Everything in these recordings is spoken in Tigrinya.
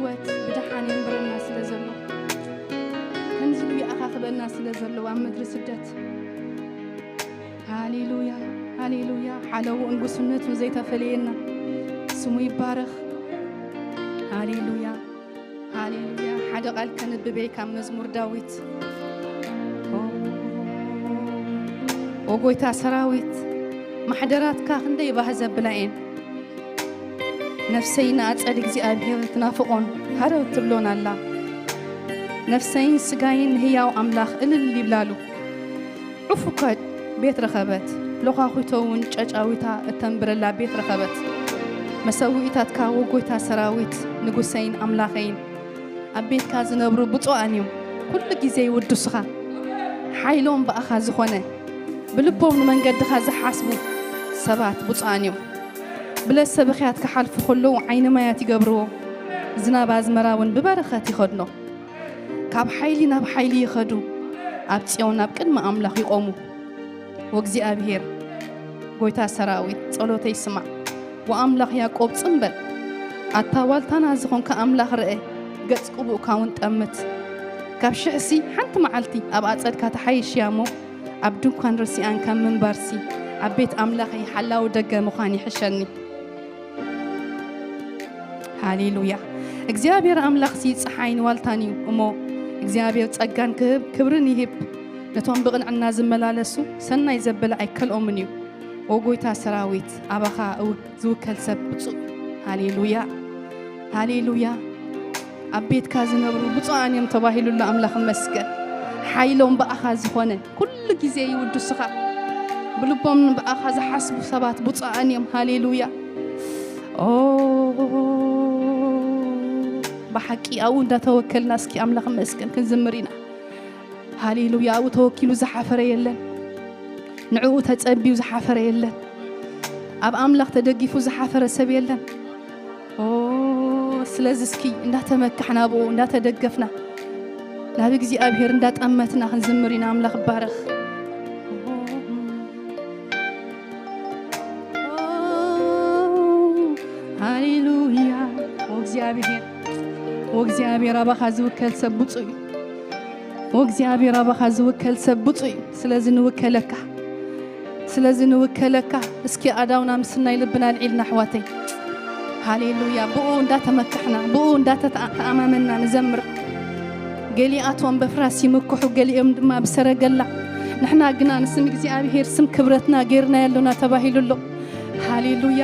ህይወት ብደሓን የንብረና ስለ ዘሎ፣ ከምዚ ኢሉ ይኣኻኽበና ስለ ዘሎ ኣብ ምድሪ ስደት። ሃሌሉያ፣ ሃሌሉያ። ሓለውኡን ጉስነቱን ዘይተፈለየና ስሙ ይባረኽ። ሃሌሉያ፣ ሃሌሉያ። ሓደ ቃል ከንብበይ ካብ መዝሙር ዳዊት። ኦ፣ ኦ ጎይታ ሰራዊት፣ ማሕደራትካ ክንደይ ባህ ዘብላ እየን። ነፍሰይ ንኣጸድ እግዚኣብሔር ትናፍቖን ሃረው ትብሎን ኣላ። ነፍሰይን ስጋይን ንህያው ኣምላኽ እልል ይብላሉ። ዑፍ እኳ ቤት ረኸበት፣ ሎኻኹቶ እውን ጨጫዊታ እተንብረላ ቤት ረኸበት። መሰውኢታትካ፣ ወጎይታ ሰራዊት፣ ንጉሰይን ኣምላኸይን፣ ኣብ ቤትካ ዝነብሩ ብፁዓን እዮም። ኩሉ ግዜ ይውድሱኻ። ሓይሎም ብኣኻ ዝኾነ፣ ብልቦም ንመንገድኻ ዝሓስቡ ሰባት ብፁዓን እዮም። ብለሰ ብኽያት ክሓልፉ ከለዉ ዓይኒ ማያት ይገብርዎ። ዝናብ ኣዝመራ እውን ብበረኸት ይኸድኖ። ካብ ሓይሊ ናብ ሓይሊ ይኸዱ። ኣብ ጽዮን ኣብ ቅድሚ ኣምላኽ ይቖሙ። ወእግዚኣብሔር፣ ጎይታ ሰራዊት፣ ጸሎተይ ስማዕ። ወኣምላኽ ያዕቆብ ጽም በል። ኣታ ዋልታና ዝኾንካ ኣምላኽ ርአ፣ ገጽ ቅቡእካ እውን ጠምት። ካብ ሽሕሲ ሓንቲ መዓልቲ ኣብ ኣጸድካ ተሓይሽ እያ እሞ፣ ኣብ ድንኳን ርሲኣን ካብ ምንባርሲ፣ ኣብ ቤት ኣምላኸይ ሓላዊ ደገ ምዃን ይሕሸኒ። ሃሌሉያ። እግዚኣብሔር ኣምላኽሲ ጸሓይን ዋልታን እዩ እሞ፣ እግዚኣብሔር ጸጋን ክህብ ክብርን ይህብ። ነቶም ብቕንዕና ዝመላለሱ ሰናይ ዘበለ ኣይከልኦምን እዩ። ኦ ጎይታ ሰራዊት፣ ኣባኻ እው-፣ ዝውከል ሰብ ብፁዕ። ሃሌሉያ፣ ሃሌሉያ። ኣብ ቤትካ ዝነብሩ ብፁዓን እዮም ተባሂሉሉ። ኣምላኽ ይመስገን። ሓይሎም ብኣኻ ዝኾነ ኩሉ ግዜ ይውድሱኻ። ብልቦም ብኣኻ ዝሓስቡ ሰባት ብፁዓን እዮም። ሃሌሉያ። ኦ፣ ብሓቂ ኣብኡ እንዳተወከልና እስኪ ኣምላኽ ይመስገን ክንዝምር ኢና። ሃሌሉያ። ኣብኡ ተወኪሉ ዝሓፈረ የለን። ንዕኡ ተጸቢዩ ዝሓፈረ የለን። ኣብ ኣምላኽ ተደጊፉ ዝሓፈረ ሰብ የለን። ኦ፣ ስለዚ እስኪ እንዳተመካሕና ብኡ እንዳተደገፍና ናብ እግዚኣብሔር እንዳጠመትና ክንዝምር ኢና። ኣምላኽ ይባረኽ። ሃሌሉያ። ወእግዚኣብሔር፣ ወእግዚኣብሔር ኣባኻ ዝውከል ሰብ ብፁዕ እዩ። ወእግዚኣብሔር ኣባኻ ዝውከል ሰብ ብፁዕ እዩ። ስለዚ ንውከለካ፣ ስለዚ ንውከለካ። እስኪ ኣእዳውና ምስናይ ልብና ኣልዒልና ኣሕዋተይ። ሃሌሉያ። ብኡ እንዳተመካሕና፣ ብኡ እንዳተተኣማመንና ንዘምር። ገሊኣቶም በፍራስ ይምክሑ፣ ገሊኦም ድማ ብሰረገላ። ንሕና ግና ንስም እግዚኣብሔር ስም ክብረትና ጌርናዮ ኣሎና ተባሂሉ ኣሎ። ሃሌሉያ፣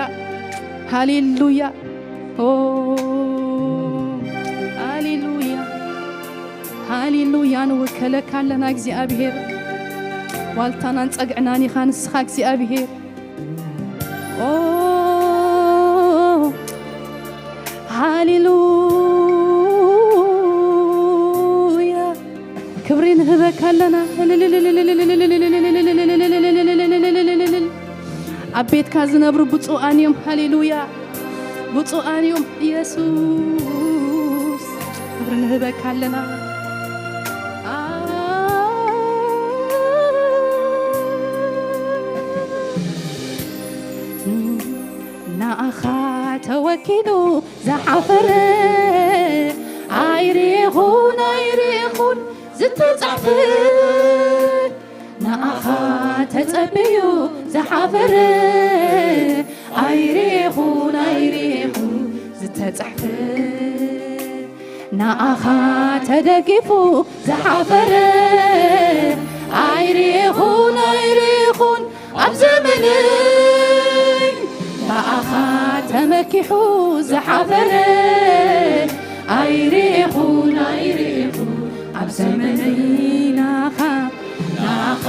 ሃሌሉያ፣ ኦ፣ ሃሌሉያ፣ ሃሌሉያ። ንውከለካ ኣለና እግዚኣብሔር። ዋልታናን ጸግዕናን ኢኻ ንስኻ እግዚኣብሔር። ኦ፣ ሃሌሉያ። ክብሪ ንህበካ ኣለና። ኣብ ቤትካ ዝነብሩ ብፁዓን እዮም። ሃሌሉያ። ብፁዓን እዮም። ኢየሱስ፣ ክብሪ ንህበካ ኣለና። ንኣኻ ተወኪሉ ዝሓፈረ ኣይሪኹን፣ ኣይሪኹን ዝተጻሕፈ። ንኣኻ ተጸቢዩ ዝሓፈረ ኣይሪኹን፣ ኣይሪኹን ዝተጻሕፈ። ንኣኻ ተደጊፉ ዝሓፈረ ኣይሪኹን፣ ኣይሪኹን ኣብ ዘመነይ። ብኣኻ ተመኪሑ ዝሓፈረ ኣይሪኹን፣ ኣይሪኹን ኣብ ዘመነይ። ንኣኻ፣ ንኣኻ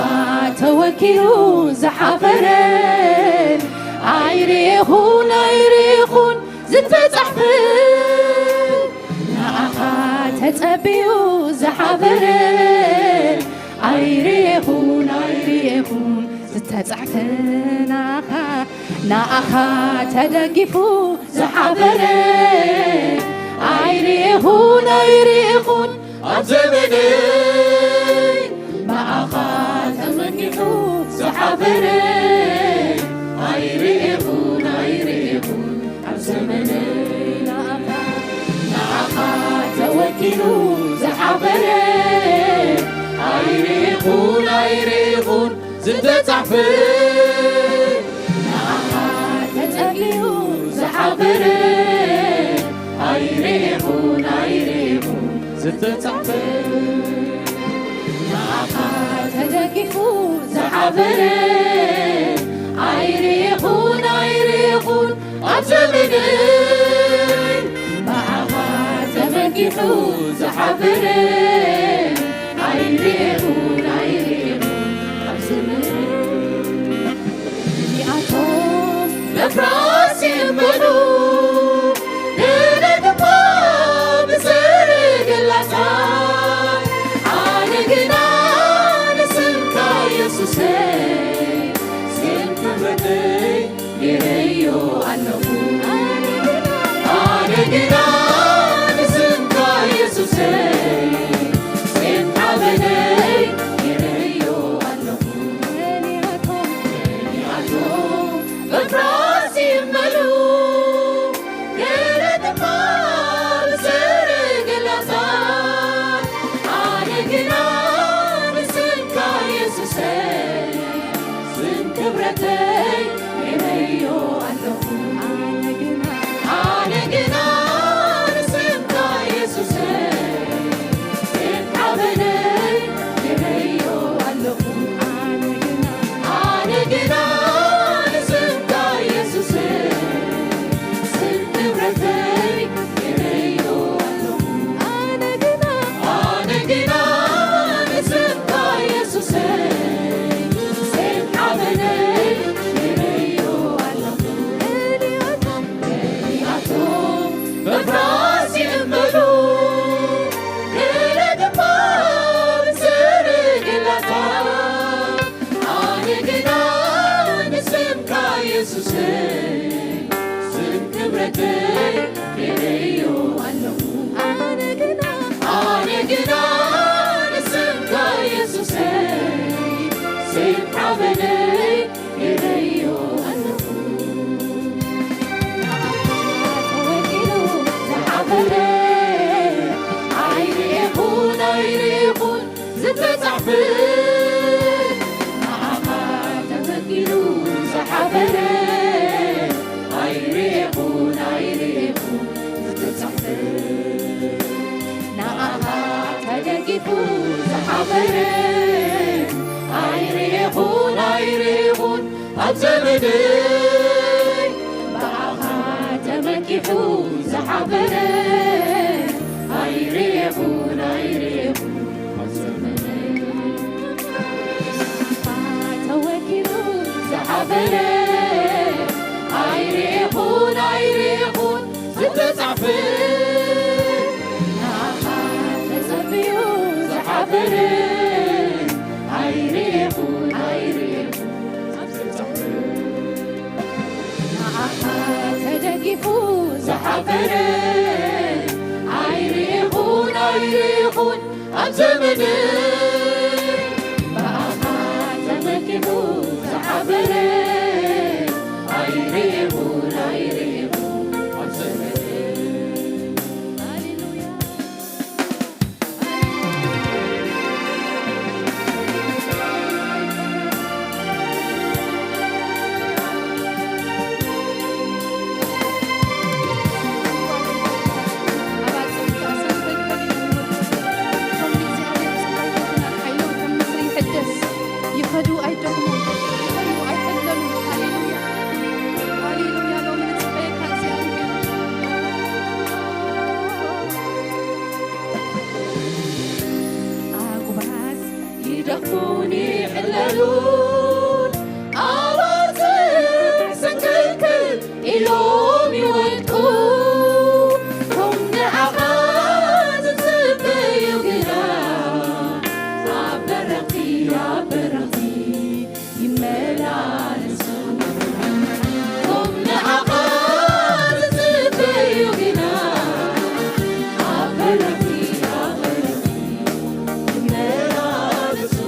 ተወኪሉ ዝሓፈረ ኣይሪኹን፣ ኣይሪኹን ዝተጻሕፈ። ንኣኻ ተጸቢዩ ዝሓፈረ ኣይሪኹን፣ ኣይሪኹን ዝተጻሕፈ። ንኣኻ፣ ንኣኻ ተደጊፉ ዝሓፈረ ኣይሪኹን፣ ኣይሪኹን ኣብ ዘመነይ። ብኣኻ ተመኪሑ ዝሓፈረ ኣይሪኹን፣ ኣይሪኹን ኣብ ዘመነይ። ንኣኻ፣ ንኣኻ ተጸጊኡ ዝሓፈረ ኣይርኢኹን፣ ኣይርኢኹን ዝተጻሕፈ። ንኣኻ ተጸጊኡ ዝሓፈረ ኣይርኢኹን፣ ኣይርኢኹን ዝተጻሕፈ። ንኣኻ ተደጊፉ ዝሓፈረ ኣይርኢኹን፣ ኣይርኢኹን ኣብ ዘመነይ ብኣኻ ተመኪሑ ዝሓፈረ ኣይርኤኹን ኣይርኤኹን ኣብ ዘመነይ። እዚኣቶም በፍራስ ይእመኑ፣ ገለ ድማ ብሰረገላታት፣ ኣነ ግና ንስምካ የሱሰይ ስም ክብረተይ ገይረዮ ኣለኹ። ኣነ ግና ንስምካ የሱሰይ ስም ሓበነይ ገይረዮ ኣለኹ። እዚኣቶም በፍራስ ይእመኑ፣ ገለ ድማ ብሰረገላታት፣ ኣነ ግና ንስምካ የሱሰይ ስም ክብረተይ ገይረዮ ኣለኹ። ኣነ ግና፣ ኣነ ግና ንስምካ የሱሰይ ስም ሓበነይ ገይረዮ ኣለኹ። ኣነ ግና፣ ኣነ ግና ንስምካ የሱሰይ ስም ክብረተይ ገይረዮ ኣለኹ። ኣነ ግና፣ ኣነ ግና ንስምካ የሱሰይ ስም ሓበነይ ገይረዮ ኣለኹ። እዚኣቶም በፍራስ ይእመኑ፣ ገለ ድማ ብሰረገላታት፣ ኣነ ግና ንስምካ የሱሰይ ስም ክብረተይ ገይረዮ ኣለኹ። ኣነ ግና፣ ኣነ ግና ንስምካ የሱሰይ ስም ሓበነይ ገይረዮ ኣለኹ። ተወኪሉ ዝሓፈረ ኣይርኤኹን፣ ኣይርኤኹን ዝተጻሕፈ፣ ንዓኻ ተፈቂዱ ዝሓፈረ፣ ኣይርኤኹን፣ ኣይርኤኹን ዝተጻሕፈ፣ ንዓኻ ተደጊፉ ዝሓፈረ፣ ኣይርኤኹን፣ ኣይርኤኹን ኣብ ዘመነይ ብኣኻ ተመኪሑ ዝሓፈረ ኣይርኤኹን ኣይርኤኹን ኣብ ዘመነይ ተወኪሉ ዝሓፈረ ኣይርኤኹን ኣይርኤኹን ዝተጻሕፈ ንኣኻ ተጸብዩ ዝሓፈረ ኣይርኤኹን ኣይርኤኹን ንኣኻ ተደጊፉ ዝሓፈረ ኣይርኤኹን ኣይርኤኹን ኣብ ዘመነይ ብኣኻ ተመኪሑ ዝሓፈረ ኣይርኤኹን ኣይርኤኹን ኣብ ዘመነይ ሃሌሉያ። ይኸዱ ኣይደኽሙ፣ ይኸዱ ኣይሕለሉ። ሃሌሉያ፣ ሃሌሉያ። ሎሚ ንጽበየካ እግዚኣብሔር። ኣጉባዝ ይደኽሙን ይሕለሉን፣ ኣባጽሕ ሰንክልክል ኢሎም ይወድቁ። እቶም ንዓኻ ዝጽበዩ ግና፣ ኣብ በረኽቲ፣ ኣብ በረኽቲ ይመላለሱ። እቶም ንዓኻ ዝጽበዩ ግና፣ ኣብ በረኽቲ፣ ኣብ በረኽቲ ይመላለሱ።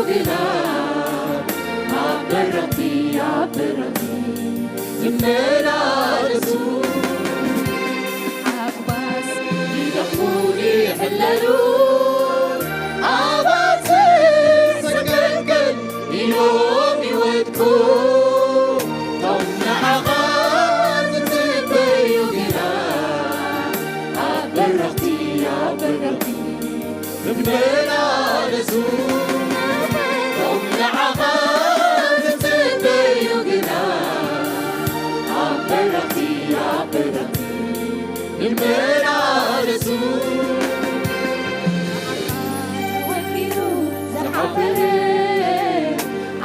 ግና ኣብ በረኽቲ፣ ኣብ በረኽቲ ይመላለሱ። ኣፍባስ ይደኽሙን ይሕለሉ፣ ኣባጽሕ ሰንቀልቀል ኢሎም ይወድቁ። እቶም ንዓኻ ዝጽበዩ ግና ኣብ በረኽቲ፣ ኣብ በረኽቲ ይመላለሱ። እቶም ንዓኻ ዝጽበዩ ግና ኣብ በረኽቲ፣ ኣብ በረኽቲ ይመላለሱ። ተወኪሉ ዝሓፈረ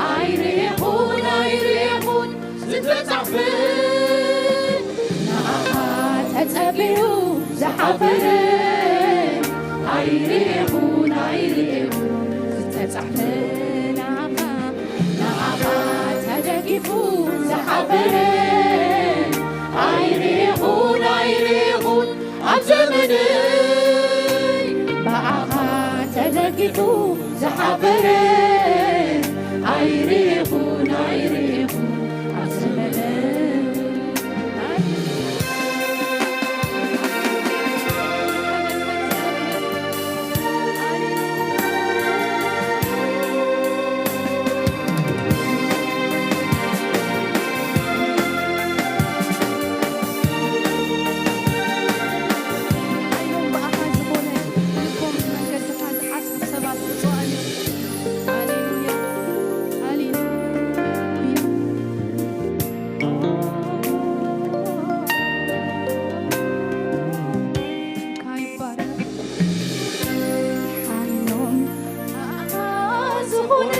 ኣይርኤኹን፣ ኣይርኤኹን ዝተጻሕፈ። ንዓኻ ተጸቢዩ ዝሓፈረ ኣይርኤኹን፣ ኣይርኤኹን ዝተጻሕፈ። ንዓኻ፣ ንዓኻ ተደጊፉ ዝሓፈረ ኣይርኤኹን፣ ኣይርኤኹን ኣብ ዘመነይ። ብኣኻ ተደጊፉ ዝሓፈረ ኣይርኤኹን፣ ኣይርኤኹን ኣብ ዘመነይ። ሓይሎም ብኣኻ ዝኾነ፣ ልቦም ንመንገድኻ ዝሓስቡ ሰባት ብፁዓን እዮም። ሃሌሉያ፣ ሃሌሉያ። ሓይሎም ዝኾነ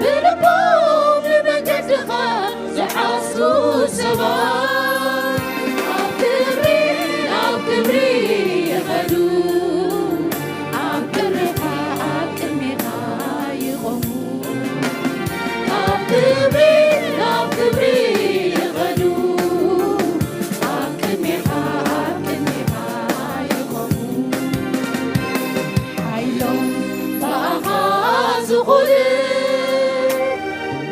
ብልቦም ንመንገድኻ ዝሓስቡ ሰባት ኣብ ክብሪ፣ ኣብ ክብሪ ይኸዱ። ኣብ ክብርኻ፣ ኣብ ቅድሜኻ ይቖሙ። ካብ ክብሪ ናብ ክብሪ ይኸዱ። ኣብ ቅድሜኻ፣ ኣብ ቅድሜኻ ይቖሙ። ሓይሎም ብኣኻ ዝኾነ፣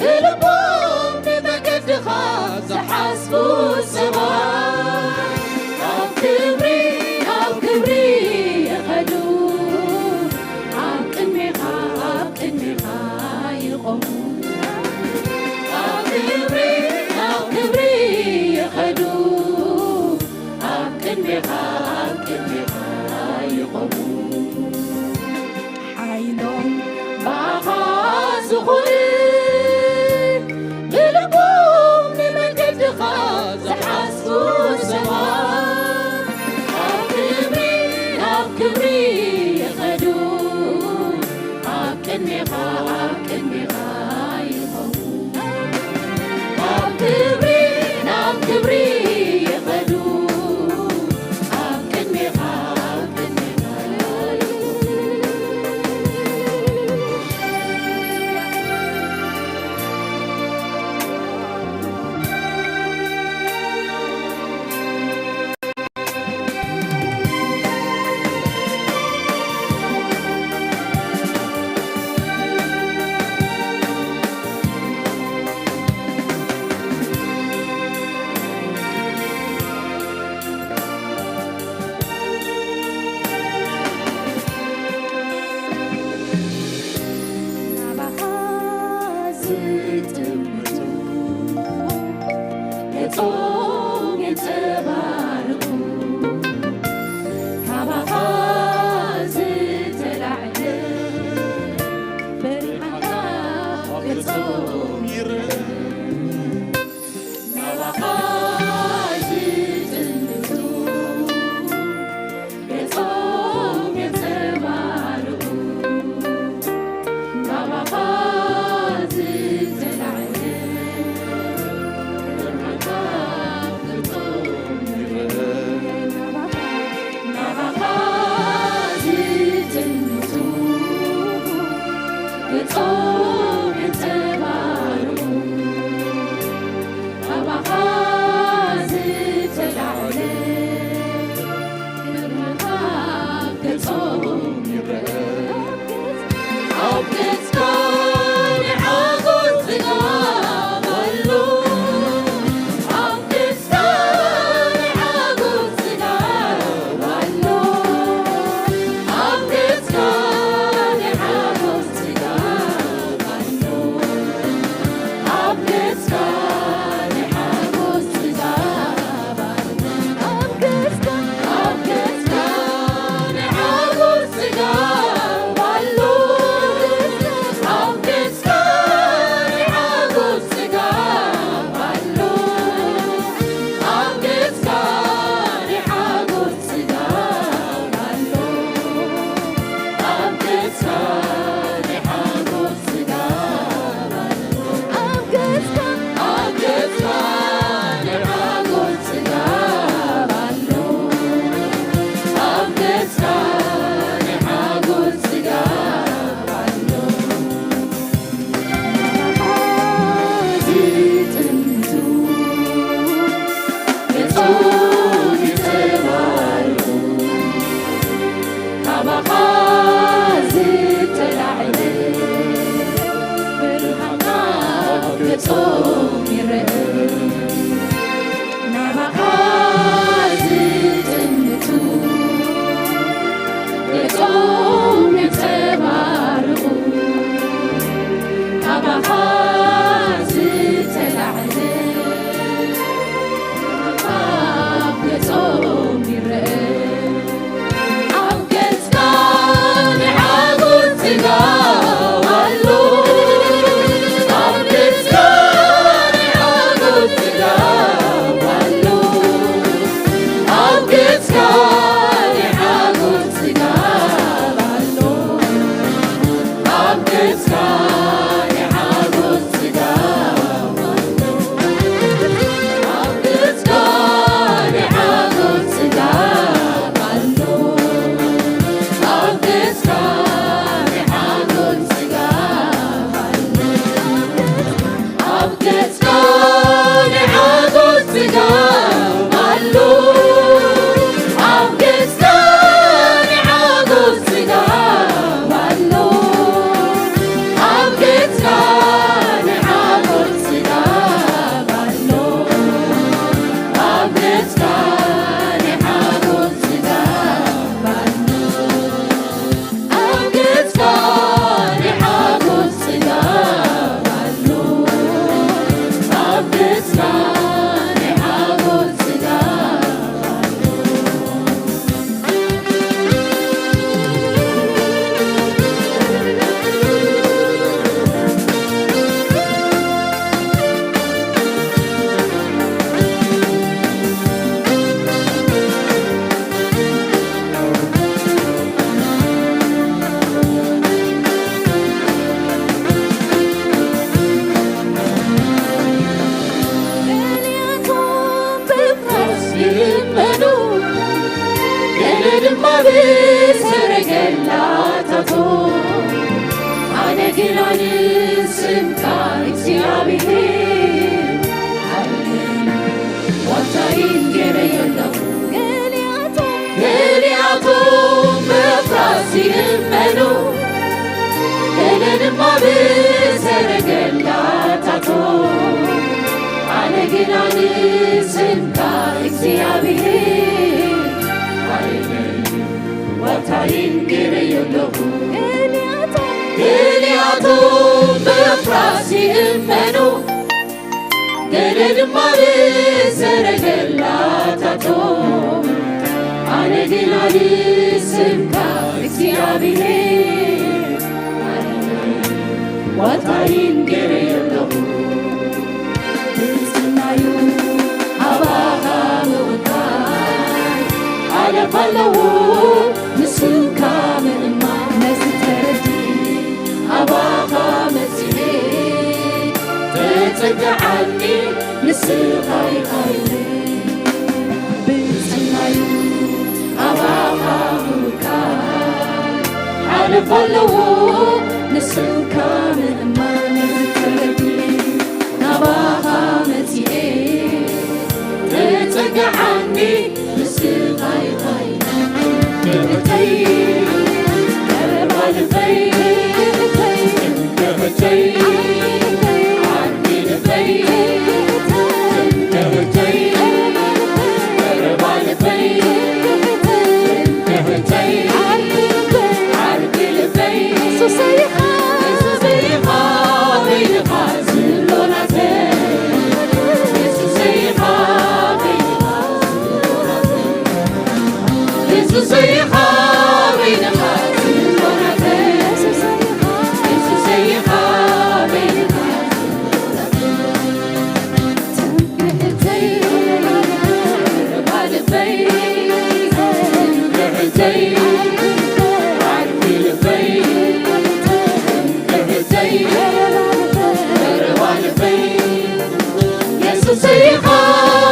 ብልቦም ንመገድኻ ዝሓስቡ ሰባት፣ ካብ ክብሪ ናብ ክብሪ ይኸዱ። ኣብ ቅድሜኻ፣ ኣብ ቅድሜኻ ይቖሙ። ካብ ክብሪ ናብ ክብሪ ይኸዱ። ኣብ ቅድሜኻ፣ ኣብ ቅድሜኻ ይቖሙ። ሓይሎም ብኣኻ ዝኾነ፣ ብልቦም ንመገድኻ ዝሓስቡ ሰባት፣ ካብ ክብሪ ናብ ክብሪ ይኸዱ። ኣብ ቅድሜኻ፣ ኣብ ቅድሜኻ ይኸዱ። ካብ ክብሪ ናብ ክብሪ ይኸዱ። ኣብ ቅድሜኻ፣ ኣብ ቅድሜኻ ይኸዱ። ናባኻ ዝጥምቱ ገጾም የንጸባርቑ። ካባኻ ዝተላዕለ ብርሃንካ ገጾም ይረአ። ናባኻ ዝጥምቱ ገጾም የንጸባርቑ። ናባኻ ዝተላዕለ ብርሃንካ ጽጋብ ኣሎ፣ ኣብ ገጽካ ናይ ሓጎስ ጽጋብ ኣሎ፣ ኣብ ገጽካ ናይ ሓጎስ ጽጋብ ኣሎ፣ ኣብ ገጽካ ናይ ሓጎስ ጽጋብ ኣሎ፣ ኣብ ገጽካ ናይ ሓጎስ ጽጋብ ኣሎ፣ ኣብ ገጽካ ናይ ሓጎስ ጽጋብ ኣሎ፣ ኣብ ገጽካ ናይ ሓጎስ ጽጋብ ኣሎ፣ ኣብ ገጽካ ናይ ሓጎስ ጽጋብ ኣሎ፣ ኣብ ገጽካ ናይ ሓጎስ ጽጋብ ኣሎ፣ ኣብ ገጽካ ናይ ሓጎስ ጽጋብ ኣሎ። ኣብ ገጽካ ናይ ሓጎስ ጽጋብ ኣሎ፣ ኣብ ገጽካ ናይ ሓጎስ ጽጋብ ኣሎ። ገሊኣቶም ብፍራስ ይእመኑ፣ ገለ ድማ ብሰረገላታቶም። ኣነ ግና ንስምካ እግዚኣብሔር ሓይለይ ዋልታይን ገይረዮ ኣለኹ። ገሊኣቶም፣ ገሊኣቶም ብፍራስ ይእመኑ፣ ገለ ድማ ብሰረገላታቶም። ኣነ ግና ንስምካ እግዚኣብሔር ሓይለይ ዋልታይን ገይረዮ ኣለኹ። ገሊኣቶም፣ ገሊኣቶም ብፍራስ ይእመኑ፣ ገለ ድማ ብሰረገላታቶም። ኣነ ግና ንስምካ እግዚኣብሔር ዋልታይን ገይረዮ ኣለኹ። ብጽናዩ ኣባኻ ምውካል ሓለፋ ኣለዎ፣ ንስምካ ምእማን ነዚ ተረዲእ ኣባኻ መጺኤ ተጸግዓኒ ንስኻ ኢኻ ኢለ። ብጽናዩ ኣባኻ ምውካል ሓለፋ ኣለዎ፣ ንስምካ ምእማን ነዚ ተረዲእ ኣባኻ መጺኤ ተጸግዓኒ ንስኻ ኢኻ ኢለ። የሱሰይ ኢኻ በይንኻ ዝብሎ ናተይ፣ የሱሰይ ኢኻ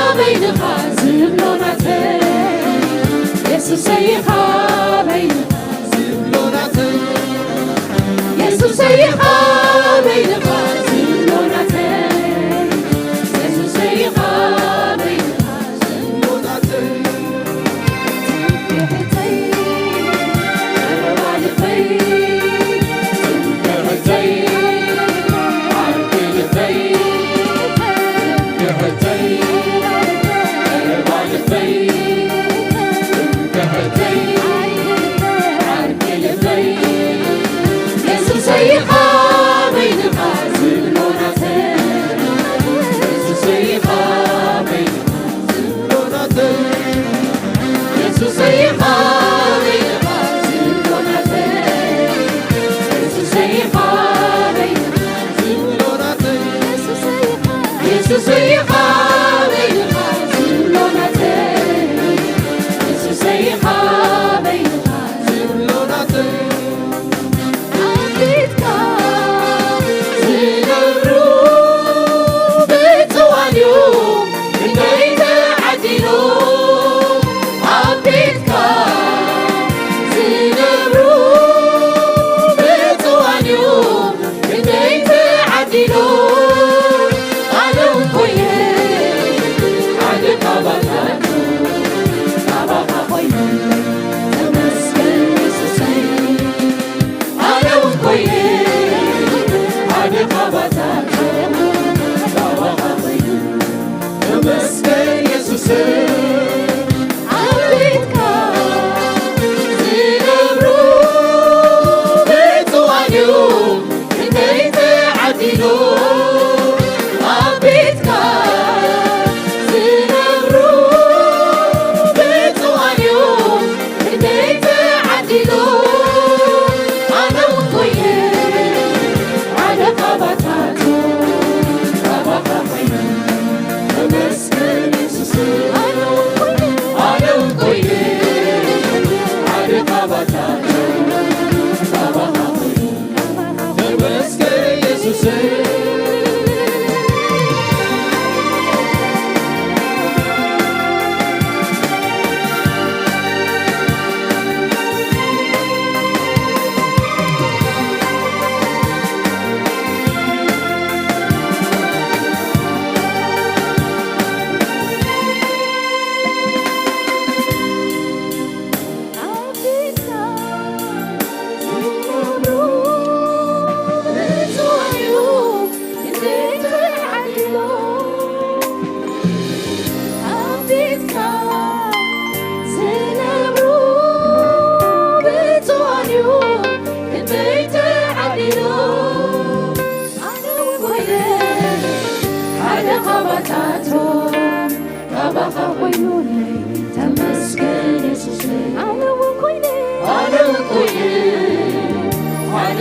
በይንኻ ዝብሎ ናተይ፣ የሱሰይ ኢኻ በይንኻ ዝብሎ ናተይ፣ የሱሰይ ኢኻ በይንኻ ዝብሎ ናተይ።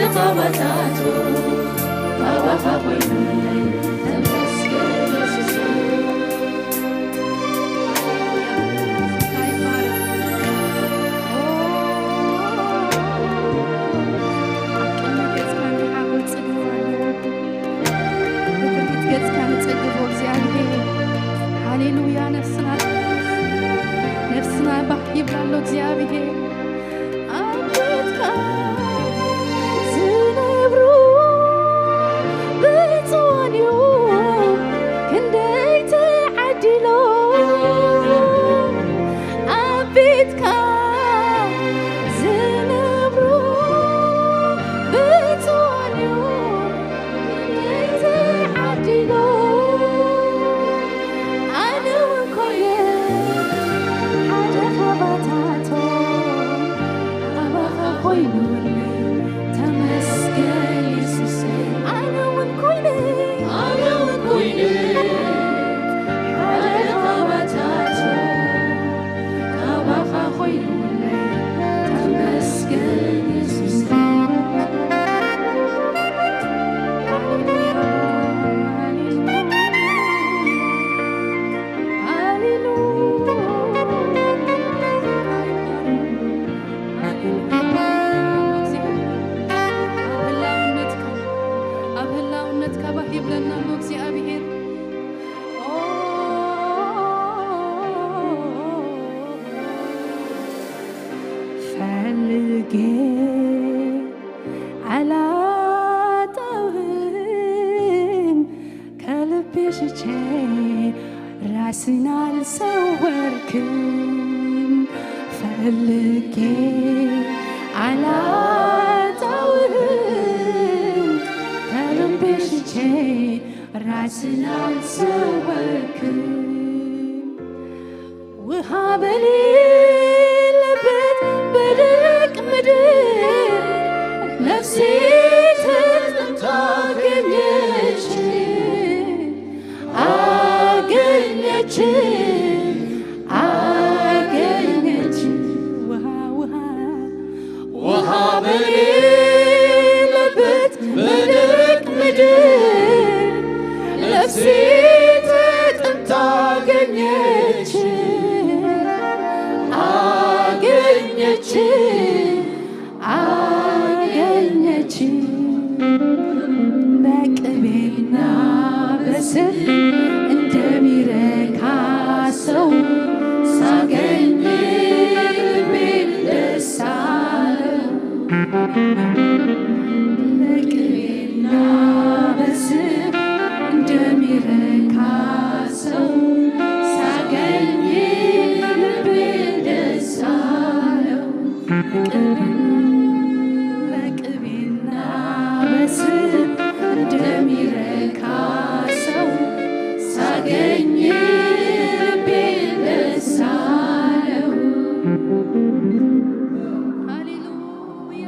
ኻባታቱ ካባኻ ኮይኑ ተመስገን የሱስ። ኣብ ቅድሚ ገጽካ ንሓወ ጽግብ ኣለዎ። ብትርኢት ገጽካ ንጸግቦ እግዚኣብሔር። ሃሌሉያ። ነፍስና፣ ነፍስና ባህ ይብላ ኣሎ እግዚኣብሔር። ኣብ ቤትካ ዝነብሩ ብፁዓን እዮም ክንደይ ተዓዲሎም። ኣብ ቤትካ ዝነብሩ ብፁዓን እዮም ክንደይ ተዓዲሎም። ኣነ እውን ኮይነ ሓደ ካባታቶም። ኣባኻ ኮይኑኒ ተመስገን የሱሰይ። ኣነ እውን ኮይነ፣ ኣነ እውን ኮይነ ሓደ ካባታቶም። ኣባኻ ኮይኑኒ ተመስገን የሱሰይ። ኣብ ህላውነትካ ባህ ይብለና ኣሎ እግዚኣብሔር። ፈልጌ አላጣሁም ከልቤ ሽቼ ራስን አልሰወርክም። ፈልጌ አላጣሁም ከልቤ ሽቼ ራስን አልሰወርክም። ውሃ በሌለበት በደረቅ ምድር ነፍሴ ተጠምታ አገኘች፣ አገኘች፣ አገኘች። ውሃ፣ ውሃ፣ ውሃ በሌለበት በደረቅ ምድር ነፍሴ ተጠምታ አገኘች፣ አገኘች፣ አገኘች። በቅቤና በስብ እንደሚረካ ሰው ሳገኝ ልቤ ደስ አለው። በቅቤና በስብ እንደሚረካ ሰው ሳገኝ ልቤ ደስ አለው። በቅቤና በስብ እንደሚረካ ሰው ሳገኝ ልቤ ደስ አለው። ሃሌሉያ።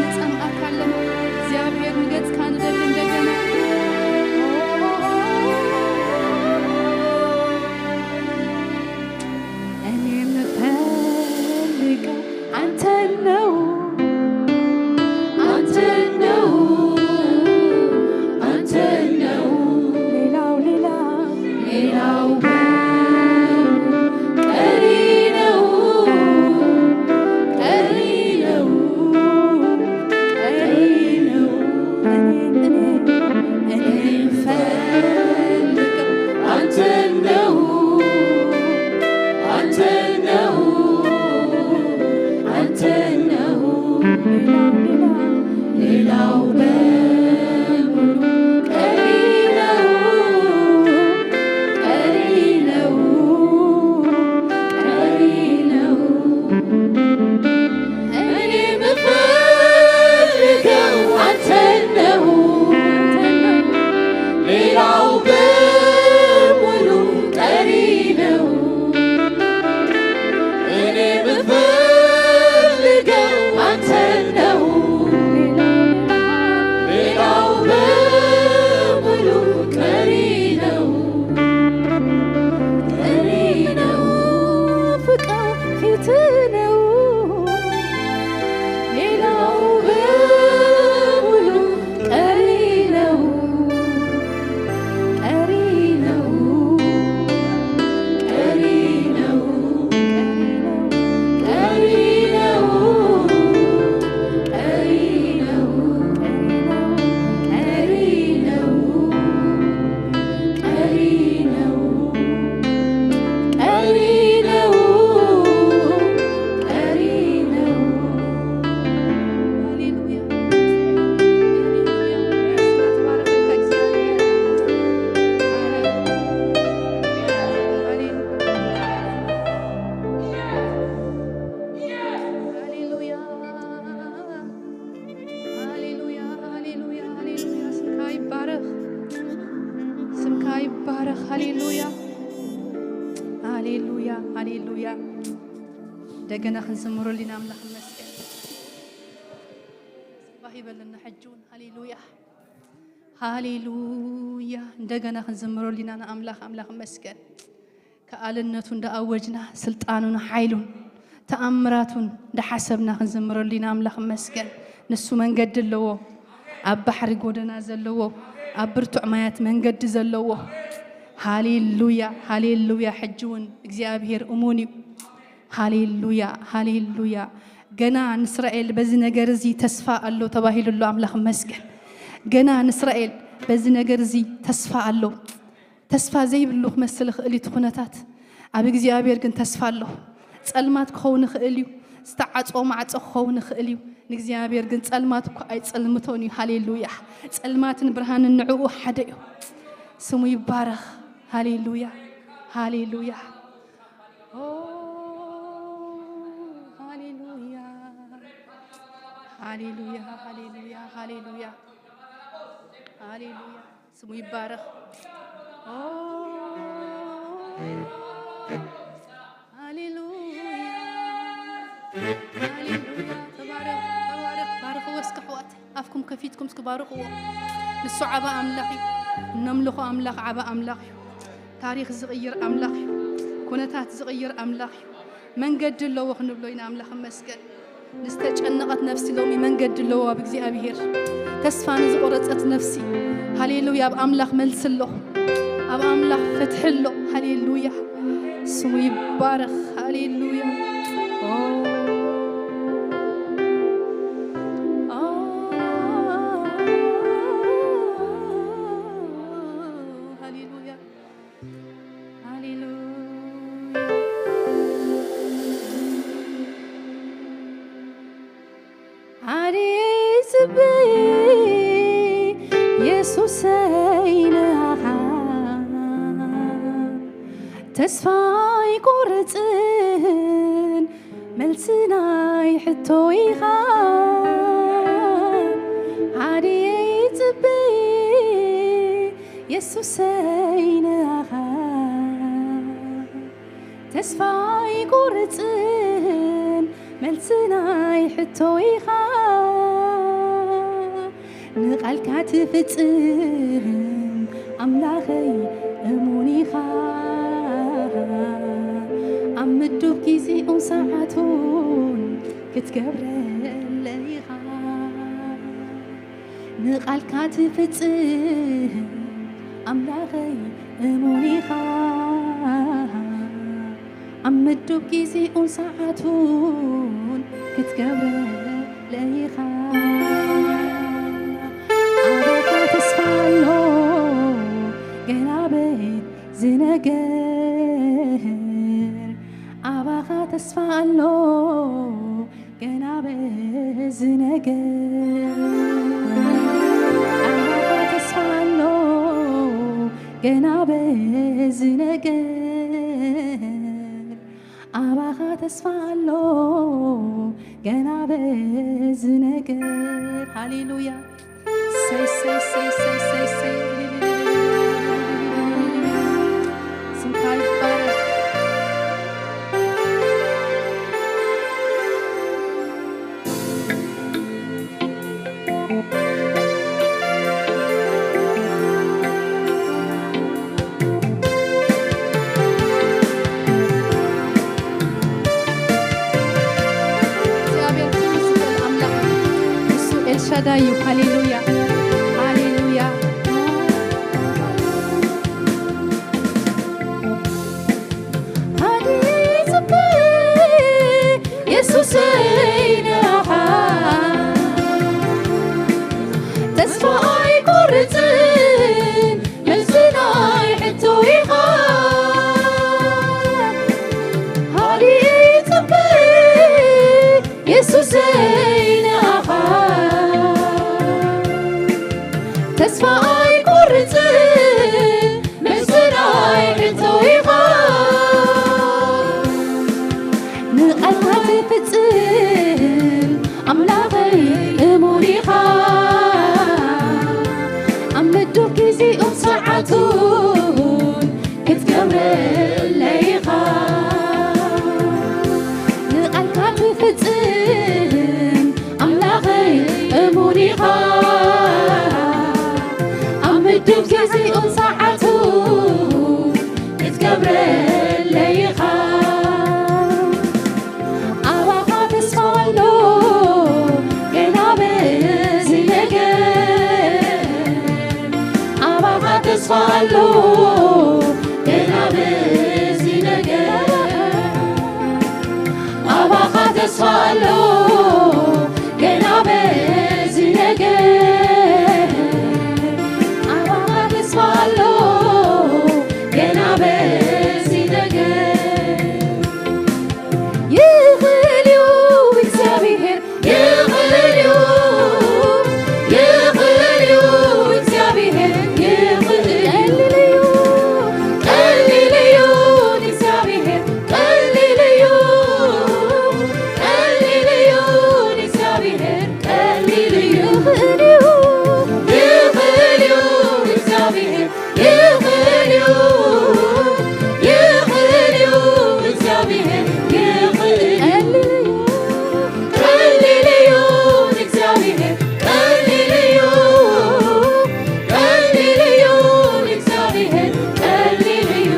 ንጸምኣካ ኣለና እግዚኣብሔር፣ ንገጽካ ንደሊ እንደገና። እኔ የምፈልገው አንተን ነው፣ አንተን ነው፣ አንተን ነው። ሌላው፣ ሌላው፣ ሌላው ቀሪ ነው፣ ቀሪ ነው፣ ቀሪ ነው። እኔ፣ እኔ፣ እኔ የምፈልገው አንተን ነው፣ አንተን ነው፣ አንተን ነው። ሌላው በሙሉ ቀሪ ነው፣ ቀሪ ነው፣ ቀሪ ነው። እኔ የምፈልገው አንተን ነው፣ ሌላው በሙሉ ቀሪ ነው። እኔ የምፈልገው አንተን ነው፣ ሌላው በሙሉ ቀሪ ነው፣ ቀሪ ነው። ፍቃ ፊት ነው፣ ሌላው በሙሉ ቀሪ ነው፣ ቀሪ ነው፣ ቀሪ ነው፣ ቀሪ ነው፣ ቀሪ ነው፣ ቀሪ ነው፣ ቀሪ ነው፣ ቀሪ ነው፣ ቀሪ ነው፣ ቀሪ ነው። ሃሌሉያ። ሃሌሉያ። ስማ ተባረክ። ሃሌሉያ፣ ሃሌሉያ፣ ሃሌሉያ፣ ሃሌሉያ። ስምካ ይባረኽ፣ ስምካ ይባረኽ። ሃሌሉያ፣ ሃሌሉያ፣ ሃሌሉያ። እንደገና ክንዝምረሉ ኢና። ኣምላኽ ይመስገን። ጽባሕ ይበለና ሕጂ እውን። ሃሌሉያ፣ ሃሌሉያ። እንደገና ክንዝምረሉ ኢና ንኣምላኽ። ኣምላኽ ይመስገን። ከኣልነቱ እንዳኣወጅና፣ ስልጣኑን ሓይሉን ተኣምራቱን እንዳሓሰብና ክንዝምረሉ ኢና። ኣምላኽ ይመስገን። ንሱ መንገዲ ኣለዎ፣ ኣብ ባሕሪ ጎደና ዘለዎ፣ ኣብ ብርቱዕ ማያት መንገዲ ዘለዎ። ሃሌሉያ፣ ሃሌሉያ። ሕጂ እውን እግዚኣብሔር እሙን እዩ። ሃሌሉያ፣ ሃሌሉያ። ገና ንእስራኤል በዚ ነገር እዚ ተስፋ ኣሎ ተባሂሉ ኣሎ። ኣምላኽ ይመስገን። ገና ንእስራኤል በዚ ነገር እዚ ተስፋ ኣሎ። ተስፋ ዘይብሉ ክመስል ይኽእል እዩ እቲ ኩነታት። ኣብ እግዚኣብሔር ግን ተስፋ ኣሎ። ጸልማት ክኸውን ይኽእል እዩ። ዝተዓጽወ ማዕጾ ክኸውን ይኽእል እዩ። ንእግዚኣብሔር ግን ጸልማት እኮ ኣይጸልምቶን እዩ። ሃሌሉያ። ጸልማትን ብርሃንን ንዕኡ ሓደ እዩ። ስሙ ይባረኽ። ሃሌሉያ። ሃሌሉያ። ኦ፣ ሃሌሉያ። ሃሌሉያ፣ ሃሌሉያ፣ ሃሌሉያ። ሃሌሉያ። ስሙ ይባረኽ። ኦ፣ ሃሌሉያ፣ ሃሌሉያ። ተባረኽ፣ ተባረኽ። ባርኽዎ እስከ ኣሕዋት፣ ኣፍኩም ከፊትኩም እስኪ ባርኽዎ። ንሱ ዓባ ኣምላኽ እዩ። እነምልኾ ኣምላኽ ዓባ ኣምላኽ እዩ። ታሪኽ ዝቕይር ኣምላኽ እዩ። ኩነታት ዝቕይር ኣምላኽ እዩ። መንገዲ ኣለዎ ክንብሎ ኢና። ኣምላኽ ይመስገን። ንዝተጨነቐት ነፍሲ ሎሚ መንገዲ ኣለዎ ኣብ እግዚኣብሔር። ተስፋ ንዝቖረጸት ነፍሲ፣ ሃሌሉያ፣ ኣብ ኣምላኽ መልሲ ኣሎ። ኣብ ኣምላኽ ፍትሒ ኣሎ። ሃሌሉያ፣ ስሙ ይባረኽ። ሃሌሉያ። ኦ፣ ኦ፣ ሃሌሉያ። ሃሌሉያ። ዓርየ ይጽበይ የሱሰይ ንኣኻ፣ ተስፋ ኣይቆርጽን መልሲ ናይ ሕቶይኻ። ዓርየ ይጽበይ የሱሰይ ንኣኻ፣ ተስፋ ኣይቆርጽን መልሲ ናይ ሕቶይኻ። ቃልካ ትፍጽም ኣምላኸይ እሙን ኢኻ። ኣብ ምዱብ ግዜኡን ሰዓቱን ክትገብረለይ ኢኻ። ንቓልካ ትፍጽም ኣምላኸይ እሙን ኢኻ። ኣብ ምዱብ ግዜኡን ሰዓቱን ክትገብረለይ ኢኻ። ኣባኻ ተስፋ ኣሎ ገና በዚ ነገር፣ ኣባኻ ተስፋ ኣሎ ገና በዚ ነገር፣ ኣባኻ ተስፋ ኣሎ ገና በዚ ነገር፣ ኣባኻ ተስፋ ኣሎ ገና በዚ ነገር። ሃሌሉያ። ሰይ፣ ሰይ፣ ሰይ፣ ሰይ፣ ሰይ፣ ሰይ። ስምካ ይባረክ። እግዚኣብሔር ክብሪ ይስጠን ኣምላኽ። ንሱ ኤልሻዳይ እዩ። ሃሌሉያ፣ ሃሌሉያ። ሃዲ ጽበ የሱሰይ ንዓኻ ተስፋ ኣይቆርጽን። መልስናይ ሕቶ ኢኻ። ሃዲ ጽበ የሱሰይ ንዓኻ ተስፋ ኣይቆርጽን። መልስናይ ሕቶ ኢኻ። ንቓልካ ትፍጽም ኣምላኸይ እሙን ኢኻ። ኣብ ምዱብ ግዜኡን ሰዓቱን ክትገብረለይ ኢኻ። ንቓልካ ትፍጽም ኣምላኸይ እሙን ኢኻ። ኣብ ምዱብ ግዜኡን ሰዓቱን ክትገብረለይ ኢኻ። ኣባኻ ተስፋ ኣሎ ገና በዚ ነገር፣ ኣባኻ ተስፋ ኣሎ ገና በዚ ነገር፣ ኣባኻ ተስፋ ኣሎ ገና በዚ ነገር፣ ኣባኻ ተስፋ ኣሎ ገና በዚ ነገር። ይኽእል እዩ እግዚኣብሔር፣ ይኽእል እዩ፣ ይኽእል እዩ እግዚኣብሔር፣ ይኽእል እዩ። ቀሊል እዩ፣ ቀሊል እዩ ንእግዚኣብሔር፣ ቀሊል እዩ፣ ቀሊል እዩ ንእግዚኣብሔር፣ ቀሊል እዩ። ይኽእል እዩ፣ ይኽእል እዩ ንእግዚኣብሔር፣ ይኽእል እዩ፣ ይኽእል እዩ፣ እግዚኣብሔር ይኽእል እዩ። ቀሊል እዩ፣ ቀሊል እዩ፣ ንእግዚኣብሔር ቀሊል እዩ፣ ቀሊል እዩ፣ ንእግዚኣብሔር ቀሊል እዩ።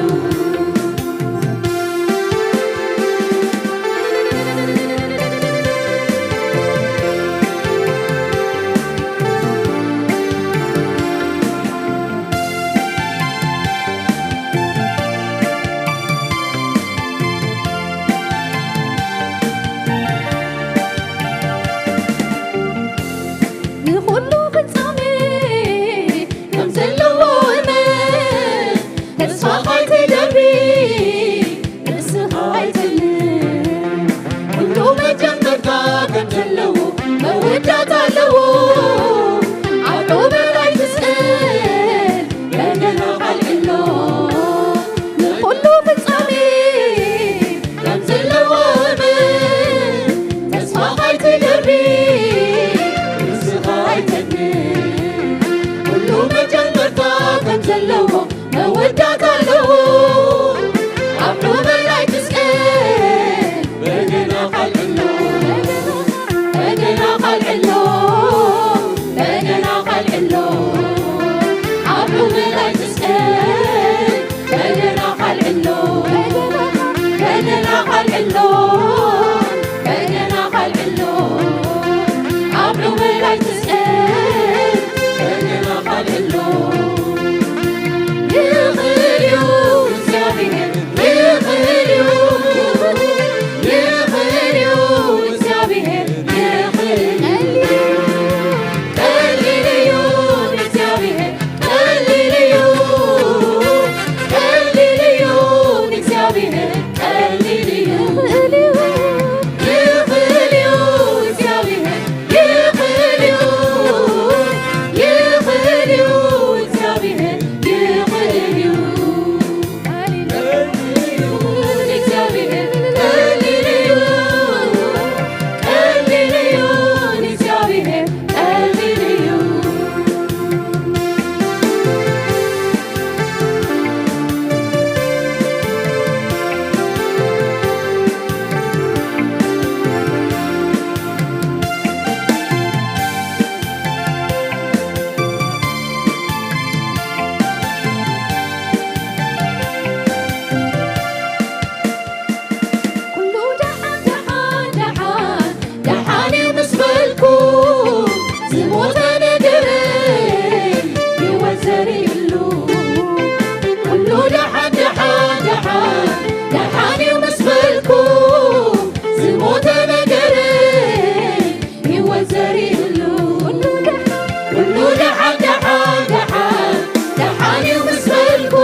ንኹሉ ፍጻሜ ከም ዘለዎ እመን፣ ተስፋኻ ኣይትደርቢ፣ ርእስኻ ኣይትልም። ኩሉ መጀመርታ ከም ዘለዎ መወዳእታ ኣለዎ። ኣብ ዑመር ኣይትስእል፣ በገና ኣልዕሎ። ንኹሉ ፍጻሜ ከም ዘለዎ እመን፣ ተስፋኻ ኣይትደርቢ፣ ርእስኻ ኣይትልም። ሞተ ነገረይ ህይወት ዘሪእሉ። ኩሉ ደሓን ደሓን ደሓን ደሓን እዩ ምስ በልኩ፣ ዝሞተ ነገረይ ህይወት ዘሪእሉ። ኩሉ ደሓን ደሓን ደሓን ደሓን እዩ ምስ በልኩ፣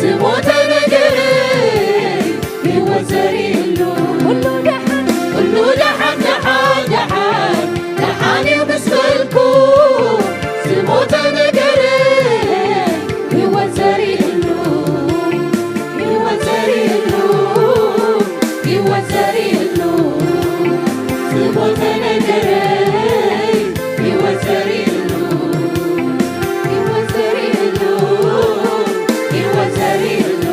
ዝሞተ ነገረይ ህይወት ዘሪእሉ። ኩሉ ደሓን ኩሉ ደሓን ደሓን ደሓን ደሓን እዩ ምስ በልኩ፣ ዝሞተ ነገረይ ህይወት ዘሪእሉ። ህይወት ዘሪእሉ። ህይወት ዘሪእሉ። ዝሞተ ነገረይ ህይወት ዘሪእሉ። ህይወት ዘሪእሉ። ህይወት ዘሪእሉ።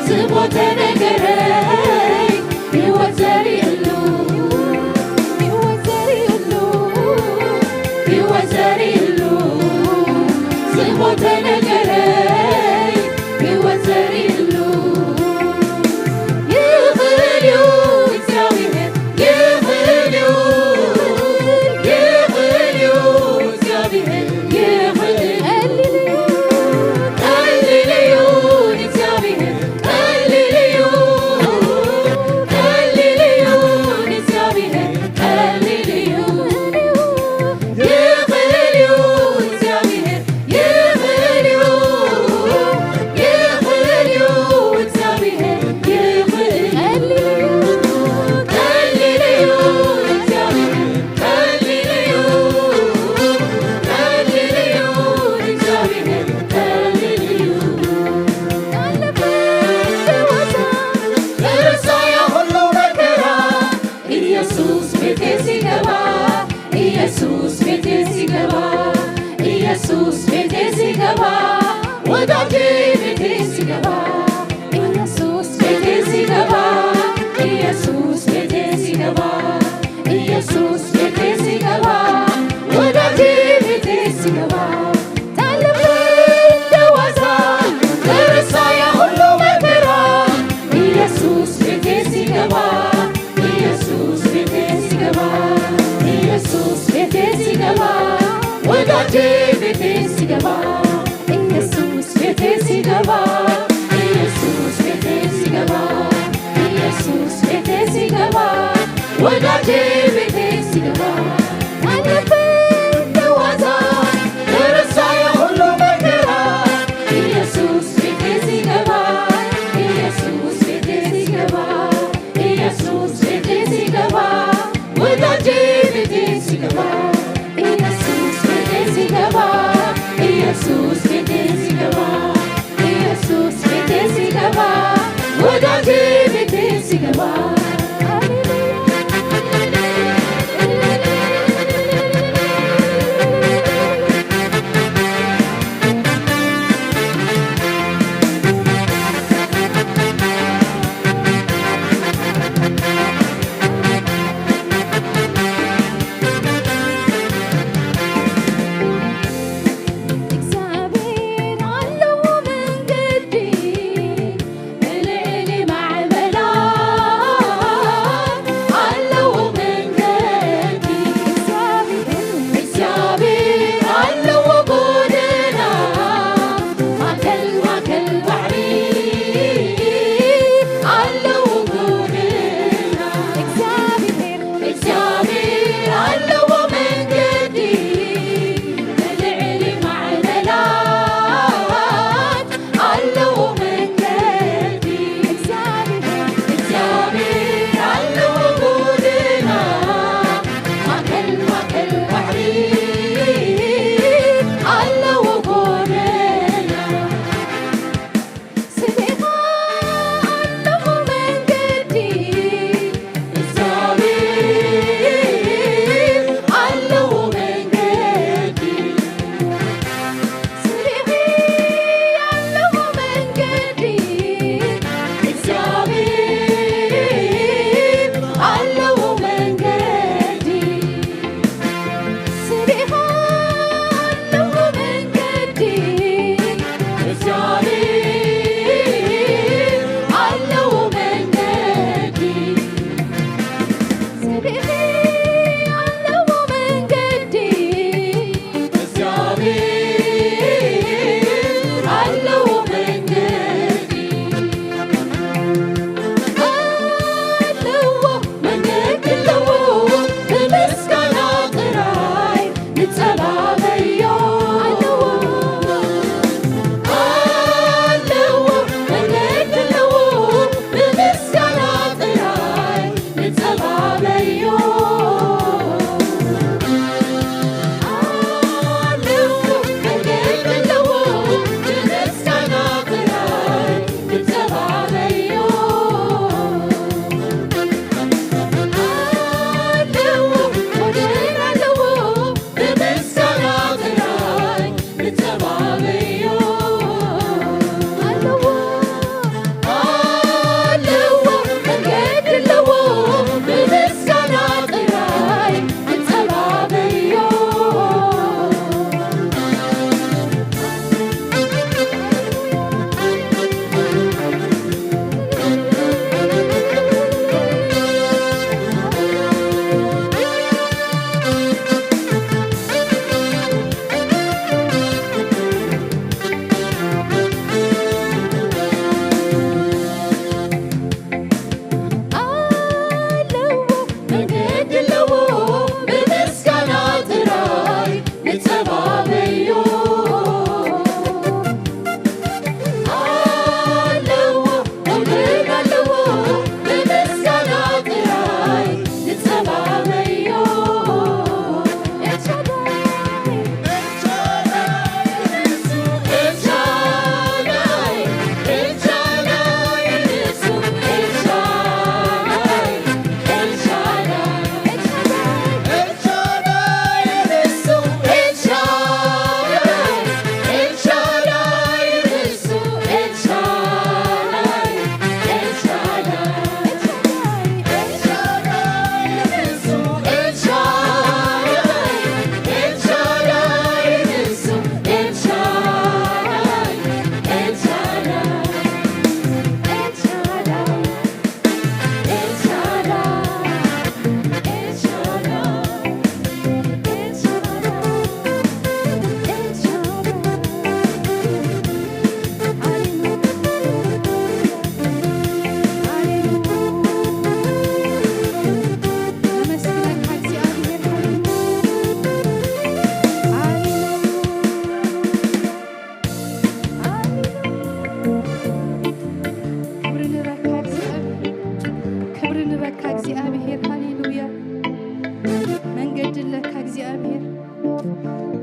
ዝሞተ ነገረይ ህይወት ዘሪእሉ። ህይወት ዘሪእሉ። ህይወት ዘሪእሉ። ዝሞተ ነገረይ ህይወት ዘሪእሉ። ይኽእል እዩ እግዚኣብሔር፣ ይኽእል እዩ፣ ይኽእል እዩ እግዚኣብሔር፣ ይኽእል እዩ። ቀሊል እዩ ንእግዚኣብሔር፣ ቀሊል እዩ፣ ቀሊል እዩ ንእግዚኣብሔር፣ ቀሊል እዩ። ይኽእል እዩ እግዚኣብሔር፣ ይኽእል እዩ፣ ይኽእል እዩ እግዚኣብሔር፣ ይኽእል እዩ። ቀሊል እዩ እግዚኣብሔር፣ ቀሊል እዩ፣ ቀሊል እዩ እግዚኣብሔር፣ ቀሊል እዩ። ተረሳ ያ ሁሉ መከራ ኢየሱስ ቤቴ ሲገባ፣ ኢየሱስ ቤቴ ሲገባ፣ ኢየሱስ ቤቴ ሲገባ፣ ወዳጄ ቤቴ ሲገባ፣ ኢየሱስ ቤቴ ሲገባ፣ ኢየሱስ ቤቴ ሲገባ፣ ኢየሱስ ቤቴ ሲገባ፣ ወዳጄ ቤቴ ሲገባ፣ ታለፈ እንደ ዋዛ ተረሳ ያ ሁሉ መከራ። ኢየሱስ ቤቴ ሲገባ፣ ኢየሱስ ቤቴ ሲገባ፣ ኢየሱስ ቤቴ ሲገባ፣ ወዳጄ ቤቴ ሲገባ፣ ኢየሱስ ቤቴ ሲገባ፣ ኢየሱስ ቤቴ ሲገባ፣ ኢየሱስ ቤቴ ሲገባ፣ ወዳጄ ቤቴ ሲገባ፣ ታለፈ እንደ ዋዛ ተረሳ ያ ሁሉ መከራ። ኢየሱስ ቤቴ ሲገባ፣ ኢየሱስ ቤቴ ሲገባ፣ ኢየሱስ ቤቴ ሲገባ፣ ወዳጄ ቤቴ ሲገባ፣ ኢየሱስ ቤቴ ሲገባ፣ ኢየሱስ ቤቴ ሲገባ፣ ኢየሱስ ቤቴ ሲገባ፣ ወዳጄ ቤቴ ሲገባ።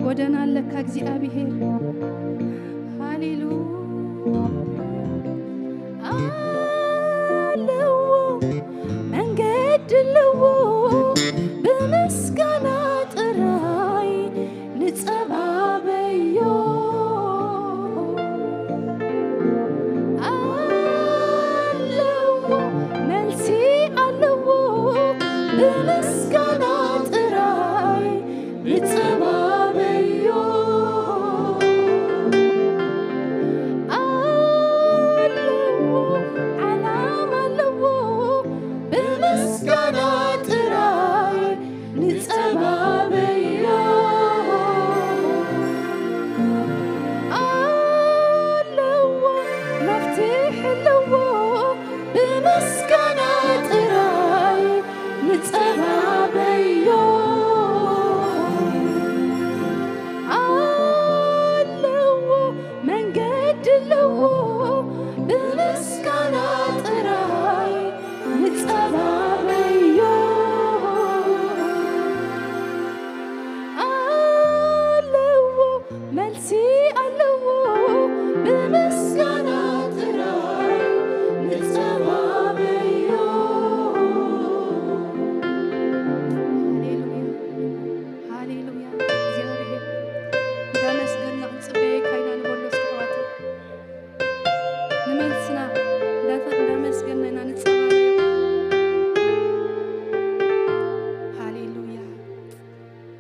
ጎደና ኣለካ እግዚኣብሔር። ሃሌሉያ። ኣለዎ፣ መንገዲ ኣለዎ፣ ብምስጋና ጥራይ ንጸባበዮ። ኣለዎ፣ መልሲ ኣለዎ፣ ብምስጋና ጥራይ ንጸባበዮ። ኣለዎ፣ ዓላማ ኣለዎ፣ ብምስጋና ጥራይ ንጸባበዮ። ኣለዎ፣ መፍትሒ ኣለዎ፣ ብምስጋና ጥራይ ንጸባበዮ። ኣለዎ፣ መንገዲ ኣለዎ፣ ብምስጋና ጥራይ ንጸባበዮ። ኣለዎ፣ መልሲ ኣለዎ፣ ብምስጋና ጥራይ ንጸባበዮ። ሃሌሉያ፣ ሃሌሉያ። እግዚኣብሔር፣ እንዳመስገንና ክንጽበየካ ኢና ንበሎ እስኪ ኣሕዋተይ። ንመልስና እንዳፈ-፣ እንዳመስገንና ኢና ንጸባበዮ። ሃሌሉያ።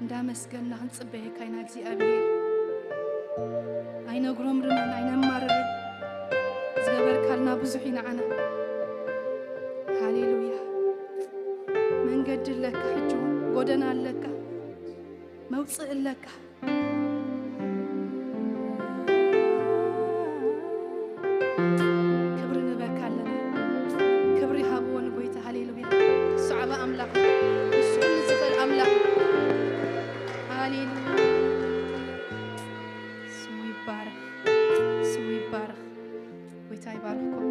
እንዳመስገንና ክንጽበየካ ኢና እግዚኣብሔር። ኣይነጉረምርምን ኣይነማርርን። ዝገበርካልና ብዙሕ እዩ ንዓና። ሃሌሉያ። መንገዲ ኣለካ፣ ሕጂ እውን ጎደና ኣለካ፣ መውጽእ ኣለካ። ክብሪ ንበካ ኣለና። ክብሪ ሃብዎ ንጎይታ። ሃሌሉያ። እሱ ዓቢ ኣምላኽ፣ እሱ ኩሉ ዝኽእል ኣምላኽ። ሃሌሉያ። ስሙ ይባረኽ፣ ስሙ ይባረኽ። ጎይታ ይባርኽኩም።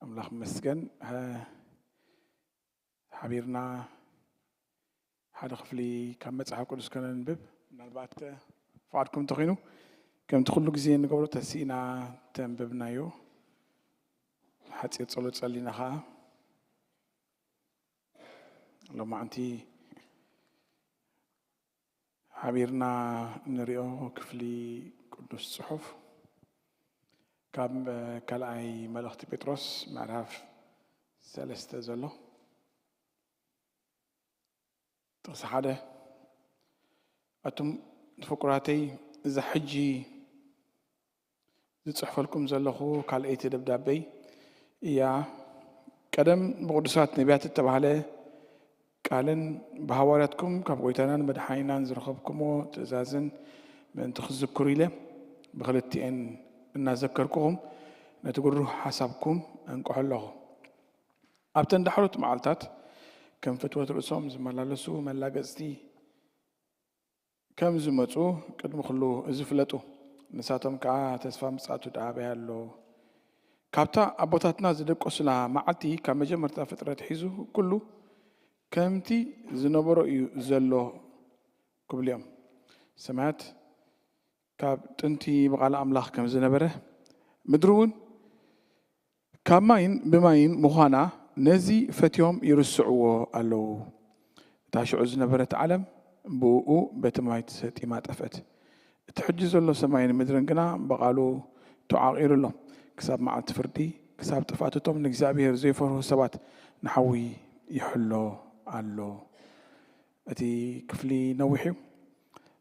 ኣምላኽ ይመስገን። ሓቢርና ሓደ ክፍሊ ካብ መጽሓፍ ቅዱስ ከነንብብ፣ ምናልባት ፍቓድኩም እንተኾይኑ፣ ከምቲ ኩሉ ግዜ እንገብሮ፣ ተሲእና ተንብብናዮ ሓጺር ጸሎት ጸሊና ኸኣ ሎማዕንቲ ሓቢርና ንሪኦ ክፍሊ ቅዱስ ጽሑፍ ካብ ካልኣይ መልእኽቲ ጴጥሮስ ምዕራፍ ሰለስተ ዘሎ ጥቕሲ ሓደ፣ ኣቱም ፍቁራተይ፣ እዛ ሕጂ ዝጽሕፈልኩም ዘለኹ ካልኣይቲ ደብዳበይ እያ። ቀደም ብቕዱሳት ነቢያት እተባህለ ቃልን ብሃዋርያትኩም ካብ ጐይታናን መድሓኒናን ዝረኸብኩምዎ ትእዛዝን ምእንቲ ክትዝክሩ ኢለ፣ ብኽልቲኤን እናዘከርኩኹም ነቲ ግሩህ ሓሳብኩም እንቅሖ ኣለኹ። ኣብተን ዳሕሮት መዓልታት ከም ፍትወት ርእሶም ዝመላለሱ መላገጽቲ ከም ዝመጹ ቅድሚ ኩሉ እዚ ፍለጡ። ንሳቶም ከኣ ተስፋ ምጽኣቱ ደኣ ኣበይ ኣሎ? ካብታ ኣቦታትና ዝደቀሱላ መዓልቲ፣ ካብ መጀመርታ ፍጥረት ሒዙ ኩሉ ከምቲ ዝነበሮ እዩ ዘሎ ክብሉ እዮም። ሰማያት ካብ ጥንቲ ብቓል ኣምላኽ ከም ዝነበረ፣ ምድሪ እውን ካብ ማይን ብማይን ምዃና ነዚ ፈትዮም ይርስዕዎ ኣለዉ። እታ ሽዑ ዝነበረት ዓለም ብእኡ በቲ ማይ ተሰጢማ ጠፍአት። እቲ ሕጂ ዘሎ ሰማይን ምድርን ግና ብቓሉ ተዓቒሩ ኣሎ። ክሳብ መዓልቲ ፍርዲ፣ ክሳብ ጥፍኣት እቶም ንእግዚኣብሔር ዘይፈርሁ ሰባት ንሓዊ ይሕሎ ኣሎ። እቲ ክፍሊ ነዊሕ እዩ።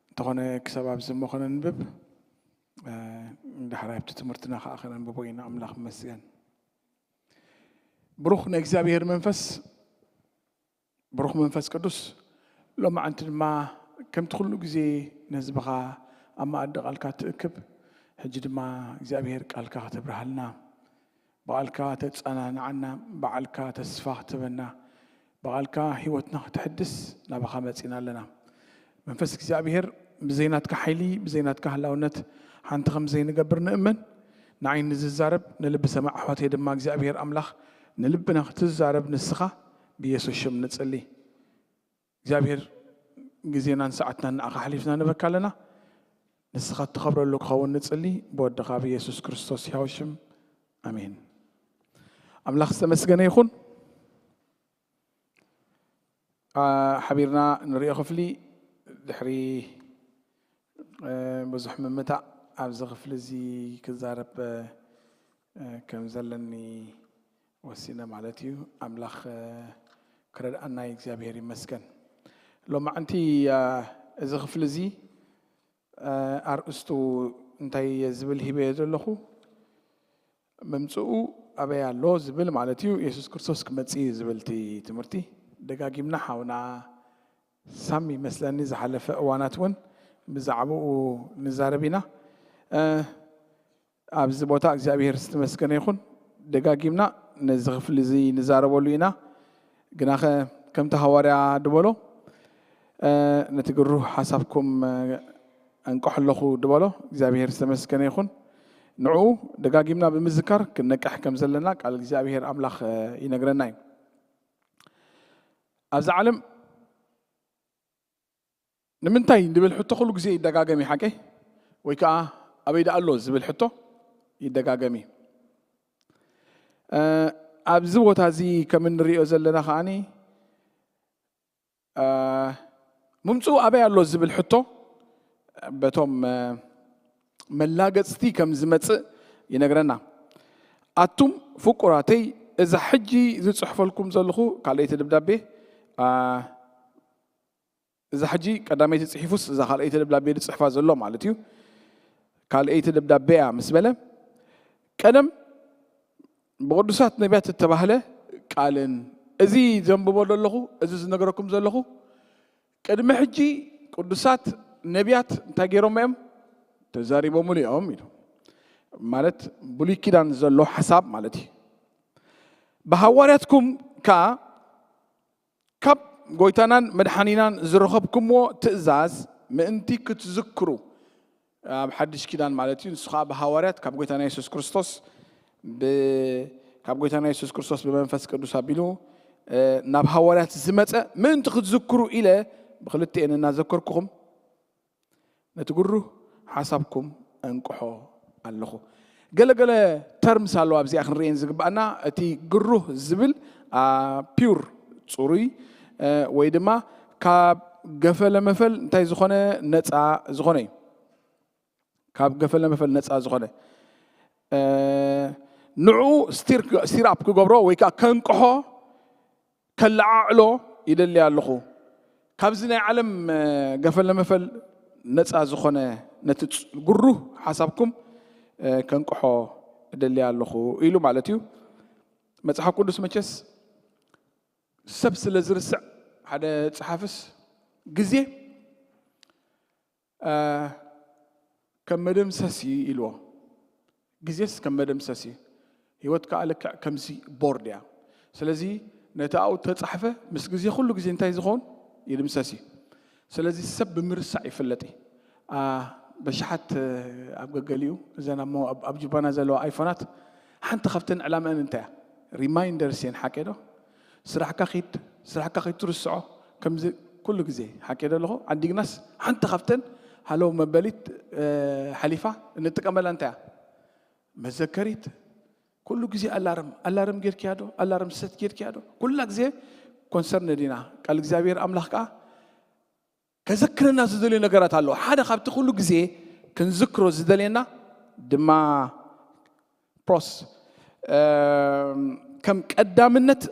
እንተኾነ ክሳብ ኣብዚ እሞ ከነንብብ፣ እ፣ ዳሕራይ ኣብቲ ትምህርትና ከዓ ከነንብቦ ኢና። ኣምላኽ ይመስገን። ብሩኽ ናይ እግዚኣብሔር መንፈስ፣ ብሩኽ መንፈስ ቅዱስ፣ ሎማዕንቲ ድማ ከምቲ ኩሉ ግዜ ንህዝብኻ ኣብ መኣዲ ቃልካ ትእክብ፣ ሕጂ ድማ እግዚኣብሔር ቃልካ ከተብርሃልና፣ ብቓልካ ተጸናንዓና፣ ብቓልካ ተስፋ ክትህበና፣ ብቓልካ ህይወትና ከተሕድስ ናባኻ መጺና ኣለና። መንፈስ እግዚኣብሔር ብዘይ ናትካ ሓይሊ፣ ብዘይ ናትካ ህላውነት ሓንቲ ከም ዘይንገብር ንእመን። ንዓይ ንዝዛረብ፣ ንልቢ ሰማዕ ኣሕዋተይ ድማ እግዚኣብሔር ኣምላኽ ንልብና ክትዛረብ ንስኻ ብየሱስ ሽም ንጽሊ። እግዚኣብሔር ግዜናን ሰዓትናን ንዓኻ ሓሊፍና ንበካ ኣለና። ንስኻ እትኸብረሉ ክኸውን ንጽሊ ብወድኻ ብየሱስ ክርስቶስ ሕያው ሽም። ኣሜን። ኣምላኽ ዝተመስገነ ይኹን። ኣ፣ ሓቢርና ንሪኦ ክፍሊ ድሕሪ፣ እ፣ ብዙሕ ምምታእ ኣብዚ ክፍሊ እዚ ክዛረብ፣ እ፣ ከም ዘለኒ ወሲነ ማለት እዩ። ኣምላኽ፣ እ፣ ክረድኣና እዩ። እግዚኣብሔር ይመስገን። ሎማዕንቲ፣ እ፣ እዚ ክፍሊ እዚ፣ እ፣ ኣርእስቱ እንታይ እየ ዝብል ሂበዮ ዘለኹ? ምምጽኡ ኣበይ ኣሎ ዝብል ማለት እዩ። የሱስ ክርስቶስ ክመጽእ እዩ ዝብል እቲ ትምህርቲ ደጋጊምና ሓውና ሳሚ ይመስለኒ ዝሓለፈ እዋናት እውን ብዛዕባኡ ንዛረብ ኢና። እ፣ ኣብዚ ቦታ እግዚኣብሔር ዝተመስገነ ይኹን። ደጋጊምና ነዚ ክፍሊ እዚ ንዛረበሉ ኢና። ግናኸ ከምቲ ሃዋርያ ድበሎ፣ እ፣ ነቲ ግሩህ ሓሳብኩም፣ እ፣ ኣንቅሖ ኣለኹ ድበሎ። እግዚኣብሔር ዝተመስገነ ይኹን። ንዕኡ ደጋጊምና ብምዝካር ክንነቅሕ ከም ዘለና ቃል እግዚኣብሔር ኣምላኽ፣ እ፣ ይነግረና እዩ። ኣብዚ ዓለም ንምንታይ ዝብል ሕቶ ኩሉ ግዜ ይደጋገም እዩ፣ ሓቀይ? ወይ ከዓ ኣበይ ደኣ ኣሎ ዝብል ሕቶ ይደጋገም እዩ። እ፣ ኣብዚ ቦታ እዚ ከም እንሪኦ ዘለና ከዓኒ፣ እ፣ ምምፅኡ ኣበይ ኣሎ ዝብል ሕቶ በቶም፣ እ፣ መላገፅቲ ከም ዝመፅእ ይነግረና። ኣቱም ፍቁራተይ፣ እዛ ሕጂ ዝፅሕፈልኩም ዘለኹ ካልኣይቲ ደብዳቤ፣ እ፣ እዛ ሕጂ ቀዳመይቲ ጽሒፉስ እዛ ካልኣይቲ ደብዳቤ ዝጽሕፋ ዘሎ ማለት እዩ። ካልኣይቲ ደብዳቤ እያ ምስ በለ፣ ቀደም ብቕዱሳት ነቢያት እተባህለ ቃልን፣ እዚ ዘንብቦ ዘለኹ፣ እዚ ዝነግረኩም ዘለኹ፣ ቅድሚ ሕጂ ቅዱሳት ነቢያት እንታይ ገይሮም እዮም? ተዛሪቦምሉ እዮም ኢሉ። ማለት ብሉይ ኪዳን ዘሎ ሓሳብ ማለት እዩ። ብሃዋርያትኩም ከኣ ካብ ጎይታናን መድሓኒናን ዝረኸብኩምዎ ትእዛዝ ምእንቲ ክትዝክሩ፣ ኣብ ሓድሽ ኪዳን ማለት እዩ፣ ንሱ ኸዓ ብሃዋርያት ካብ ጎይታና የሱስ ክርስቶስ ብ-፣ ካብ ጎይታና የሱስ ክርስቶስ ብመንፈስ ቅዱስ ኣቢሉ ናብ ሃዋርያት ዝመጸ ምእንቲ ክትዝክሩ ኢለ ብክልቲኤን እናዘከርኩኹም ነቲ ግሩህ ሓሳብኩም እንቅሖ ኣለኹ። ገለገለ ተርምስ ኣለዋ ኣብዚኣ ክንርእየን ዝግባኣና። እቲ ግሩህ ዝብል ፒውር፣ ጽሩይ፣ ወይ ድማ ካብ ገፈለ መፈል እንታይ ዝኾነ፣ ነፃ ዝኾነ እዩ። ካብ ገፈለ መፈል ነፃ ዝኾነ ንዕኡ ስቲር ኣፕ ክገብሮ ወይ ከዓ ከንቅሖ፣ ከለዓዕሎ ይደሊ ኣለኹ። ካብዚ ናይ ዓለም ገፈለ መፈል ነፃ ዝኾነ ነቲ ግሩህ ሓሳብኩም ከንቅሖ እደሊ ኣለኹ ኢሉ ማለት እዩ። መፅሓፍ ቅዱስ መቸስ ሰብ ስለ ዝርስዕ፣ ሓደ ፀሓፍስ ግዜ ከም መደምሰስ እዩ ኢልዎ። ግዜስ ከም መደምሰስ እዩ፣ ህይወት ከዓ ልክዕ ከምዚ ቦርድ እያ። ስለዚ ነቲ ኣብኡ ተፃሕፈ ምስ ግዜ ኩሉ ግዜ እንታይ ዝኸውን ይድምሰስ እዩ። ስለዚ ሰብ ብምርሳዕ ይፍለጥ እዩ። በሽሓት ኣብ ገገሊኡ እዘን ኣብ ጅባና ዘለዋ ኣይፎናት ሓንቲ ካብተን ዕላምአን እንታይ እያ? ሪማይንደርስ እየን። ሓቀ ዶ? ስራሕካ ኪድ፣ ስራሕካ ከይትርስዖ። ከምዚ ኩሉ ግዜ ሓቂ ዶ ኣለኹ? ዓዲግናስ ሓንቲ ካብተን ሃለው መበሊት ሓሊፋ እንጥቀመላ እንታይ እያ? መዘከሪት። ኩሉ ግዜ ኣላርም ኣላርም ጌርክያ ዶ? ኣላርም ሰት ጌርክያ ዶ? ኩላ ግዜ ኮንሰርን ዲና። ቃል እግዚኣብሔር ኣምላኽ ከዓ ከዘክረና ዝደልዩ ነገራት ኣለዎ። ሓደ ካብቲ ኩሉ ግዜ ክንዝክሮ ዝደልየና ድማ ፕሮስ ከም ቀዳምነት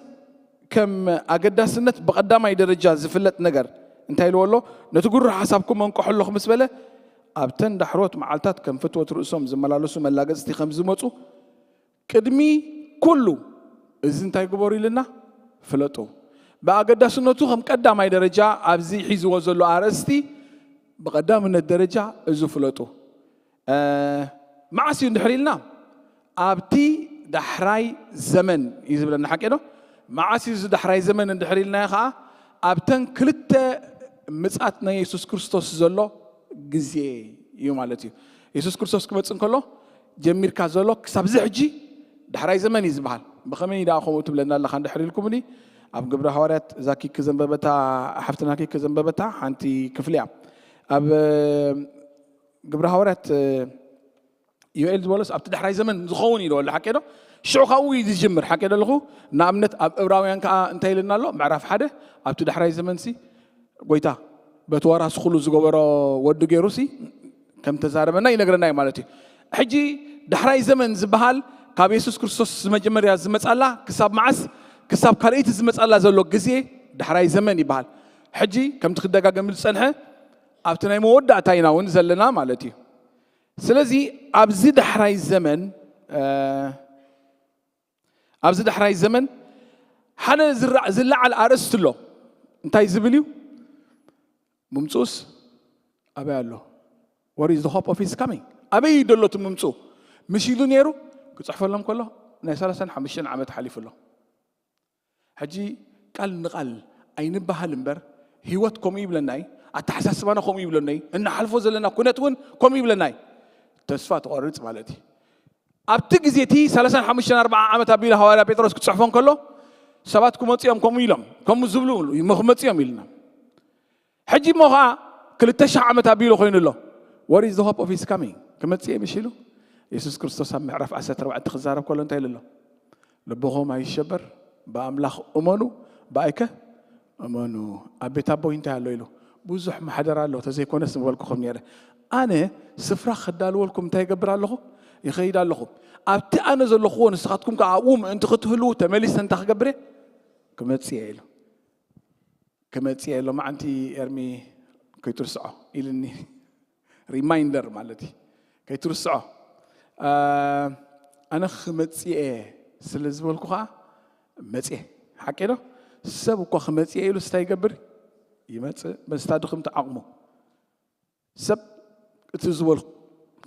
ከም ኣገዳስነት ብቐዳማይ ደረጃ ዝፍለጥ ነገር እንታይ ኢልዎ ኣሎ? ነቲ ግሩህ ሓሳብኩም ኣንቅሖ ኣለኹ ምስ በለ ኣብተን ዳሕሮት መዓልታት ከም ፍትወት ርእሶም ዝመላለሱ መላገፅቲ ከም ዝመፁ ቅድሚ ኩሉ እዚ እንታይ ግበሩ ኢልና ፍለጡ። ብኣገዳስነቱ ከም ቀዳማይ ደረጃ ኣብዚ ሒዝዎ ዘሎ ኣርእስቲ ብቐዳምነት ደረጃ እዚ ፍለጡ። መዓስ እዩ እንድሕር ኢልና ኣብቲ ዳሕራይ ዘመን እዩ ዝብለና። ሓቂ ዶ? መዓስ እዩ እዚ ዳሕራይ ዘመን እንድሕር ኢልናዮ ከዓ ኣብተን ክልተ ምጻት ናይ የሱስ ክርስቶስ ዘሎ ግዜ እዩ ማለት እዩ። የሱስ ክርስቶስ ክመጽእ እንከሎ ጀሚርካ ዘሎ ክሳብ እዚ ሕጂ ዳሕራይ ዘመን እዩ ዝበሃል። ብኸመይ ደኣ ከምኡ ትብለና ኣለኻ እንድሕር ኢልኩምኒ፣ ኣብ ግብረ ሃዋርያት እዛ ኪክ ዘንበበታ ሓፍትና ኪክ ዘንበበታ ሓንቲ ክፍሊ እያ። ኣብ ግብረ ሃዋርያት ዮኤል ዝበሎስ ኣብቲ ዳሕራይ ዘመን ዝኸውን ኢልዎ ኣሎ። ሓቂ ዶ? ሽዑ ካብኡ እዩ ዝጅምር። ሓቂ ዶ ኣለኹ? ንኣብነት ኣብ ዕብራውያን ከዓ እንታይ ኢልና ኣሎ? ምዕራፍ ሓደ ኣብቲ ዳሕራይ ዘመንሲ ጎይታ በቲ ወራሲ ኩሉ ዝገበሮ ወዲ ገይሩሲ ከም ተዛረበና ይነግረና እዩ ማለት እዩ። ሕጂ ዳሕራይ ዘመን ዝበሃል ካብ የሱስ ክርስቶስ መጀመርያ ዝመጻላ ክሳብ መዓስ? ክሳብ ካልኣይቲ ዝመጻላ ዘሎ ግዜ ዳሕራይ ዘመን ይበሃል። ሕጂ ከምቲ ክደጋገም ዝጸንሐ ኣብቲ ናይ መወዳእታ ኢና እውን ዘለና ማለት እዩ። ስለዚ ኣብዚ ዳሕራይ ዘመን ኣብዚ ዳሕራይ ዘመን ሓደ ዝለዓል ኣርእስቲ ኣሎ። እንታይ ዝብል እዩ? ምምፅኡስ ኣበይ ኣሎ? Where is the hope of his coming? ኣበይ እዩ ዘሎ እቲ ምምፅኡ? ምሽ ኢሉ ነይሩ ክፅሕፈሎም ከሎ ናይ ሰላሳን ሓሙሽተን ዓመት ሓሊፉ ኣሎ። ሕጂ ቃል ንቃል ኣይንበሃል እምበር ህይወት ከምኡ ይብለና እዩ። ኣተሓሳስባና ከምኡ ይብለና እዩ። እንሓልፎ ዘለና ኩነት እውን ከምኡ ይብለና እዩ። ተስፋ ትቆርፅ ማለት እዩ። ኣብቲ ግዜ እቲ ሰላሳን ሓሙሽተን ኣርባዓ ዓመት ኣቢሉ ሃዋርያ ጴጥሮስ ክፅሕፎ እንከሎ ሰባት ክመፁ እዮም ከምኡ ኢሎም ከምኡ ዝብሉ ክመፁ እዮም ኢልና። ሕጂ እሞ ከዓ ክልተ ሽሕ ዓመት ኣቢሉ ኮይኑ ኣሎ። What is the hope of his coming? ክመፅእ እየ ምሽ ኢሉ የሱስ ክርስቶስ ኣብ ምዕራፍ ዓሰርተ ኣርባዕተ ክዛረብ ከሎ እንታይ ኢሉ ኣሎ? ልብኹም ኣይሸበር፣ ብኣምላኽ እመኑ፣ ብኣይከ እመኑ። ኣብ ቤት ኣቦይ እንታይ ኣሎ ኢሉ ብዙሕ ማሕደር ኣሎ፣ ተዘይኮነስ ምበልኩኹም ነይረ። ኣነ ስፍራ ክዳልወልኩም እንታይ ይገብር ኣለኹ? ይኸይድ ኣለኹ። ኣብቲ ኣነ ዘለኹዎ ንስኻትኩም ከዓ ኣብኡ ምእንቲ ክትህልዉ ተመሊሰ እንታይ ክገብር እየ? ክመጽእ እየ ኢሉ። ክመጽእ እየ ሎማዓንቲ ኤርሚ ከይትርስዖ ኢልኒ። ሪማይንደር ማለት እዩ። ከይትርስዖ። ኣነ ክመጽእ እየ ስለ ዝበልኩ ከዓ መጽእ። ሓቂ ዶ? ሰብ እኳ ክመጽእ እየ ኢሉ ስታይ ይገብር? ይመጽእ። በስታ ድኽምቲ ዓቕሙ። ሰብ እቲ ዝበል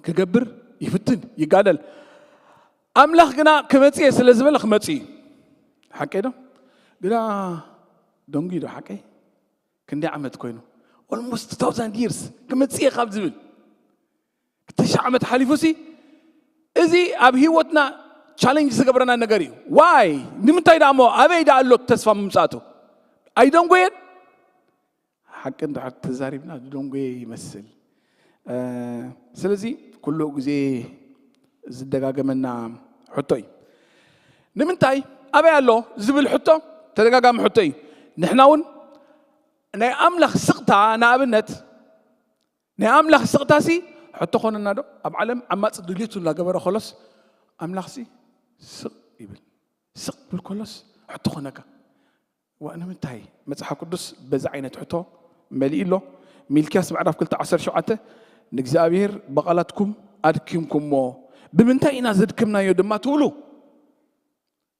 ክገብር ይፍትን፣ ይጋደል። ኣምላኽ ግና ክመጽእ እየ ስለ ዝበለ ክመጽእ እዩ። ሓቂ ዶ? ግና ደንጉዩ ዶ ሓቀይ? ክንደይ ዓመት ኮይኑ? Almost two thousand years ክመጽእ እየ ካብ ዝብል ክልተ ሽሕ ዓመት ሓሊፉ ሲ እዚ ኣብ ህይወትና ቻሌንጅ ዝገብረና ነገር እዩ። ዋይ ንምንታይ ደኣ እሞ ኣበይ ደኣ ኣሎ ተስፋ ምምፃእቱ? ኣይደንጎየን? ሓቂ እንድሕር ተዛሪብና ዝደንጎየ ይመስል። ስለዚ ኩሉ ግዜ ዝደጋገመና ሕቶ እዩ። ንምንታይ ኣበይ ኣሎ ዝብል ሕቶ ተደጋጋሚ ሕቶ እዩ። ንሕና እውን ናይ ኣምላኽ ስቕታ ንኣብነት ናይ ኣምላኽ ስቕታሲ ሕቶ ኾነና ዶ? ኣብ ዓለም ዓማፂ ድልየቱ እናገበረ ከሎስ ኣምላኽሲ ስቕ ይብል። ስቕ ብል ከሎስ ሕቶ ኾነካ። ዋ ንምንታይ መጽሓፍ ቅዱስ በዚ ዓይነት ሕቶ መሊኡ ኣሎ? ሚልክያስ ምዕራፍ ክልተ ዓሰርተ ሸውዓተ ንእግዚኣብሔር ብቓላትኩም ኣድኪምኩሞ፣ ብምንታይ ኢና ዘድክምናዮ ድማ ትብሉ?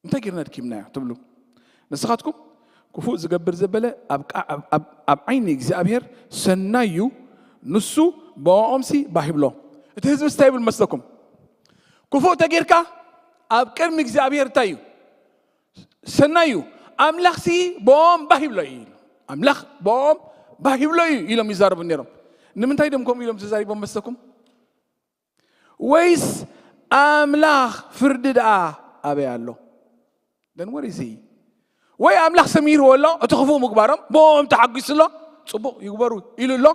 እንታይ ጌርና ኣድኪምናዮ ትብሉ? ንስኻትኩም ክፉእ ዝገብር ዘበለ ኣብ ዓይኒ እግዚኣብሔር ሰናይ እዩ፣ ንሱ ብኦምሲ ባህ ይብሎ። እቲ ህዝቢ እንታይ ይብል መስለኩም? ክፉእ ተጌርካ ኣብ ቅድሚ እግዚኣብሔር እንታይ እዩ? ሰናይ እዩ። ኣምላኽሲ ብኦም ባህ ይብሎ እዩ። ኣምላኽ ብኦም ባህ ይብሎ እዩ ኢሎም ይዛረቡ ነይሮም። ንምንታይ ደም ከምኡ ኢሎም ተዛሪቦም መስለኩም? ወይስ ኣምላኽ ፍርዲ ደኣ ኣበይ ኣሎ? ደን ወር እዚ ወይ ኣምላኽ ሰሚርዎ ኣሎ እቲ ክፉእ ምግባሮም ብኦም ተሓጒሱ ኣሎ ጽቡቕ ይግበሩ ኢሉ ኣሎ።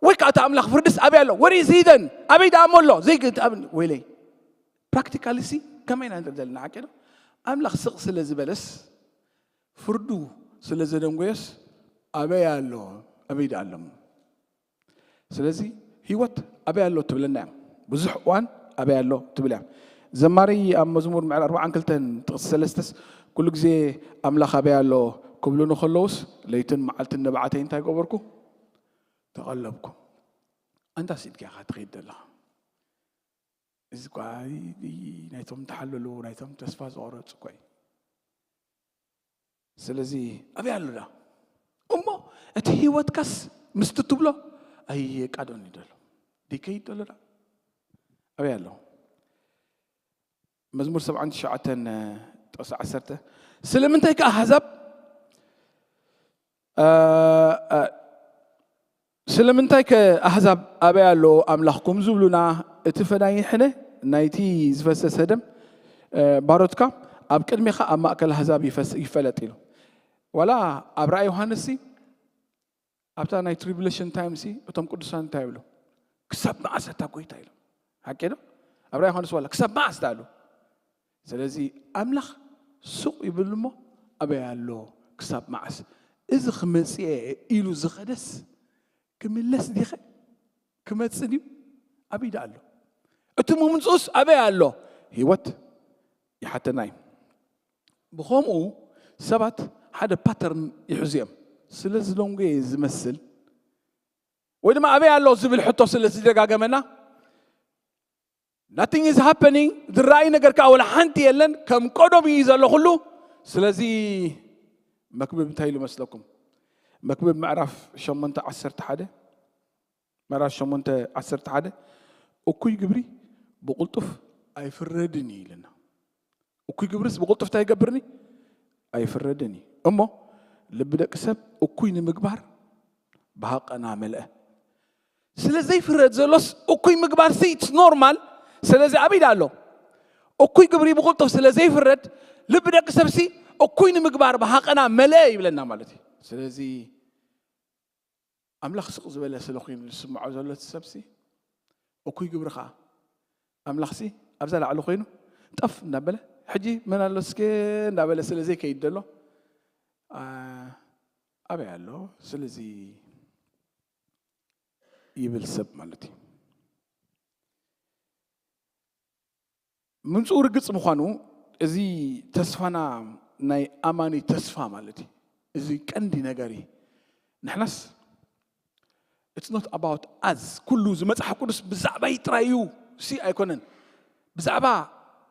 ወይ ከዓ እቲ ኣምላኽ ፍርድስ ኣበይ ኣሎ? ወር እዚ ደን ኣበይ ደኣ እሞ ኣሎ? ዘይግድ ወይለይ ፕራክቲካሊ ሲ ከመይ ኢና ንርኢ ዘለና ሓቂ ዶ? ኣምላኽ ስቕ ስለ ዝበለስ ፍርዱ ስለ ዘደንጎየስ ኣበይ ኣሎ? ኣበይ ደኣ ኣሎ? ስለዚ ህይወት ኣበይ ኣሎ ትብለና እያ። ብዙሕ እዋን ኣበይ ኣሎ ትብል እያ። ዘማሪ ኣብ መዝሙር ምዕራፍ ኣርባዓን ክልተን ጥቕሲ ሰለስተስ ኩሉ ግዜ ኣምላኽ ኣበይ ኣሎ ክብሉኒ ከለውስ ለይትን መዓልትን ንብዓተይ እንታይ ገበርኩ? ተቐለብኩ። ኣንታ ሲድካ ኢኻ ትኸይድ ዘለኻ። እዚ እኳ ናይቶም ተሓለሉ ናይቶም ተስፋ ዝቆረፁ እኳ እዩ። ስለዚ ኣበይ ኣሎ ዳ እሞ እቲ ህይወትካስ ምስቲ ትብሎ ኣይቃዶን እዩ ደሎ ደይከይድ ደሎ ዳ ኣበይ ኣሎ? መዝሙር ሰብዓን ትሽዓተን ጥቕሲ ዓሰርተ ስለምንታይ ከ ኣህዛብ ስለምንታይ ከ ኣህዛብ ኣበይ ኣሎ ኣምላኽኩም ዝብሉና? እቲ ፈዳይን ሕነ ናይቲ ዝፈሰሰ ደም ባሮትካ ኣብ ቅድሜኻ ኣብ ማእከል ኣህዛብ ይፈለጥ ኢሉ። ዋላ ኣብ ራእይ ዮሃንስ ሲ ኣብታ ናይ ትሪቡሌሽን ታይም ሲ እቶም ቅዱሳን እንታይ ይብሉ? ክሳብ መዓስ ኣታ ጎይታ ኢሎም። ሓቂ ዶ? ኣብ ራእይ ዮሃንስ ዋላ ክሳብ መዓስ ዳኣሉ። ስለዚ ኣምላኽ ሱቕ ይብል እሞ ኣበይ ኣሎ ክሳብ መዓስ? እዚ ክመጽእ ኢሉ ዝኸደስ ክምለስ ዲኸ? ክመጽእ ድዩ? ኣበይ ደኣ ኣሎ? እቲ ምምጽኡስ ኣበይ ኣሎ? ህይወት ይሓተና እዩ። ብኸምኡ ሰባት ሓደ ፓተርን ይሕዙ እዮም። ስለ ዝደንጎየ ዝመስል ወይ ድማ ኣበይ ኣሎ ዝብል ሕቶ ስለ ዝደጋገመና nothing is happening ዝረኣይ ነገር ከዓ ወላ ሓንቲ የለን ከም ቀደሙ እዩ ዘሎ ኩሉ። ስለዚ መክብብ እንታይ ኢሉ መስለኩም? መክብብ ምዕራፍ ሸሞንተ ዓሰርተ ሓደ ምዕራፍ ሸሞንተ ዓሰርተ ሓደ እኩይ ግብሪ ብቕልጡፍ ኣይፍረድን እዩ ኢልና። እኩይ ግብርስ ብቕልጡፍ እንታይ ይገብርኒ? ኣይፍረድን እዩ። እሞ ልቢ ደቂ ሰብ እኩይ ንምግባር ብሃቀና መልአ። ስለ ዘይፍረድ ዘሎስ እኩይ ምግባር ሲ it's normal። ስለዚ ኣበይ ደኣ ኣሎ? እኩይ ግብሪ ብቕልጡፍ ስለ ዘይፍረድ ልቢ ደቂ ሰብ ሲ እኩይ ንምግባር ብሃቀና መልአ ይብለና ማለት እዩ። ስለዚ ኣምላኽ ስቕ ዝበለ ስለ ኮይኑ ዝስምዖ ዘሎ እቲ ሰብሲ እኩይ ግብሪ ኸዓ ኣምላኽሲ ኣብዛ ላዕሊ ኮይኑ ጠፍ እንዳበለ ሕጂ መን ኣሎ እስከ እንዳበለ ስለ ዘይከይድ ዘሎ ኣበይ ኣሎ ስለዚ ይብል ሰብ ማለት እዩ። ምምፅኡ ርግፅ ምዃኑ እዚ ተስፋና ናይ ኣማኒ ተስፋ ማለት እዩ። እዚ ቀንዲ ነገር እዩ። ንሕናስ it's not about us ኩሉ እዚ መፅሓፍ ቅዱስ ብዛዕባይ ጥራይ እዩ ሲ ኣይኮነን። ብዛዕባ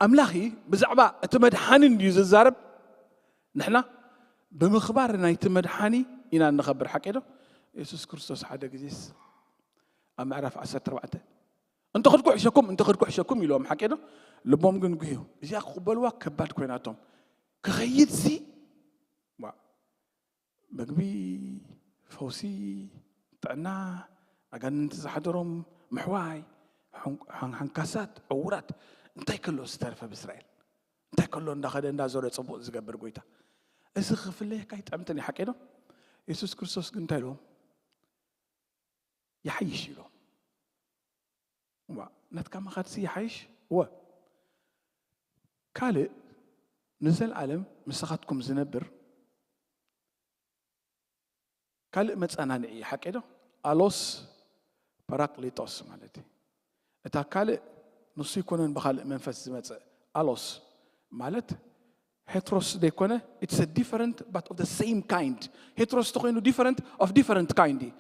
ኣምላኽ ብዛዕባ እቲ መድሓኒ እንድዩ ዝዛረብ። ንሕና ብምኽባር ናይቲ መድሓኒ ኢና እንኸብር ሓቂ ዶ? የሱስ ክርስቶስ ሓደ ግዜስ ኣብ ምዕራፍ ዓሰርተ ኣርባዕተ እንተ ኽድኩ ሕሸኩም እንተ ኽድኩ ሕሸኩም ኢልዎም ሓቂ ዶ? ልቦም ግን ጉህዩ እዚኣ ክቕበልዋ ከባድ ኮይናቶም ክኸይድ ሲ መግቢ ፈውሲ ጥዕና ኣጋንንቲ ዝሓደሮም ምሕዋይ ሓንካሳት ዕውራት እንታይ ከሎ ዝተረፈ ብእስራኤል ከሎ እንዳኸደ እንዳዞረ ጽቡቕ ዝገብር ጎይታ። እዚ ክፍለየካ ኣይጠምትን እዩ፣ ሓቂ ዶ? የሱስ ክርስቶስ ግን እንታይ ኢልዎም? ይሓይሽ ኢሎም። ዋ፣ ናትካ ምኻድሲ ይሓይሽ? ወ ካልእ ንዘለኣለም ምሳኻትኩም ዝነብር ካልእ መጸናንዒ እዩ፣ ሓቂ ዶ? ኣሎስ ፓራክሊጦስ ማለት እዩ። እታ ካልእ ንሱ ኣይኮነን ብኻልእ መንፈስ ዝመጽእ። ኣሎስ ማለት ሄትሮስ ዘይኮነ፣ it's a different but of the same kind። ሄትሮስ ተኮይኑ different of different kind እዩ።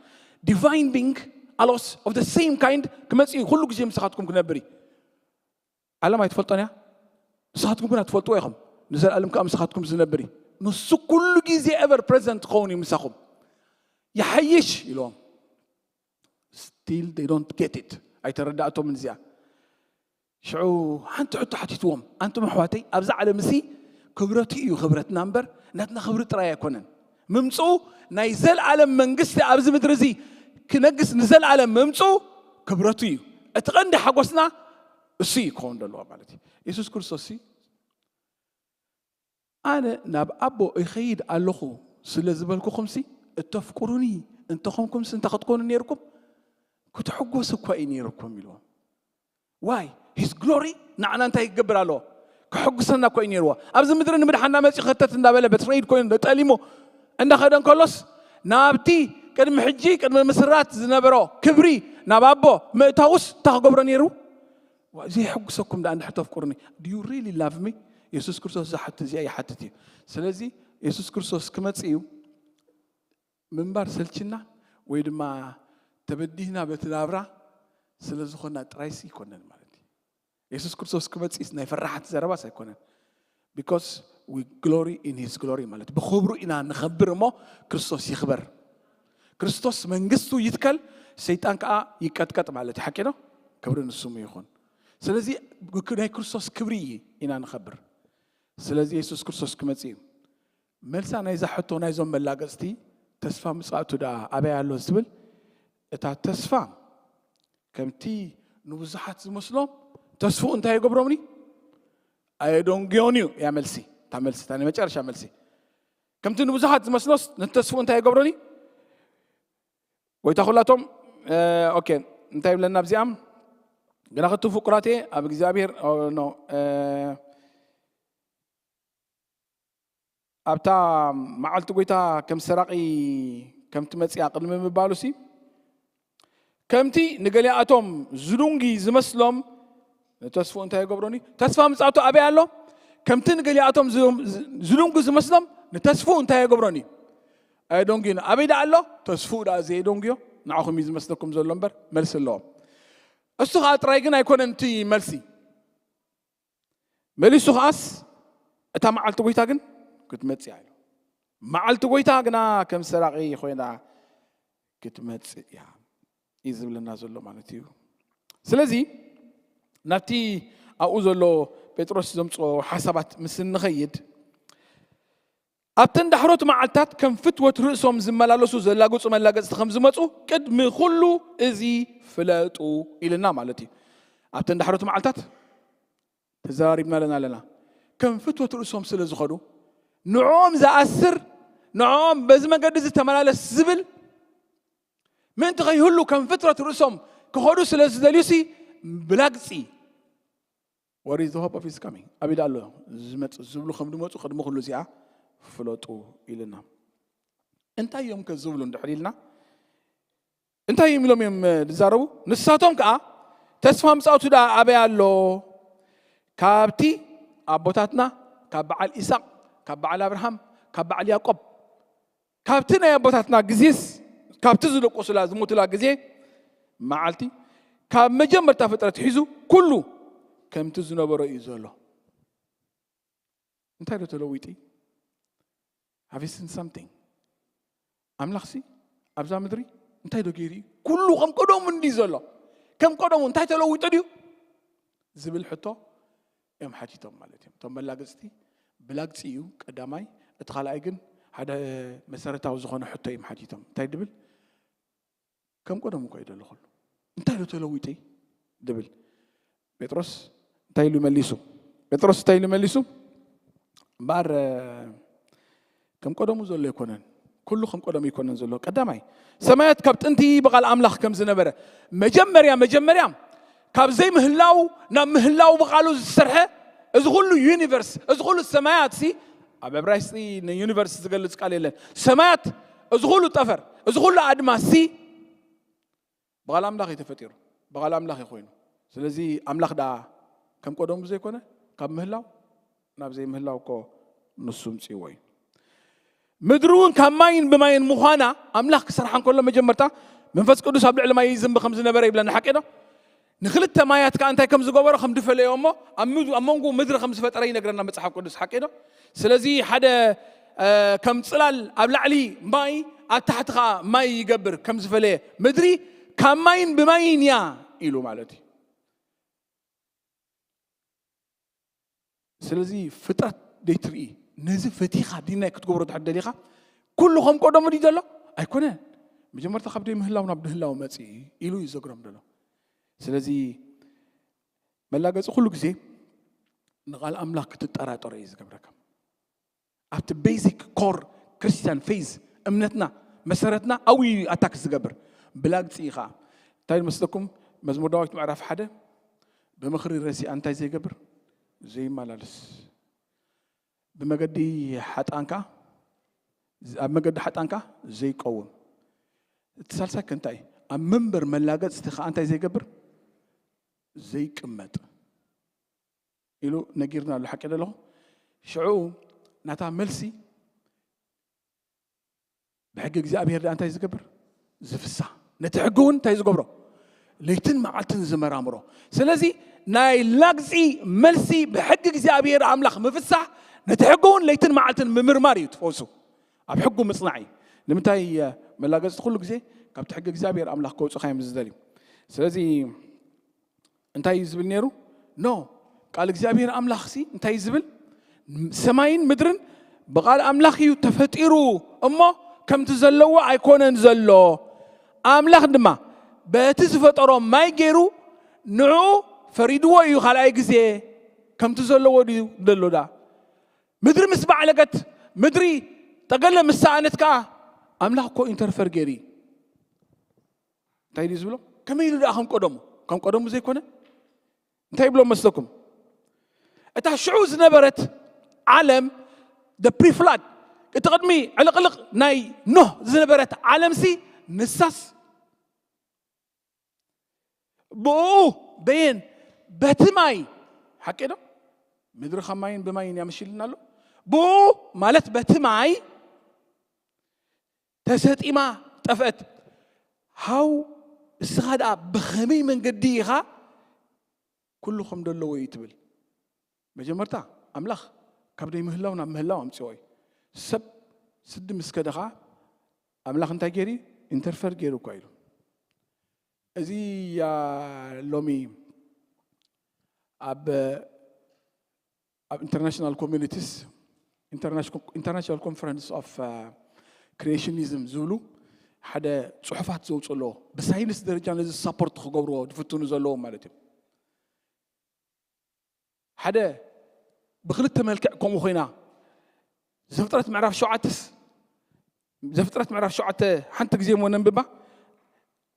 Divine being ኣሎስ of the same kind ክመጽእ እዩ፣ ኩሉ ግዜ ምሳኻትኩም ክነብር እዩ። ዓለም ኣይትፈልጦን እያ፣ ንስኻትኩም ግን ኣትፈልጥዎ ኢኹም። ንዘለኣለም ከዓ ምሳኻትኩም ዝነብር እዩ። ንሱ ኩሉ ግዜ ever present ክኸውን እዩ ምሳኹም። ይሓይሽ ኢልዎም። Still they don't get it። ኣይተረዳእቶምን እዚኣ። ሽዑ ሓንቲ ሕቶ ሓቲትዎም፣ ኣንቱም ኣሕዋተይ፣ ኣብዛ ዓለም እዚ ክብረቱ እዩ ክብረትና እምበር ናትና ክብሪ ጥራይ ኣይኮነን። ምምፅኡ ናይ ዘልኣለም መንግስቲ ኣብዚ ምድሪ እዚ ክነግስ ንዘልኣለም ምምፅኡ ክብረቱ እዩ። እቲ ቀንዲ ሓጎስና እሱ እዩ ክኸውን ዘለዎ ማለት እዩ። የሱስ ክርስቶስ ሲ ኣነ ናብ ኣቦ ይኸይድ ኣለኹ ስለ ዝበልኩኹምሲ እተፍቅሩኒ እንተኾንኩምሲ እንታይ ክትኮኑ ነይርኩም? ክትሕጎሱ እኳ እዩ ነይርኩም ኢልዎም። ዋይ ሂስ ግሎሪ ንዓና እንታይ ክገብር ኣለዎ? ክሕጉሰና እኮ እዩ ነይርዎ። ኣብዚ ምድሪ ንምድሓና መፂኡ ክሕተት እንዳበለ በትረይድ ኮይኑ ጠሊሙ እንዳኸደ እንከሎስ ናብቲ ቅድሚ ሕጂ ቅድሚ ምስራት ዝነበሮ ክብሪ ናብ ኣቦ ምእታውስ እንታይ ክገብሮ ነይሩ? ዋ፣ እዚ የሕጉሰኩም ደኣ እንድሕር ተፍቅሩኒ። Do you really love me? የሱስ ክርስቶስ ዝሓት እዚኣ ይሓትት እዩ። ስለዚ የሱስ ክርስቶስ ክመጽእ እዩ። ምንባር ሰልችና ወይ ድማ ተበዲህና በቲ ናብራ ስለ ዝኾና ጥራይስ ኣይኮነን ማለት እዩ። የሱስ ክርስቶስ ክመጽእስ ናይ ፈራሓት ዘረባስ ኣይኮነን። Because we glory in his glory ማለት ብክብሩ ኢና ንኸብር እሞ ክርስቶስ ይኽበር። ክርስቶስ መንግስቱ ይትከል፣ ሰይጣን ከዓ ይቀጥቀጥ ማለት እዩ። ሓቂ ነው። ክብሪ ንስሙ ይኹን። ስለዚ ናይ ክርስቶስ ክብሪ ኢና ንኸብር። ስለዚ የሱስ ክርስቶስ ክመጽእ እዩ። መልሳ ናይዛ ሕቶ ናይዞም መላገጽቲ ተስፋ ምጽኣቱ ደኣ ኣበይ ኣሎ ዝብል እታ ተስፋ ከምቲ ንብዙሓት ዝመስሎም ተስፍኡ እንታይ ይገብሮምኒ? ኣየደንግዮን እዩ እያ መልሲ። እታ መልሲ እታ ናይ መጨረሻ መልሲ ከምቲ ንብዙሓት ዝመስሎስ ነቲ ተስፍኡ እንታይ ይገብሮኒ? ጎይታ ኩላቶም ኦኬ እንታይ ይብለና ኣብዚኣም ግና ክቱ ፍቁራቴ ኣብ እግዚኣብሔር ኖ ኣብታ መዓልቲ ጎይታ ከም ሰራቒ ከምቲ መፅያ ቅድሚ ምባሉ ሲ ከምቲ ንገሊኣቶም ዝዱንጊ ዝመስሎም ንተስፍኡ እንታይ ይገብሮኒ? ተስፋ ምጻቱ ኣበይ ኣሎ? ከምቲ ንገሊኣቶም ዝዱንጉ ዝመስሎም ንተስፍኡ እንታይ ይገብሮኒ? ኣየደንጉዮን። ኣበይ ደኣ ኣሎ? ተስፍኡ ደኣ ዘየደንጉዮ ንዓኹም እዩ ዝመስለኩም ዘሎ እምበር መልሲ ኣለዎም። እሱ ከዓ ጥራይ ግን ኣይኮነን እቲ መልሲ። መሊሱ ከዓስ እታ መዓልቲ ጎይታ ግን ክትመጽእ እያ ኢሉ። መዓልቲ ጎይታ ግና ከም ሰራቒ ኮይና ክትመጽእ እያ እዩ ዝብለና ዘሎ ማለት እዩ። ስለዚ ናብቲ ኣብኡ ዘሎ ጴጥሮስ ዘምፅኦ ሓሳባት ምስ እንኸይድ ኣብተን ዳሕሮት መዓልታት ከም ፍትወት ርእሶም ዝመላለሱ ዘላግፁ መላገፅቲ ከም ዝመፁ ቅድሚ ኩሉ እዚ ፍለጡ ኢልና ማለት እዩ። ኣብተን ዳሕሮት መዓልታት ተዘራሪብና ኣለና ኣለና ከም ፍትወት ርእሶም ስለ ዝኸዱ ንዕኦም ዝኣስር ንዕኦም በዚ መገዲ ዝተመላለስ ዝብል ምእንቲ ከይህሉ ከም ፍትረት ርእሶም ክኸዱ ስለ ዝደልዩሲ ብላግፂ What is the hope of his coming? ኣበይ ኣሎ ዝመፅ ዝብሉ ከም ድመፁ ቅድሚ ኩሉ እዚኣ ፍለጡ ኢልና እንታይ እዮም ከ ዝብሉ እንድሕር ኢልና እንታይ እዮም ኢሎም እዮም ዝዛረቡ ንሳቶም ከዓ ተስፋ ምፃቱ ደኣ ኣበይ ኣሎ ካብቲ ኣቦታትና ካብ በዓል ኢሳቅ ካብ በዓል ኣብርሃም ካብ በዓል ያዕቆብ ካብቲ ናይ ኣቦታትና ግዜስ ካብቲ ዝደቆሱላ ዝሞቱላ ግዜ መዓልቲ ካብ መጀመርታ ፍጥረት ሒዙ ኩሉ ከምቲ ዝነበሮ እዩ ዘሎ እንታይ ዶ ተለዊጡ have you seen something ኣምላኽሲ ኣብዛ ምድሪ እንታይ ዶ ገይሩ እዩ ኩሉ ከም ቀደሙ እንዲ ዘሎ ከም ቀደሙ እንታይ ተለዊጡ ድዩ ዝብል ሕቶ እዮም ሓቲቶም ማለት እዮም እቶም መላገፅቲ ብላግፂ እዩ ቀዳማይ እቲ ካልኣይ ግን ሓደ መሰረታዊ ዝኾነ ሕቶ እዮም ሓቲቶም እንታይ ድብል ከም ቀደሙ እኮ እዩ ዘሎ ኩሉ እንታይ ዶ ተለዊጡ ድብል ጴጥሮስ እንታይ ኢሉ መሊሱ ጴጥሮስ እንታይ ኢሉ መሊሱ እምበኣር ከም ቀደሙ ዘሎ ኣይኮነን። ኩሉ ከም ቀደሙ ኣይኮነን ዘሎ። ቀዳማይ፣ ሰማያት ካብ ጥንቲ ብቓል ኣምላኽ ከም ዝነበረ፣ መጀመርያ መጀመርያ ካብ ዘይምህላው ናብ ምህላው ብቓሉ ዝሰርሐ፣ እዚ ኩሉ ዩኒቨርስ፣ እዚ ኩሉ ሰማያት ሲ፣ ኣብ ዕብራይስጢ ንዩኒቨርስ ዝገልጽ ቃል የለን። ሰማያት፣ እዚ ኩሉ ጠፈር፣ እዚ ኩሉ ኣድማስ ሲ ብቓል ኣምላኽ እዩ ተፈጢሩ፣ ብቓል ኣምላኽ እዩ ኮይኑ። ስለዚ ኣምላኽ ደኣ ከም ቀደሙ ዘይኮነ፣ ካብ ምህላው ናብ ዘይምህላው እኮ ንሱ ምጽእዎ እዩ። ምድሪ እውን ካብ ማይን ብማይን ምዃና ኣምላኽ ክሰርሓ እንከሎ መጀመርታ መንፈስ ቅዱስ ኣብ ልዕሊ ማይ ይዝንቢ ከም ዝነበረ ይብለና። ሓቂ ዶ? ንክልተ ማያት ከኣ እንታይ ከም ዝገበሮ ከም ድፈለዮ እሞ ኣብ ምድ-፣ ኣብ መንጎ ምድሪ ከም ዝፈጠረ ይነግረና መጽሓፍ ቅዱስ። ሓቂ ዶ? ስለዚ ሓደ ከም ጽላል ኣብ ላዕሊ ማይ ኣብ ታሕቲ ከኣ ማይ ይገብር ከም ዝፈለየ፣ ምድሪ ካብ ማይን ብማይን እያ ኢሉ ማለት እዩ። ስለዚ ፍጥረት ደይትርኢ፣ ነዚ ፈቲኻ ዲናይ ክትገብሮ ድሕር ደሊኻ፣ ኩሉ ከም ቀደሙ ድዩ ዘሎ? ኣይኮነን። መጀመርታ ካብ ደይ ምህላው ናብ ድህላው መጺ ኢሉ እዩ ዘግረም ዘሎ። ስለዚ መላገጺ ኩሉ ግዜ ንቓል ኣምላኽ ክትጠራጠሮ እዩ ዝገብረካ። ኣብቲ ቤዚክ ኮር ክርስቲያን ፌዝ እምነትና መሰረትና ኣብኡ እዩ ኣታክ ዝገብር። ብላግጺ እዩ ኸዓ። እንታይ መስለኩም? መዝሙር ዳዊት ምዕራፍ ሓደ፣ ብምኽሪ ረሲኣ እንታይ ዘይገብር? ዘይመላለስ። ብመገዲ ሓጣንካ፣ ኣብ መገዲ ሓጣንካ ዘይቀውም። እቲ ሳልሳይ ከ እንታይ? ኣብ መንበር መላገጽቲ ኸዓ እንታይ ዘይገብር? ዘይቅመጥ ኢሉ ነጊርና ኣሎ። ሓቂ ደለኹ? ሽዑ ናታ መልሲ ብሕጊ እግዚኣብሔር ደኣ እንታይ ዝገብር? ዝፍሳ። ነቲ ሕጊ እውን እንታይ ዝገብሮ? ለይትን መዓልትን ዝመራምሮ። ስለዚ ናይ ላግጺ መልሲ ብሕጊ እግዚኣብሔር ኣምላኽ ምፍሳሕ፣ ነቲ ሕጊ እውን ለይትን መዓልትን ምምርማር እዩ ትፈውሱ። ኣብ ሕጉ ምጽናዕ እዩ። ንምንታይ? መላገጽቲ ኩሉ ግዜ ካብቲ ሕጊ እግዚኣብሔር ኣምላኽ ከውጽኻ እዮም ዝደልዩ። ስለዚ እንታይ እዩ ዝብል ነይሩ? ኖ፣ ቃል እግዚኣብሔር ኣምላኽሲ እንታይ እዩ ዝብል? ሰማይን ምድርን ብቓል ኣምላኽ እዩ ተፈጢሩ እሞ ከምቲ ዘለዎ ኣይኮነን ዘሎ። ኣምላኽ ድማ በቲ ዝፈጠሮ ማይ ገይሩ ንዕኡ ፈሪድዎ እዩ ካልኣይ ግዜ። ከምቲ ዘለዎ ድዩ ዘሎ? ዳ ምድሪ ምስ ባዕለገት፣ ምድሪ ጠገለ ምስ ሰኣነት ከኣ ኣምላኽ እኮ ኢንተርፈር ገይሩ እዩ። እንታይ ድዩ ዝብሎ? ከመይ ኢሉ ደኣ ከም ቀደሙ? ከም ቀደሙ ዘይኮነ? እንታይ ይብሎ መስለኩም? እታ ሽዑ ዝነበረት ዓለም፣ the pre-flood፣ እቲ ቅድሚ ዕልቕልቕ ናይ ኖህ ዝነበረት ዓለምሲ፣ ንሳስ ብኡ በየን? በቲ ማይ። ሓቂ ዶ? ምድሪ ካብ ማይን ብማይን እያ መሲልና ኣሎ። ብኡ ማለት በቲ ማይ ተሰጢማ ጠፍአት። ሃው እስኻ ደኣ ብኸመይ መንገዲ ኢኻ ኩሉ ከም ደለዎ እዩ ትብል? መጀመርታ ኣምላኽ ካብ ደይ ምህላው ናብ ምህላው ኣምጽኦ እዩ። ሰብ ስዲ ምስ ከደ ኸዓ ኣምላኽ እንታይ ገይሩ? ኢንተርፈር ገይሩ እኳ ኢሉ። እዚ ያ ሎሚ ኣብ ኣብ ኢንተርናሽናል ኮሚኒቲስ፣ ኢንተርናሽናል ኮንፈረንስ ኦፍ ክሪኤሽኒዝም ዝብሉ ሓደ ጽሑፋት ዘውፅኡ ኣለዎ። ብሳይንስ ደረጃ ነዚ ሳፖርት ክገብርዎ ዝፍትኑ ዘለዎም ማለት እዩ። ሓደ ብክልተ መልክዕ ከምኡ ኮይና፣ ዘፍጥረት ምዕራፍ ሸውዓተስ፣ ዘፍጥረት ምዕራፍ ሸውዓተ ሓንቲ ግዜ እሞ ነንብባ።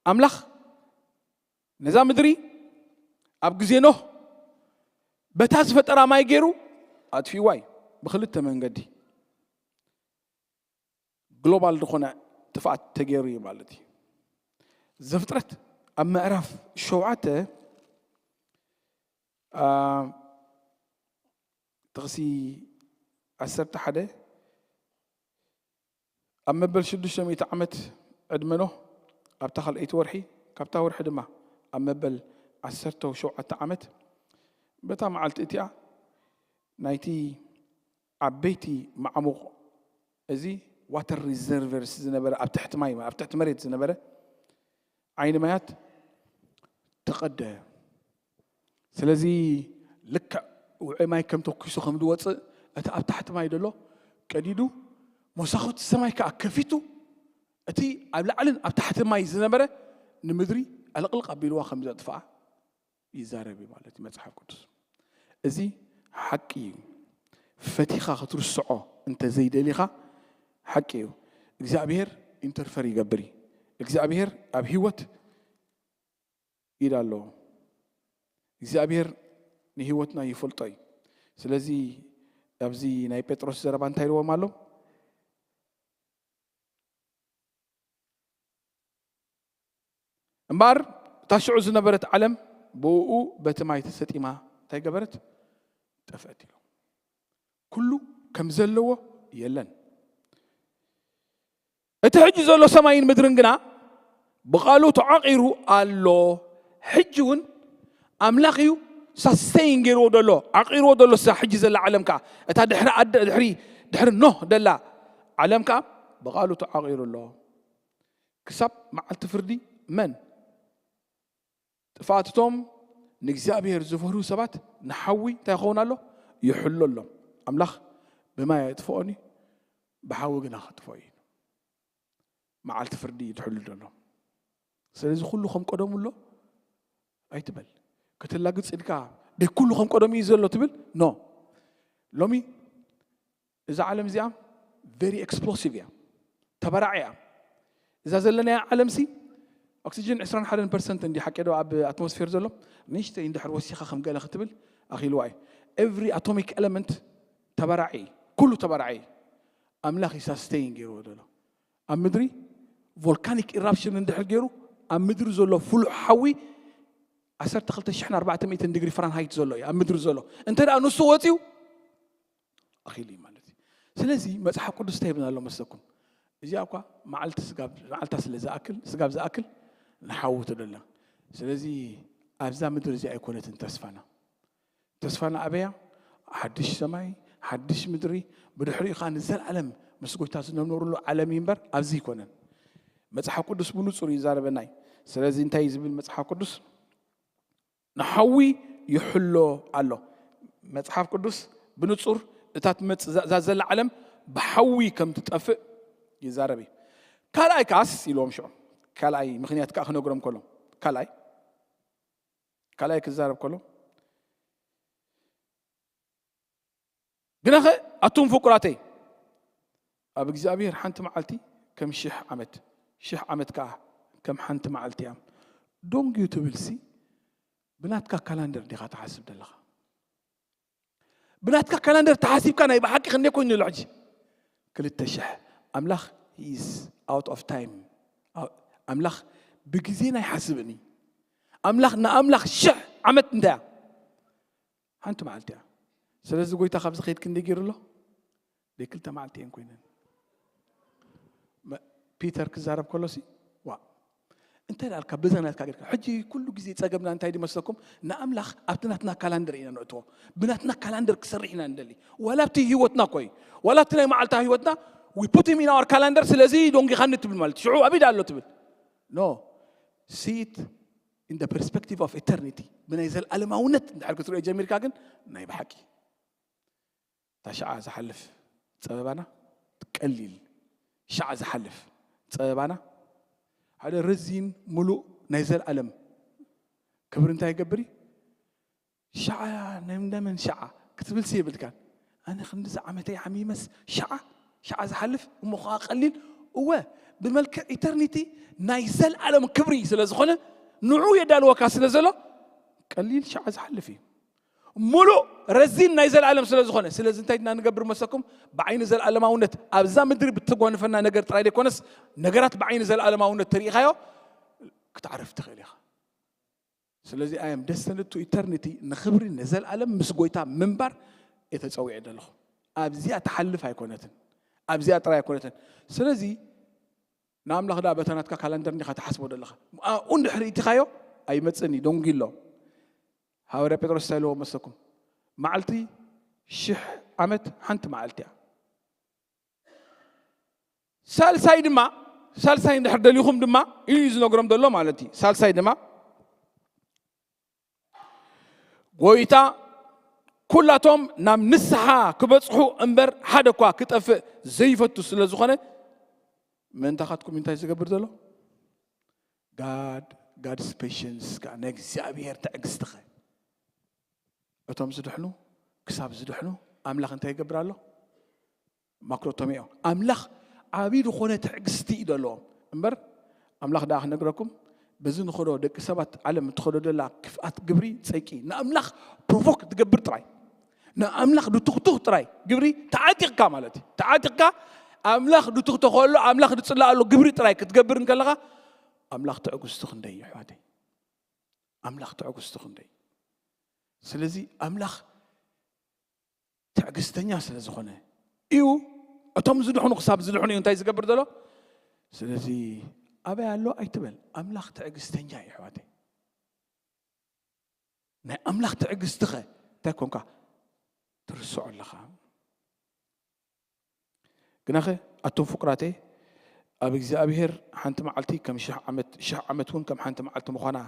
ኣምላኽ ነዛ ምድሪ ኣብ ግዜ ኖህ በታ ዝፈጠራ ማይ ገይሩ ኣጥፊእዋ እዩ። ብክልተ መንገዲ ግሎባል ዝኾነ ጥፍኣት ተገይሩ እዩ ማለት እዩ። ዘፍጥረት ኣብ ምዕራፍ ሸውዓተ፣ አ፣ ጥቕሲ ዓሰርተ ሓደ፣ ኣብ መበል ሽዱሽተ ሚእቲ ዓመት ዕድመ ኖህ፣ ኣብታ ካልኣይቲ ወርሒ፣ ካብታ ወርሒ ድማ ኣብ መበል ዓሰርተ ሸውዓተ ዓመት፣ በታ መዓልቲ እቲኣ ናይቲ ዓበይቲ ማዕሙቕ፣ እዚ ዋተር ሪዘርቨርስ ዝነበረ፣ ኣብ ትሕቲ ማይ፣ ኣብ ትሕቲ መሬት ዝነበረ ዓይኒ ማያት ተቐደ። ስለዚ ልክዕ ውዑይ ማይ ከም ተኩሱ ከም ዝወፅእ፣ እቲ ኣብ ታሕቲ ማይ ዘሎ ቀዲዱ፣ መሳኹቲ ሰማይ ከዓ ከፊቱ፣ እቲ ኣብ ላዕልን ኣብ ታሕቲ ማይ ዝነበረ ንምድሪ ዕልቕልቕ ኣቢልዋ ከም ዘጥፍኣ ይዛረብ እዩ ማለት እዩ መጽሓፍ ቅዱስ። እዚ ሓቂ እዩ። ፈቲኻ ክትርስዖ እንተዘይደሊኻ፣ ሓቂ እዩ እግዚኣብሔር ኢንተርፈር ይገብር እዩ። እግዚኣብሔር ኣብ ህይወት ኢድ ኣለዎ። እግዚኣብሔር ንህይወትና ይፈልጦ እዩ። ስለዚ ኣብዚ ናይ ጴጥሮስ ዘረባ እንታይ ኢልዎም ኣሎ? እምበኣር እታ ሽዑ ዝነበረት ዓለም ብእኡ በቲ ማይ ተሰጢማ እንታይ ገበረት? ጠፍአት ኢሉ። ኩሉ ከም ዘለዎ የለን። እቲ ሕጂ ዘሎ ሰማይን ምድርን ግና ብቓሉ ተዓቂሩ ኣሎ። ሕጂ እውን ኣምላኽ እዩ ሳስተይን ገይርዎ ዘሎ፣ ዓቂርዎ ዘሎ። እሳ ሕጂ ዘላ ዓለም ከዓ፣ እታ ድሕሪ ኣደ-፣ ድሕሪ፣ ድሕሪ ኖህ ደላ ዓለም ከዓ ብቓሉ ተዓቂሩ ኣሎ። ክሳብ መዓልቲ ፍርዲ መን? ጥፍኣት እቶም ንእግዚኣብሔር ዝፈርሁ ሰባት ንሓዊ እንታይ ይኸውን ኣሎ? ይሕሎ ኣሎ። ኣምላኽ ብማይ ኣየጥፍኦን እዩ፣ ብሓዊ ግና ከጥፍኦ እዩ። መዓልቲ ፍርዲ እዩ ትሕሉ ዘሎ። ስለዚ ኩሉ ከም ቀደሙ ኣሎ ኣይትበል። ክትላግጽ ኢልካ ደይ ኩሉ ከም ቀደሙ እዩ ዘሎ ትብል? ኖ። ሎሚ እዛ ዓለም እዚኣ ቨሪ ኤክስፕሎሲቭ እያ፣ ተበራዕ እያ። እዛ ዘለናያ ዓለምሲ ኦክሲጅን ዕስራን ሓደን ፐርሰንት እንዲ ሓቂ ዶ ኣብ ኣትሞስፌር ዘሎ? ንእሽተይ እንድሕር ወሲኻ ከም ገለ ክትብል ኣኺልዋ እዩ። ኤቭሪ ኣቶሚክ ኤለመንት ተበራዒ፣ ኩሉ ተበራዒ። ኣምላኽ እዩ ሳስተይን ገይርዎ ዘሎ። ኣብ ምድሪ ቮልካኒክ ኢራፕሽን እንድሕር ገይሩ፣ ኣብ ምድሪ ዘሎ ፍሉሕ ሓዊ ዓሰርተ ክልተ ሽሕን ኣርባዕተ ሚእትን ዲግሪ ፍራንሃይት ዘሎ እዩ ኣብ ምድሪ ዘሎ። እንተ ደኣ ንሱ ወፂኡ ኣኺሉ እዩ ማለት እዩ። ስለዚ መጽሓፍ ቅዱስ እንታይ ይብልና ኣሎ መስለኩም? እዚኣ እኳ መዓልቲ ስጋብ፣ መዓልታ ስለ ዝኣክል፣ ስጋብ ዝኣክል ንሓዊ ትደላ። ስለዚ ኣብዛ ምድሪ እዚኣ ኣይኮነትን ተስፋና። ተስፋና ኣበያ? ሓድሽ ሰማይ፣ ሓድሽ ምድሪ፣ ብድሕሪኡ ኸዓ ንዘለኣለም ምስ ጎይታ ዝነብረሉ ዓለም እዩ እምበር ኣብዚ ኣይኮነን። መጽሓፍ ቅዱስ ብንጹር እዩ ይዛረበና እዩ። ስለዚ እንታይ እዩ ዝብል መጽሓፍ ቅዱስ? ንሓዊ ይሕሎ ኣሎ። መጽሓፍ ቅዱስ ብንጹር እታ ትመጽእ እዛ፣ እዛ ዘላ ዓለም ብሓዊ ከም ትጠፍእ ይዛረብ እዩ። ካልኣይ ከኣስ ኢልዎም ሽዑ፣ ካልኣይ ምኽንያት ከኣ ክነግሮም ከሎ፣ ካልኣይ፣ ካልኣይ ክዛረብ ከሎ፣ ግናኸ ኣቱም ፍቁራተይ፣ ኣብ እግዚኣብሔር ሓንቲ መዓልቲ ከም ሽሕ ዓመት፣ ሽሕ ዓመት ከኣ ከም ሓንቲ መዓልቲ እያ። ዶንግዩ ትብልሲ፣ ብናትካ ካላንደር ዲኻ ትሓስብ ዘለኻ? ብናትካ ካላንደር ተሓሲብካ ናይ ብሓቂ ክንደይ ኮይኑ ኣሎ ሕጂ? ክልተ ሽሕ። ኣምላኽ is out of time። ኣምላኽ ብግዜና ኣይሓስብን እዩ። ኣምላኽ፣ ንኣምላኽ ሽሕ ዓመት እንታይ እያ? ሓንቲ መዓልቲ እያ። ስለዚ ጎይታ ካብዚ ከይድ ክንደይ ገይሩ ኣሎ? ደይ ክልተ መዓልቲ እየን ኮይነን። መ-፣ ፒተር ክዛረብ ከሎሲ፣ ዋ፣ እንታይ ደኣልካ በዛ ናትካ ጌርካ? ሕጂ ኩሉ ግዜ ጸገምና እንታይ ድመስለኩም? ንኣምላኽ ኣብቲ ናትና ካላንደር ኢና ነእትዎ። ብናትና ካላንደር ክሰርሕ ኢና ንደሊ። ዋላ ኣብቲ ህይወትና እኮ እዩ። ዋላ ኣብቲ ናይ መዓልታዊ ህይወትና፣ we put him in our calendar፣ ስለዚ ዶንጊኻኒ ትብል ማለት እዩ። ሽዑ ኣበይ ደኣ ኣሎ ትብል? No። See it in the perspective of eternity። ብናይ ዘልኣለማውነት እንድሕር ክትሪኦ ጀሚርካ ግን ናይ ብሓቂ እታ ሸዓ ዝሓልፍ ጸበባና ቀሊል፣ ሸዓ ዝሓልፍ ጸበባና ሓደ ረዚን ምሉእ ናይ ዘልኣለም ክብሪ እንታይ ይገብር እዩ? ሸዓ ናይ እንደመን ሸዓ ክትብልሲ የብልካን። ኣነ ክንዲዚ ዓመተይ ዓሚመስ ሸዓ፣ ሸዓ ዝሓልፍ እሞ ኸዓ ቀሊል። እወ፣ ብመልክዕ ኢተርኒቲ ናይ ዘልኣለም ክብሪ ስለ ዝኾነ፣ ንዑ የዳልወካ ስለ ዘሎ ቀሊል ሸዓ ዝሓልፍ እዩ። ሙሉእ ረዚን ናይ ዘልኣለም ስለ ዝኾነ። ስለዚ እንታይ ኢና ንገብር መሰኩም? ብዓይኒ ዘልኣለማውነት ኣብዛ ምድሪ ብትጓንፈና ነገር ጥራይ ዘይኮነስ፣ ነገራት ብዓይኒ ዘልኣለማውነት ተሪኢኻዮ ክትዓርፍ ትኽእል ኢኻ። ስለዚ I am destined to eternity፣ ንኽብሪ ንዘልኣለም ምስ ጎይታ ምንባር እየ ተጸዊዐ ዘለኹ። ኣብዚኣ ትሓልፍ ኣይኮነትን፣ ኣብዚኣ ጥራይ ኣይኮነትን። ስለዚ ንኣምላኽ ደኣ በታ ናትካ ካላንደር እንዲኻ ትሓስቦ ዘለኻ። ኣብኡ እንድሕር እቲኻዮ ኣይመጽእን እዩ፣ ደንጒሎ። ሃዋርያ ጴጥሮስ እንታይ ኢልዎ መሰኩም? መዓልቲ ሽሕ ዓመት ሓንቲ መዓልቲ እያ። ሳልሳይ ድማ፣ ሳልሳይ እንድሕር ደሊኹም ድማ እዩ ዝነግሮም ዘሎ ማለት እዩ። ሳልሳይ ድማ ጎይታ ኩላቶም ናብ ንስሓ ክበጽሑ እምበር ሓደ እኳ ክጠፍእ ዘይፈቱ ስለ ዝኾነ ምእንታኻትኩም እንታይ ዝገብር ዘሎ? God፣ God's patience፣ ከኣ ናይ እግዚኣብሔር ትዕግስቲ ኸ? እቶም ዝድሕኑ ክሳብ ዝድሕኑ ኣምላኽ እንታይ ይገብር ኣሎ? ማክሮቶሚዮ። ኣምላኽ ዓብዪ ዝኾነ ትዕግስቲ እዩ ዘለዎም እምበር፣ ኣምላኽ ደኣ ክነግረኩም፣ በዚ ንኸዶ ደቂ ሰባት ዓለም እትኸዶ ደላ ክፍኣት ግብሪ ጸይቂ፣ ንኣምላኽ ፕሮቮክ ትገብር ጥራይ፣ ንኣምላኽ ድትኽቱኽ ጥራይ ግብሪ ተዓጢቕካ ማለት እዩ። ተዓጢቕካ ኣምላኽ ድትኽቶ ከሎ፣ ኣምላኽ ድጽላእ ኣሎ ግብሪ ጥራይ ክትገብር እንከለኻ፣ ኣምላኽ ትዕግስቱ ክንደይ እዩ ኣሕዋተይ? ኣምላኽ ትዕግስቱ ክንደይ? ስለዚ ኣምላኽ ትዕግስተኛ ስለ ዝኾነ እዩ። እቶም ዝድሕኑ ክሳብ ዝድሕኑ እዩ እንታይ ዝገብር ዘሎ? ስለዚ ኣበይ ኣሎ ኣይትበል፣ ኣምላኽ ትዕግስተኛ እዩ ኣሕዋተይ። ናይ ኣምላኽ ትዕግስቲ ኸ እንታይ ኮንካ? ትርስዖ ኣለኻ። ግናኸ ኣቱም ፍቁራተይ፣ ኣብ እግዚኣብሔር ሓንቲ መዓልቲ ከም ሽሕ ዓመት፣ ሽሕ ዓመት እውን ከም ሓንቲ መዓልቲ ምዃና፣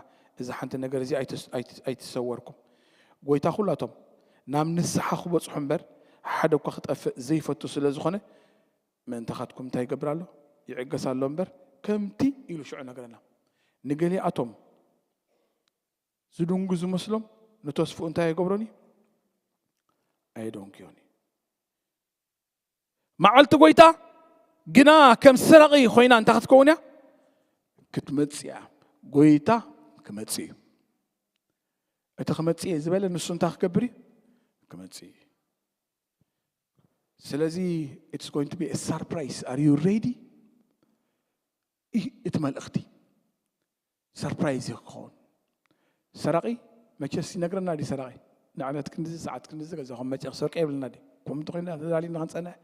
እዛ ሓንቲ ነገር እዚ ኣይትስ-፣ ኣይት-፣ ኣይትሰወርኩም። ጎይታ ኩላቶም ናብ ንስሓ ክበጽሑ እምበር፣ ሓደ እኳ ክጠፍእ ዘይፈቱ ስለ ዝኾነ፣ ምእንታኻትኩም እንታይ ይገብር ኣሎ? ይዕገስ ኣሎ እምበር፣ ከምቲ ኢሉ ሽዑ ነገረና። ንገሊኣቶም ዝድንጉ ዝመስሎም ንተስፍኡ እንታይ ኣይገብሮን እዩ? ኣየደንጉዮን እዩ። መዓልቲ ጎይታ ግና ከም ሰራቒ ኮይና እንታይ ክትከውን እያ? ክትመጽእ እያ። ጎይታ ክመጽእ እዩ። እቲ ክመጽእ እየ ዝበለ ንሱ እንታይ ክገብር እዩ? ክመጽእ እዩ። ስለዚ it's going to be a surprise. Are you ready? ይህ እቲ መልእኽቲ ሰርፕራይዝ እዩ ክኸውን። ሰራቒ መቸስ ይነግረና ድዩ? ሰራቒ ንዕለት ክንድዚ ሰዓት ክንድዚ ገዛኹም መጨ ክሰርቀ የብልና ድዩ? ከምኡ እንተኾይኑ ተዳሊና ክንጸንሕ፣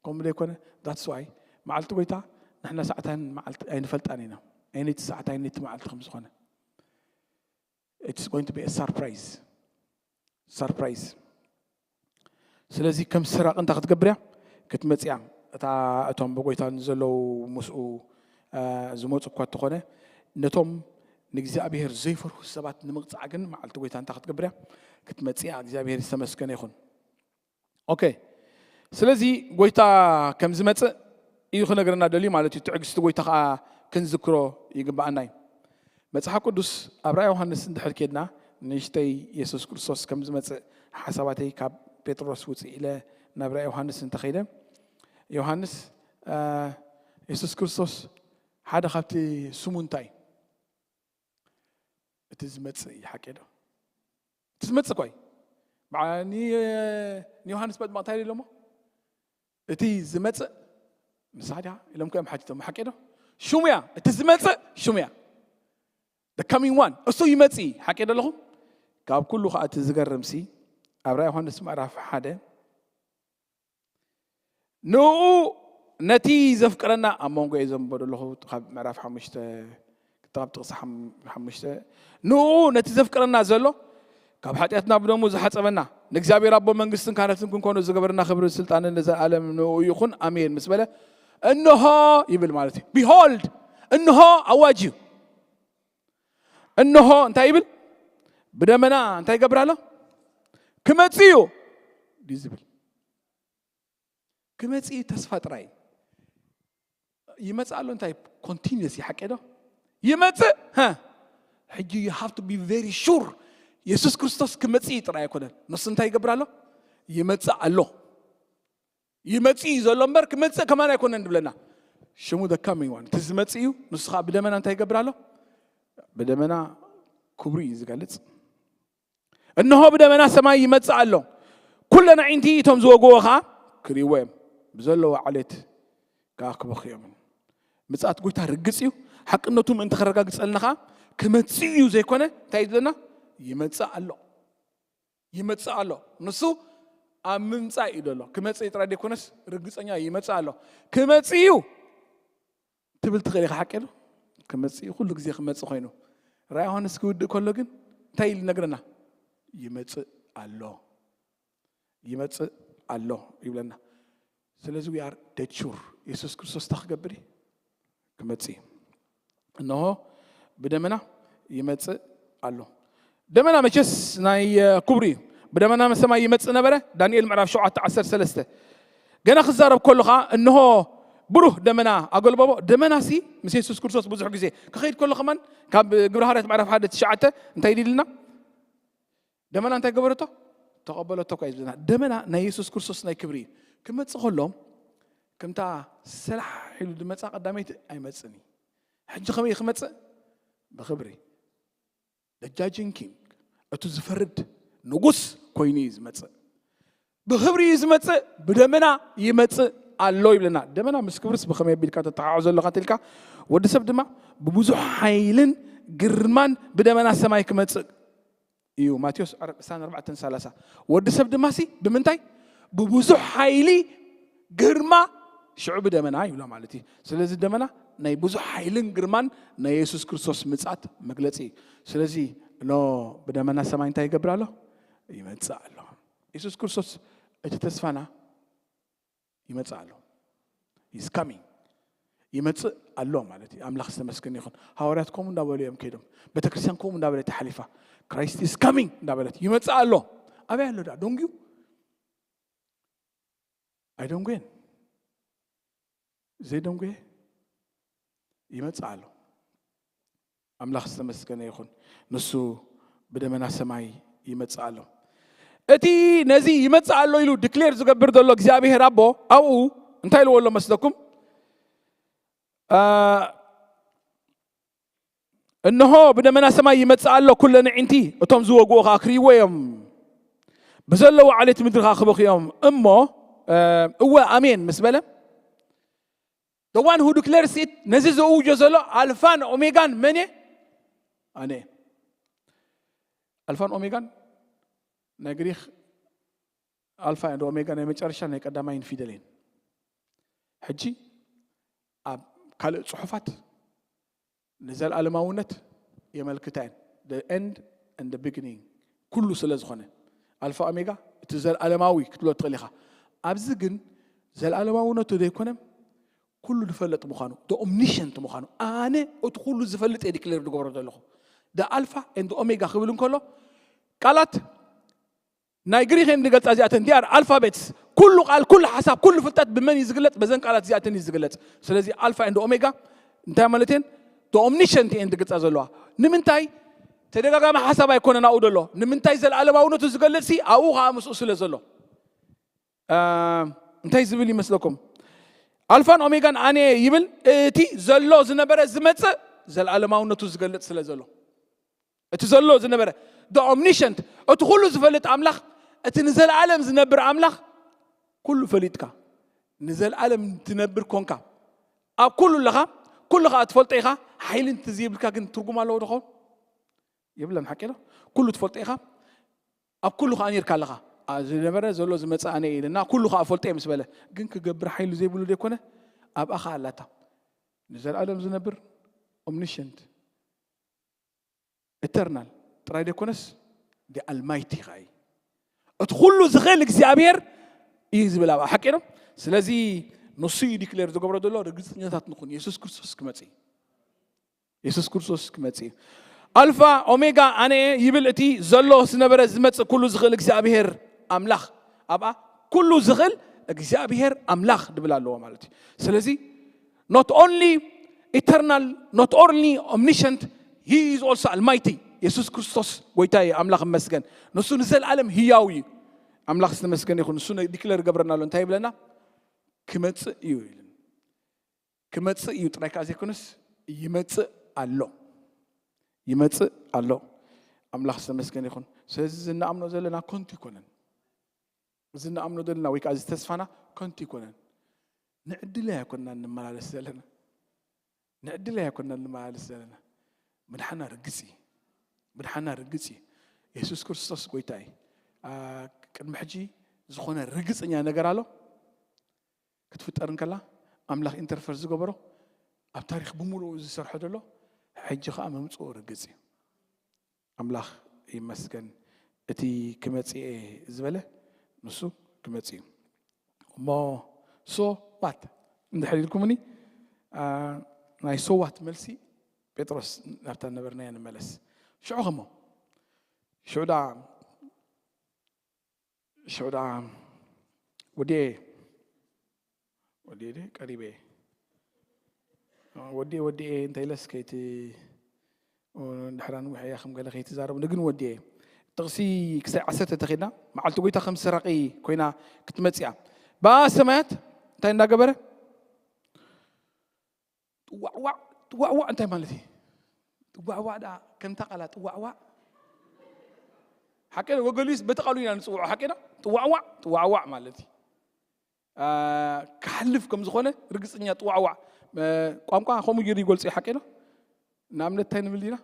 ከምኡ ዘይኮነ that's why መዓልቲ ጎይታ ንሕና ሰዓት ኣይን መዓልቲ ኣይንፈልጣን ኢና፣ ኣይነቲ ሰዓት ኣይነቲ መዓልቲ ከም ዝኾነ። It's going to be a surprise. Surprise. ስለዚ ከም ሰራቒ እንታይ ክትገብር እያ? ክትመጽእ እያ። እታ እቶም ብጎይታ ንዘለዉ ምስኡ፣ እ፣ ዝመጹ እኳ እንተኾነ፣ ነቶም ንእግዚኣብሔር ዘይፈርሁ ሰባት ንምቕጻዕ ግን መዓልቲ ጎይታ እንታይ ክትገብር እያ? ክትመጽእ እያ። እግዚኣብሔር ዝተመስገነ ይኹን። ኦኬ። ስለዚ ጎይታ ከም ዝመጽእ እዩ ክነግረና ደልዩ ማለት እዩ። ትዕግስቲ ጎይታ ኸኣ ክንዝክሮ ይግብኣና እዩ። መጽሓፍ ቅዱስ ኣብ ራእይ ዮሃንስ እንድሕር ኬድና፣ ንእሽተይ የሱስ ክርስቶስ ከም ዝመጽእ ሓሳባተይ ካብ ጴጥሮስ ውጽእ ኢለ ናብ ራእይ ዮሃንስ እንተኸይደ፣ ዮሃንስ፣ እ፣ የሱስ ክርስቶስ ሓደ ካብቲ ስሙ እንታይ እዩ? እቲ ዝመጽእ እዩ፣ ሓቂ ዶ? እቲ ዝመጽእ እኮ እዩ። በዓ-፣ ኒ-፣ ንዮሃንስ መጥምቕ እንታይ ኢሎሞ? እቲ ዝመጽእ ንስኻ ዲኻ? ኢሎም እኮ እዮም ሓቲቶም፣ ሓቂ ዶ? ሽሙ እያ፣ እቲ ዝመጽእ ሽሙ እያ። The coming one፣ እሱ ይመጽእ እዩ፣ ሓቂ ዶ ኣለኹም? ካብ ኩሉ ኸዓ እቲ ዝገርምሲ፣ ኣብ ራእይ ዮሃንስ ምዕራፍ ሓደ፣ ንኡ ነቲ ዘፍቅረና፣ ኣብ መንጎ እየ ዘንብቦ ዘለኹ፣ ካብ ምዕራፍ ሓሙሽተ፣ ካብ ጥቕሲ ሓም-፣ ሓሙሽተ፣ ንኡ ነቲ ዘፍቅረና ዘሎ፣ ካብ ሓጢኣትና ብደሙ ዝሓጸበና፣ ንእግዚኣብሔር ኣቦ መንግስትን ካህናትን ክንኮኑ ዝገበረና ክብርን ስልጣንን ንዘለኣለም ንኡ ይኹን፣ ኣሜን ምስ በለ፣ እንሆ ይብል ማለት እዩ። ቢሆልድ፣ እንሆ ኣዋጅ እዩ። እንሆ እንታይ ይብል? ብደመና እንታይ ይገብር ኣሎ? ክመጽእ እዩ ድዩ ዝብል? ክመጽእ እዩ፣ ተስፋ ጥራይ። ይመጽእ ኣሎ እንታይ? ኮንቲኒየስ እዩ፣ ሓቂ ዶ? ይመጽእ፣ ሀ? ሕጂ you have to be very sure። የሱስ ክርስቶስ ክመጽእ እዩ ጥራይ ኣይኮነን። ንሱ እንታይ ይገብር ኣሎ? ይመጽእ ኣሎ። ይመጽእ እዩ ዘሎ እምበር ክመጽእ ከማን ኣይኮነን ዝብለና። ሽሙ the coming one። እቲ ዝመጽእ እዩ፣ ንሱ ኸዓ ብደመና እንታይ ይገብር ኣሎ? ብደመና ክብሩ እዩ ዝገልጽ። እንሆ ብደመና ሰማይ ይመጽእ ኣሎ። ኩለን ኣዒንቲ እቶም ዝወግዎ ኸዓ ክርእይዎ እዮም። ብዘለዎ ዓሌት ከኣ ክበኽዩ እዮም። ምጽኣት ጎይታ ርግጽ እዩ። ሓቅነቱ ምእንቲ ከረጋግጸልና ኸዓ ክመጽእ እዩ ዘይኮነ፣ እንታይ እዩ ዝብለና? ይመጽእ ኣሎ። ይመጽእ ኣሎ። ንሱ ኣብ ምምጻእ እዩ ዘሎ። ክመጽእ ጥራይ ዘይኮነስ ርግጸኛ ይመጽእ ኣሎ። ክመጽእ እዩ ትብል ትኽእል ኢኻ፣ ሓቂ ዶ? ክመጽእ እዩ፣ ኩሉ ግዜ ክመጽእ ኮይኑ። ራእይ ዮሃንስ ክውድእ ከሎ ግን እንታይ ኢሉ ይነግረና? ይመጽእ ኣሎ። ይመጽእ ኣሎ ይብለና። ስለዚ we are dead sure። የሱስ ክርስቶስ እንታይ ክገብር እዩ? ክመጽእ እዩ። እንሆ ብደመና ይመጽእ ኣሎ። ደመና መቸስ ናይ፣ እ፣ ክብሪ እዩ። ብደመና ሰማይ ይመጽእ ነበረ። ዳንኤል ምዕራፍ ሸውዓተ ዓሰርተ ሰለስተ። ገና ክዛረብ ከሎ ኸዓ እንሆ ብሩህ ደመና ኣገልበቦ። ደመና ሲ ምስ የሱስ ክርስቶስ ብዙሕ ግዜ ክኸይድ ከሎ ከማን ካብ ግብረ ሃዋርያት ምዕራፍ ሓደ ትሽዓተ እንታይ ኢሉና? ደመና እንታይ ገበረቶ? እታ ተቐበለቶ እኳ እዩ ዝብለና። ደመና ናይ የሱስ ክርስቶስ ናይ ክብሪ እዩ። ክመጽእ ከሎ ከምታ ሰላሕ ኢሉ ዝመጻ ቀዳመይቲ ኣይመጽእን እዩ። ሕጂ ከመይ ክመጽእ? ብክብሪ። The judging king፣ እቱ ዝፈርድ ንጉስ ኮይኑ እዩ ዝመጽእ። ብክብሪ እዩ ዝመጽእ፣ ብደመና ይመጽእ ኣሎ ይብለና። ደመና ምስ ክብርስ ብኸመይ ኣቢልካ ተተሓሕዞ ኣለኻ እንተልካ፣ ወዲ ሰብ ድማ ብብዙሕ ሓይልን ግርማን ብደመና ሰማይ ክመጽእ እዩ። ማቴዎስ ዕስራን ኣርባዕተን ሰላሳ። ወዲ ሰብ ድማ ሲ ብምንታይ? ብብዙሕ ሓይሊ ግርማ ሽዑ ብደመና ይብሎ ማለት እዩ። ስለዚ ደመና ናይ ብዙሕ ሓይልን ግርማን ናይ የሱስ ክርስቶስ ምጽኣት መግለጺ እዩ። ስለዚ እኖ ብደመና ሰማይ እንታይ ይገብር ኣሎ? ይመጽእ ኣሎ። የሱስ ክርስቶስ እቲ ተስፋና ይመጽእ ኣሎ። He's coming። ይመጽእ ኣሎ ማለት እዩ። ኣምላኽ ዝተመስገነ ይኹን። ሃዋርያት ከምኡ እንዳበሉ እዮም ከይዶም። ቤተክርስትያን ከምኡ እንዳበለት ተሓሊፋ። Christ is coming እንዳበለት ይመጽእ ኣሎ። ኣበይ ኣሎ ዳ ደንጉዩ? ኣይደንጉየን። ዘይደንጉየ ይመጽእ ኣሎ። ኣምላኽ ዝተመስገነ ይኹን። ንሱ ብደመና ሰማይ ይመጽእ ኣሎ። እቲ ነዚ ይመጽእ ኣሎ ኢሉ ዲክሌር ዝገብር ዘሎ እግዚኣብሔር ኣቦ ኣብኡ እንታይ ኢልዎ ኣሎ መስለኩም? አ፣ እንሆ ብደመና ሰማይ ይመጽእ ኣሎ፣ ኩለን ኣዒንቲ እቶም ዝወግኡ ኸኣ ክርእይዎ እዮም። ብዘለዉ ዓሌት ምድሪ ኸኣ ክበኽዩ እዮም። እሞ፣ እ፣ እወ ኣሜን ምስ በለ፣ the one who declares it፣ ነዚ ዘእውጆ ዘሎ ኣልፋን ኦሜጋን መን እየ? ኣነ እየ። ኣልፋን ኦሜጋን ናይ ግሪኽ ኣልፋ ኤንድ ኦሜጋ ናይ መጨረሻ ናይ ቀዳማይን ፊደል እየን። ሕጂ ኣብ ካልእ ጽሑፋት ንዘለኣለማውነት የመልክታ እየን። The end and the beginning ኩሉ ስለ ዝኾነ፣ ኣልፋ ኦሜጋ እቲ ዘለኣለማዊ ክትብሎ ትኽእል ኢኻ። ኣብዚ ግን ዘለኣለማውነቱ ዘይኮነ፣ ኩሉ ዝፈልጥ ምዃኑ፣ the omniscient ምዃኑ፣ ኣነ እቲ ኩሉ ዝፈልጥ እየ ዲክሌር ዝገብሮ ዘለኹ። The ኣልፋ and the ኦሜጋ ክብል እንከሎ፣ ቃላት ናይ ግሪክ እየን ዝገልጻ እዚኣተን። They are alphabets። ኩሉ ቃል፣ ኩሉ ሓሳብ፣ ኩሉ ፍልጠት ብመን እዩ ዝግለጽ? በዘን ቃላት እዚኣተን እዩ ዝግለጽ። ስለዚ ኣልፋ ኤንድ ኦሜጋ እንታይ ማለት እየን? The omniscient እየን ዝገልጻ ዘለዋ። ንምንታይ? ተደጋጋሚ ሓሳብ ኣይኮነን ኣብኡ ዘሎ። ንምንታይ? ዘለኣለማውነቱ ዝገልጽ ሲ ኣብኡ ኸዓ ምስኡ ስለ ዘሎ። እ፣ እንታይ ዝብል ይመስለኩም? ኣልፋን ኦሜጋን ኣነ ይብል፣ እቲ ዘሎ ዝነበረ ዝመጽእ ዘለኣለማውነቱ ዝገልጽ ስለ ዘሎ። እቲ ዘሎ ዝነበረ፣ the omniscient፣ እቲ ኩሉ ዝፈልጥ ኣምላኽ፣ እቲ ንዘለኣለም ዝነብር ኣምላኽ፣ ኩሉ ፈሊጥካ፣ ንዘለኣለም ትነብር ኮንካ፣ ኣብ ኩሉ ኣለኻ፣ ኩሉ ኸኣ ትፈልጦ ኢኻ። ሓይሊ እንተዘይብልካ ግን ትርጉም ኣለዎ ዶ ኸውን? የብለን። ሓቂ ዶ? ኩሉ ትፈልጦ ኢኻ፣ ኣብ ኩሉ ኸኣ ኔርካ ኣለኻ። ኣ፣ ዝነበረ ዘሎ ዝመጽእ ኣነ እየ ኢልና፣ ኩሉ ኸኣ ፈልጦ እየ ምስ በለ፣ ግን ክገብር ሓይሊ ዘይብሉ ዘይኮነ፣ ኣብኣ ኸኣ ኣላታ። ንዘለኣለም ዝነብር፣ omniscient፣ eternal ጥራይ ዘይኮነስ፣ the Almighty ኸኣ እዩ። እቲ ኩሉ ዝኽእል እግዚኣብሔር እዩ ዝብል ኣብኣ። ሓቂ ዶ? ስለዚ ንሱ እዩ ዲክሌር ዝገብሮ ዘሎ። ርግጸኛታት ንኹን፣ የሱስ ክርስቶስ ክመጽእ እዩ። የሱስ ክርስቶስ ክመጽእ እዩ። ኣልፋ ኦሜጋ ኣነ እየ ይብል እቲ ዘሎ ዝነበረ ዝመጽእ ኩሉ ዝኽእል እግዚኣብሔር ኣምላኽ። ኣብኣ ኩሉ ዝኽእል እግዚኣብሔር ኣምላኽ ድብል ኣለዎ ማለት እዩ። ስለዚ not only eternal, not only omniscient, he is also Almighty። የሱስ ክርስቶስ ጎይታ እዩ። ኣምላኽ ይመስገን። ንሱ ንዘለኣለም ህያው እዩ። ኣምላኽ ዝተመስገነ ይኹን። ንሱ ዲክለር ይገብረና ኣሎ። እንታይ ይብለና? ክመጽእ እዩ ኢሉ። ክመጽእ እዩ ጥራይ ከኣ ዘይኮነስ ይመጽእ ኣሎ። ይመጽእ ኣሎ። ኣምላኽ ዝተመስገነ ይኹን። ስለዚ እዚ እንኣምኖ ዘለና ከንቱ ኣይኮነን። እዚ እንኣምኖ ዘለና ወይ ከኣ እዚ ተስፋና ከንቱ ኣይኮነን። ንዕድል ኣይኮንና እንመላለስ ዘለና። ንዕድል ኣይኮንና እንመላለስ ዘለና። ምድሓና ርግጽ እዩ። ምድሓና ርግጽ እዩ። የሱስ ክርስቶስ ጎይታ እዩ። ኣ፣ ቅድሚ ሕጂ ዝኾነ ርግጽኛ ነገር ኣሎ? ክትፍጠር እንከላ ኣምላኽ ኢንተርፈር ዝገበሮ፣ ኣብ ታሪኽ ብምሉኡ ዝሰርሖ ዘሎ፣ ሕጂ ኸኣ ምምጽኡ ርግጽ እዩ። ኣምላኽ ይመስገን። እቲ ክመጽእ እየ ዝበለ ንሱ ክመጽእ እዩ። እሞ so what እንድሕር ኢልኩምኒ፣ ኣ፣ ናይ so what መልሲ ጴጥሮስ ናብታ ነበርናያ ንመለስ። ሽዑ ኸሞ፣ ሽዑ ደኣ ሽዑ ደኣ ወዲኤ፣ ወዲኤ ድየ? ቀሪበ እየ። ወዲኤ፣ ወዲኤ እንተ ኢለስ ከይቲ-፣ ድሕራ ንዊሕ እያ ከም ገለ ከይትዛረቡ፣ ግን ወዲኤ። ጥቕሲ ክሳይ ዓሰርተ ተኸድና፣ መዓልቲ ጎይታ ከም ሰራቒ ኮይና ክትመጽእ እያ። ብኣ ሰማያት እንታይ እንዳገበረ? ጥዋዕዋዕ፣ ጥዋዕዋዕ እንታይ ማለት እዩ? ጥዋዕዋዕ ደኣ ከምታ ቃላ ጥዋዕዋዕ። ሓቂ ዶ? ወገሊስ በቲ ቃሉ ኢና ንጽውዖ፣ ሓቂ ዶ? ጥዋዕዋዕ፣ ጥዋዕዋዕ ማለት እዩ። አ፣ ክሓልፍ ከም ዝኾነ ርግጽኛ ጥዋዕዋዕ። እ፣ ቋንቋ ከምኡ ገይሩ ይገልጾ እዩ፣ ሓቂ ዶ? ንኣብነት እንታይ ንብል ኢና?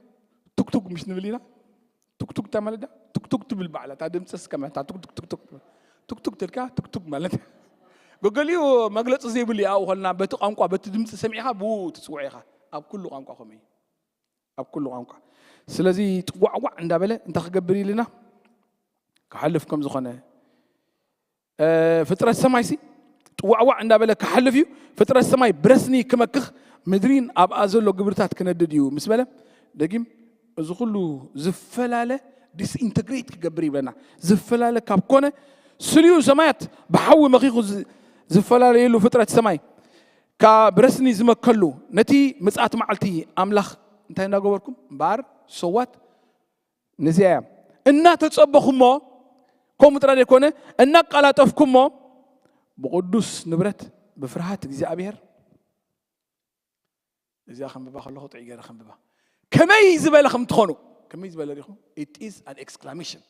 ቱክቱክ ምሽ ንብል ኢና? ቱክቱክ እንታይ ማለት ዳ? ቱክቱክ ትብል ባዕላ፣ እታ ድምፂ እስከ መታ ቱክቱክ፣ ቱክቱክ ትብል። ቱክቱክ ትልካ ቱክቱክ ማለት። ገገሊኡ መግለፂ ዘይብሉ እዩ። ኣብኡ ከለና በቲ ቋንቋ፣ በቲ ድምፂ ሰሚዕኻ ብኡ ትፅውዕ ኢኻ። ኣብ ኩሉ ቋንቋ ከምኡ እዩ። ኣብ ኩሉ ቋንቋ። ስለዚ ጥዋዕዋዕ እንዳበለ እንታይ ክገብር ኢልና? ክሓልፍ ከም ዝኾነ። እ፣ ፍጥረት ሰማይ ሲ ጥዋዕዋዕ እንዳበለ ክሓልፍ እዩ። ፍጥረት ሰማይ ብረስኒ ክመክኽ፣ ምድሪን ኣብኣ ዘሎ ግብርታት ክነድድ እዩ ምስ በለ፣ ደጊም እዚ ኩሉ ዝፈላለ ዲስኢንተግሬት ክገብር ይብለና። ዝፈላለ ካብ ኮነ፣ ስልዩ ሰማያት ብሓዊ መኺኹ ዝ-፣ ዝፈላለየሉ ፍጥረት ሰማይ ካብ ረስኒ ዝመከሉ፣ ነቲ ምጽኣት መዓልቲ ኣምላኽ እንታይ እንዳገበርኩም? እምበኣር ሰዋት ነዚኣ እያ። እናተጸበኹሞ፣ ከምኡ ጥራይ ዘይኮነ፣ እናቃላጠፍኩሞ፣ ብቕዱስ ንብረት፣ ብፍርሃት እግዚኣብሔር። እዚኣ ከንብባ ከለኹ ጥዑይ ገይረ ከንብባ። ከመይ ዝበለ ከም ትኾኑ፣ ከመይ ዝበለ ዲኹም? It is an exclamation።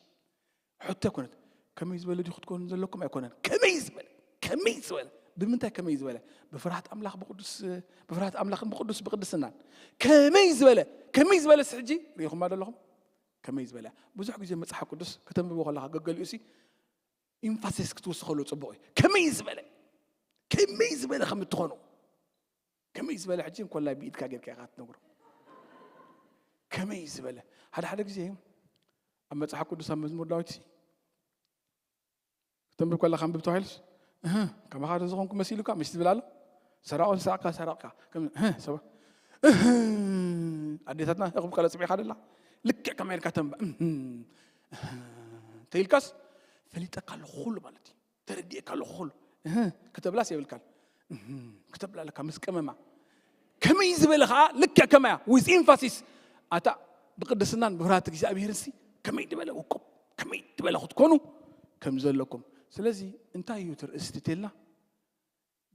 ሕቶ ኣይኮነት። ከመይ ዝበለ ዲኹ ትኮኑ ዘለኩም ኣይኮነን። ከመይ ዝበለ፣ ከመይ ዝበለ። ብምንታይ ከመይ ዝበለ? ብፍርሃት ኣምላኽ ብቅዱስ፣ ብፍርሃት ኣምላኽን ብቅዱስ ብቅድስናን። ከመይ ዝበለ፣ ከመይ ዝበለ ሲ ሕጂ ርኢኹማ ዶ ኣለኹም? ከመይ ዝበለ። ብዙሕ ግዜ መጽሓፍ ቅዱስ ከተንብቦ ከለኻ ገገሊኡ ሲ ኢምፋሲስ ክትወስኸሉ ጽቡቕ እዩ። ከመይ ዝበለ፣ ከመይ ዝበለ ከም እትኾኑ። ከመይ ዝበለ ሕጂ እንኮላይ ብኢድካ ጌርካ ኢኻ ትነግሮ። ከመይ ዝበለ። ሓደ ሓደ ግዜ ኣብ መጽሓፍ ቅዱስ ኣብ መዝሙር ዳዊት ሲ፣ ከተንብብ ከለኻ ኣንብብ ተባሂሉስ፣ እህ፣ ከማኻ ዶ ዝኾንኩ መሲሉካ? ምሽ ትብል ኣሎ። ሰራቑ ዝሰረቕካ ሰረቕካ። ከም፣ እህ፣ ሰባ-፣ እህ፣ ኣዴታትና እኽብካ ለጽቢኻ ደላ። ልክዕ ከመይ ኢልካ ተንባ-፣ እህ፣ እህ፣ ተይልካስ ፈሊጠካ ኣለኹ ኩሉ ማለት እዩ። ተረዲኤካ ኣለኹ ኩሉ። እህ፣ ከተብላስ የብልካን። እህ፣ ከተብላ ኣለካ ምስ ቀመማ። ከመይ ዝበለ ኸዓ ልክዕ ከማያ፣ with emphasis። ኣታ ብቅድስናን ብፍርሃት እግዚኣብሔርን ሲ ከመይ ዝበለ ውቁብ፣ ከመይ ዝበለ ክትኮኑ ከም ዘለኩም። ስለዚ እንታይ እዩ እቲ ርእስቲ ተልና?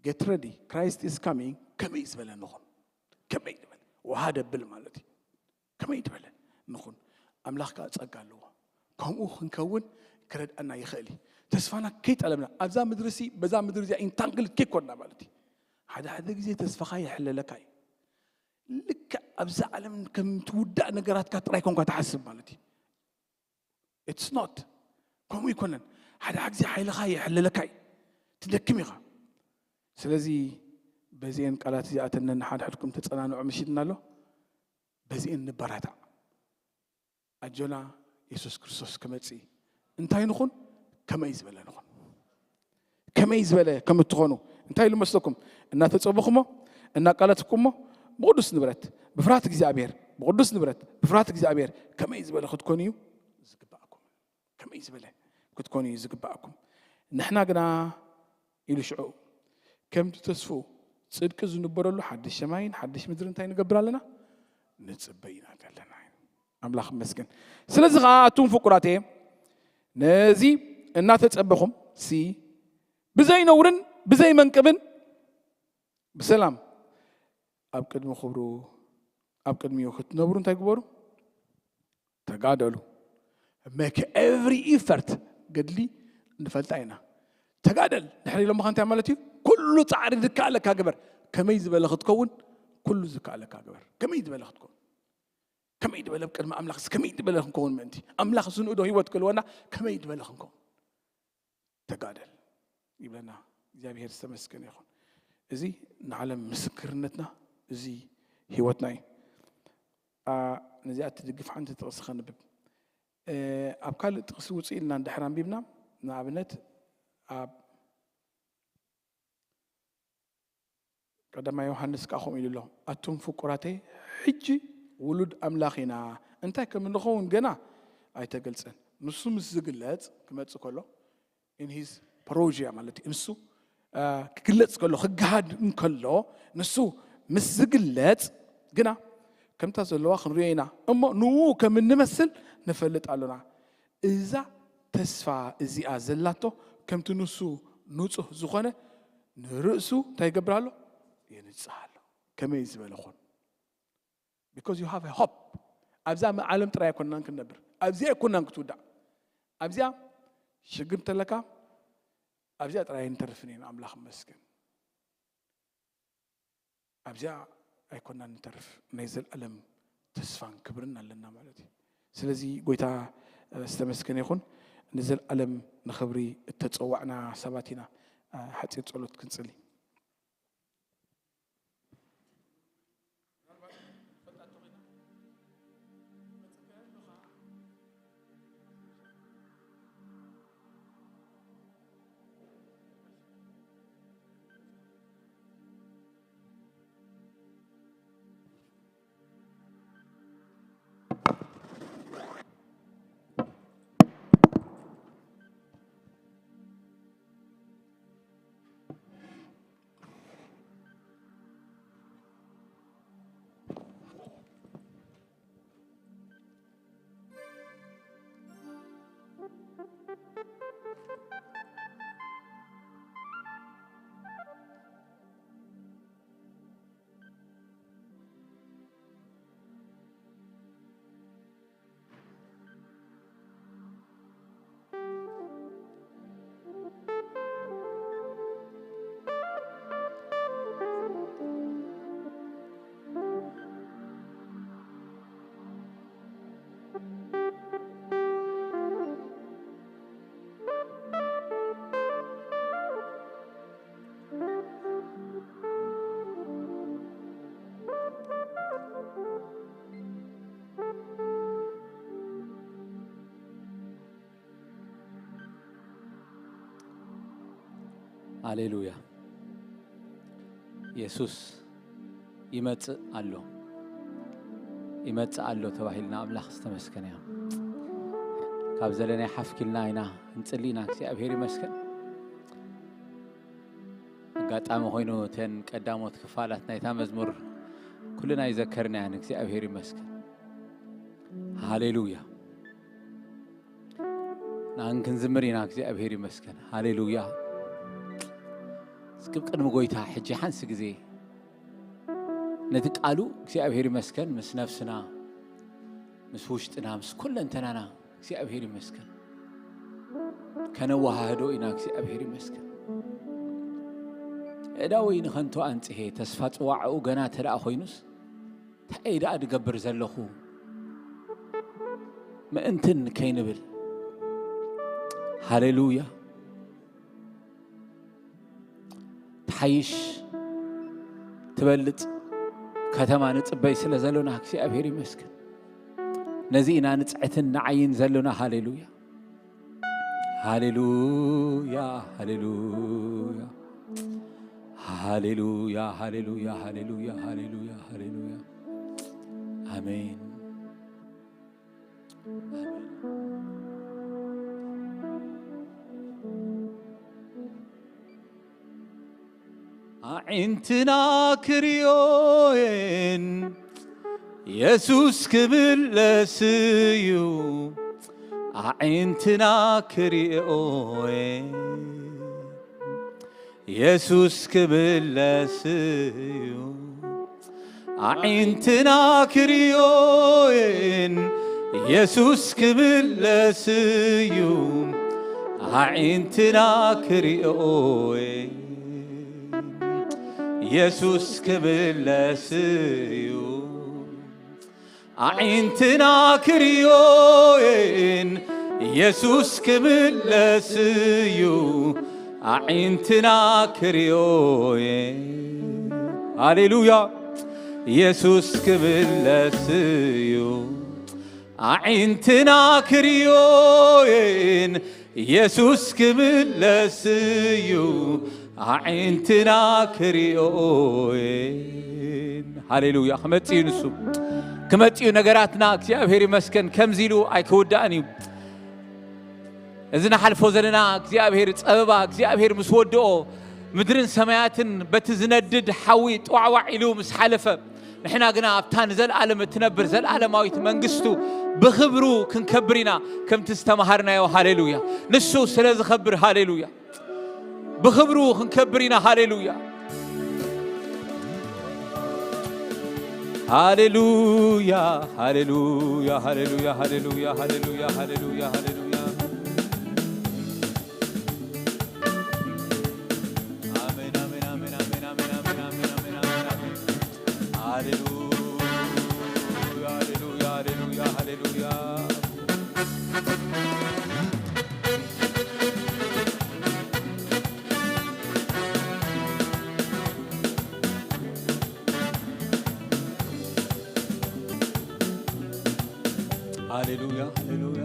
Get ready, Christ is coming። ከመይ ዝበለ ንኹን? ከመይ ዝበለ? ውሃ ደብል ማለት እዩ። ከመይ ዝበለ ንኹን? ኣምላኽ ከኣ ጸጋ ኣለዎ። ከምኡ ክንከውን ክረድኣና ይኽእል እዩ። ተስፋና ከይጠለብና፣ ኣብዛ ምድሪ ሲ፣ በዛ ምድሪ እዚኣ ኢንታንግል ከይኮንና ማለት እዩ። ሓደ ሓደ ግዜ ተስፋኻ ይሕለለካ እዩ። ልክዕ ኣብዛ ዓለም ከም ትውዳእ ነገራትካ ጥራይ ኮንካ ትሓስብ ማለት እዩ። It's not። ከምኡ ይኮነን። ሓደ ሓደ ግዜ ሓይልኻ ይሕለለካ እዩ። ትደክም ኢኻ። ስለዚ በዚአን ቃላት እዚኣተን ነንሓድሕድኩም ተጸናንዑ ምሽትና ኣሎ። በዚአን ንበራታዕ። ኣጆና የሱስ ክርስቶስ ክመጽእ እዩ። እንታይ ንኹን? ከመይ ዝበለ ንኹን? ከመይ ዝበለ ከም እትኾኑ እንታይ ኢሉ መስለኩም? እናተጸበኹሞ፣ እናቃለስኩሞ፣ ብቕዱስ ንብረት፣ ብፍርሃት እግዚኣብሔር፣ ብቕዱስ ንብረት፣ ብፍርሃት እግዚኣብሔር ከመይ ዝበለ ክትኮኑ እዩ ዝግባኣኩም? ከመይ ዝበለ ክትኮኑ እዩ ዝግባኣኩም? ንሕና ግና፣ ኢሉ ሽዑ፣ ከምቲ ተስፍኡ ጽድቂ ዝንበረሉ ሓድሽ ሰማይን ሓድሽ ምድሪ እንታይ ንገብር ኣለና? ንጽበ ኢና ዘለና። ኣምላኽ ይመስገን። ስለዚ ኸዓ ኣቱም ፍቁራተየ፣ ነዚ እናተጸበኹም ሲ ብዘይ ነውርን ብዘይ መንቅብን ብሰላም ኣብ ቅድሚ ክብሩ፣ ኣብ ቅድሚኡ ክትነብሩ እንታይ ግበሩ? ተጋደሉ። Make every effort። ገድሊ ንፈልጣ ኢና። ተጋደል ድሕሪ ኢሎምኻ እንታይ ማለት እዩ? ኩሉ ጻዕሪ ዝከኣለካ ግበር። ከመይ ዝበለ ክትከውን? ኩሉ ዝከኣለካ ግበር። ከመይ ዝበለ ክትከውን? ከመይ ዝበለ ኣብ ቅድሚ ኣምላኽ፣ ከመይ ዝበለ ክንከውን ምእንቲ ኣምላኽ ዝንእዶ ህይወት ክህልወና ከመይ ዝበለ ክንከውን? ተጋደል ይብለና። እግዚኣብሔር ዝተመስገነ ይኹን። እዚ ንዓለም ምስክርነትና፣ እዚ ህይወትና እዩ። አ፣ ነዚኣ ትድግፍ ሓንቲ ጥቕሲ ከንብብ። እ፣ ኣብ ካልእ ጥቕሲ ውፅእ ኢልና እንድሕር ኣንቢብና፣ ንኣብነት ኣብ ቀዳማይ ዮሃንስ ከኣ ከምኡ ኢሉ ኣሎ፣ ኣቱም ፍቁራተይ፣ ሕጂ ውሉድ ኣምላኽ ኢና፣ እንታይ ከም እንኸውን ገና ኣይተገልጸን። ንሱ ምስ ዝግለጽ፣ ክመጽእ ከሎ፣ in his parousia ማለት እዩ፣ ንሱ፣ አ፣ ክግለጽ ከሎ፣ ክገሃድ እንከሎ፣ ንሱ ምስ ዝግለጽ ግና ከምታ ዘለዋ ክንርእዮ ኢና እሞ፣ ንኡ ከም እንመስል ንፈልጥ ኣሎና። እዛ ተስፋ እዚኣ ዘላቶ ከምቲ ንሱ ንጹህ ዝኾነ ንርእሱ እንታይ ይገብር ኣሎ? የንጽህ ኣሎ። ከመይ ዝበለ ኾን? Because you have a hope። ኣብዛ ዓለም ጥራይ ኣይኮናን ክንነብር፣ ኣብዚኣ ኣይኮናን ክትውዳእ። ኣብዚኣ ሽግር እንተለካ ኣብዚኣ ጥራይ ኣይንተርፍን ኢና። ኣምላኽ ይመስገን። ኣብዚኣ ኣይኮናን ንተርፍ፣ ናይ ዘለኣለም ተስፋን ክብርን ኣለና ማለት እዩ። ስለዚ ጎይታ ዝተመስገነ ይኹን። ንዘለኣለም ንኽብሪ እተጸዋዕና ሰባት ኢና። ሓጺር ጸሎት ክንጽሊ። ሃሌሉያ። የሱስ ይመጽእ ኣሎ፣ ይመጽእ ኣሎ ተባሂልና፣ ኣምላኽ ዝተመስገነ እዩ። ካብ ዘለናይ ሓፍ ኢልና ኢና ክንጽሊ ኢና። እግዚኣብሔር ይመስገን። ኣጋጣሚ ኮይኑ እተን ቀዳሞት ክፋላት ናይታ መዝሙር ኩልና ኣይዘከርናያን። እግዚኣብሔር ይመስገን። ሃሌሉያ። ንኣን ክንዝምር ኢና። እግዚኣብሔር ይመስገን። ሃሌሉያ። እስኪ ቅድሚ ጎይታ ሕጂ ሓንሲ ግዜ ነቲ ቃሉ እግዚኣብሔር ይመስገን ምስ ነፍስና፣ ምስ ውሽጥና፣ ምስ ኩለንተናና እግዚኣብሔር ይመስገን ከነወሃህዶ ኢና። እግዚኣብሔር ይመስገን። እዳ ወይ ንኸንቱ ኣንጽሄ ተስፋ ጽዋዕኡ ገና ተደኣ ኮይኑስ እንታይ ደኣ ድገብር ዘለኹ ምእንትን ከይንብል። ሃሌሉያ። ትሓይሽ ትበልጽ ከተማ ንጽበይ ስለ ዘሎና እግዚኣብሔር ይመስገን። ነዚ ኢና ንጽዕትን ንዓይን ዘሎና። ሃሌሉያ፣ ሃሌሉያ፣ ሃሌሉያ፣ ሃሌሉያ፣ ሃሌሉያ፣ ሃሌሉያ፣ ሃሌሉያ፣ ሃሌሉያ። ኣሜን። ኣዒንትና ክርእዮን የሱስ ክምለስ እዩ። ኣዒንትና ክርእዮን የሱስ ክምለስ እዩ። ኣዒንትና ክርእዮን የሱስ ክምለስ እዩ። ኣዒንትና ክርእዮን የሱስ ክምለስ እዩ። ኣዒንትና ክርእዮን የሱስ ክምለስ እዩ። ኣዒንትና ክርእዮን፣ ሃሌሉያ፣ የሱስ ክምለስ እዩ። ኣዒንትና ክርእዮን የሱስ ክምለስ እዩ። ኣዒንትና ክርእዮን፣ ሃሌሉያ፣ ክመጽእ እዩ ንሱ። ክመጽእ እዩ ነገራትና። እግዚኣብሔር ይመስገን። ከምዚ ኢሉ ኣይክውዳእን እዩ። እዚ ንሓልፎ ዘለና እግዚኣብሔር ጸበባ፣ እግዚኣብሔር ምስ ወድኦ ምድርን ሰማያትን በቲ ዝነድድ ሓዊ ጥዋዕዋዕ ኢሉ ምስ ሓለፈ፣ ንሕና ግና ኣብታ ንዘለኣለም እትነብር ዘለኣለማዊት መንግስቱ ብኽብሩ ክንከብር ኢና፣ ከምቲ ዝተምሃርናዮ። ሃሌሉያ። ንሱ ስለ ዝኸብር፣ ሃሌሉያ። ብኽብሩ ክንከብር ኢና። ሃሌሉያ። ሃሌሉያ፣ ሃሌሉያ፣ ሃሌሉያ፣ ሃሌሉያ፣ ሃሌሉያ፣ ሃሌሉያ፣ ሃሌሉያ። አሜን፣ አሜን፣ አሜን፣ አሜን። ሃሌሉያ፣ ሃሌሉያ፣ ሃሌሉያ፣ ሃሌሉያ። ሃሌሉያ፣ ሃሌሉያ።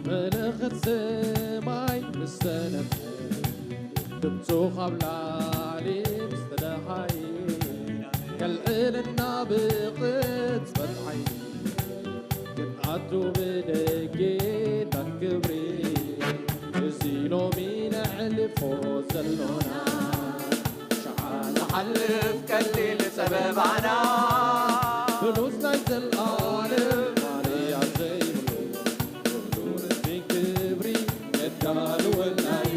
መለኸት ሰማይ ምስ ተነፍሐ፣ ድምፁ ካብ ላዕሊ ምስ ተደሃየ፣ ከልዕልና ብቕጽበት ዓይኒ ክንኣቱ ብደጌታት ክብሪ። እዚ ሎሚ ነዕልፎ ዘሎና፣ ሸዓ ዝሓልፍ ቀሊል ጸበባና፣ ብሉጽ ናይ ዘልኣለም ማርያ ዘይብሉ፣ ክብሪ የዳልወናዩ።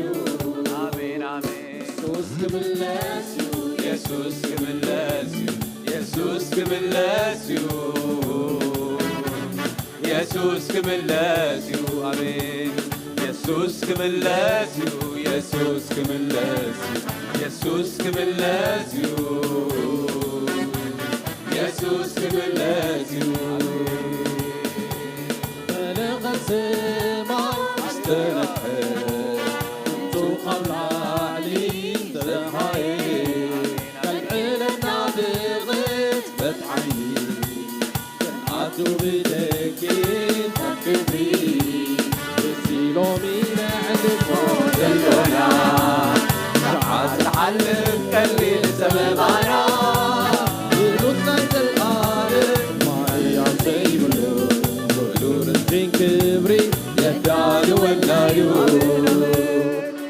ኣሜን፣ ኣሜን። የሱስ ክምለስ እዩ፣ የሱስ ክምለስ እዩ፣ የሱስ ክምለስ እዩ፣ የሱስ ክምለስ እዩ። ኣሜን። የሱስ ክምለስ እዩ፣ የሱስ ክምለስ እዩ፣ የሱስ ክምለስ እዩ። የሱስ ክምለስ እዩ። መለኸት ሰማይ ኣስተንፍሐ፣ ድምፁ ካብ ላዕሊ ተደሃየ፣ ከልዕለና ብቕጽበት ዓይኒ፣ ክንኣቱ ብደጌታት ክብሪ። እዚ ሎሚ ነዕልፎ ዘሎና፣ ሰዓት ትሓልፍ ቀሊል ጸበባና፣ ብሉጽ ናይ ዘልኣለም ማርያም ዘይብሉ፣ ኩሉ ርዝን ክብሪ የዳልወናዩ።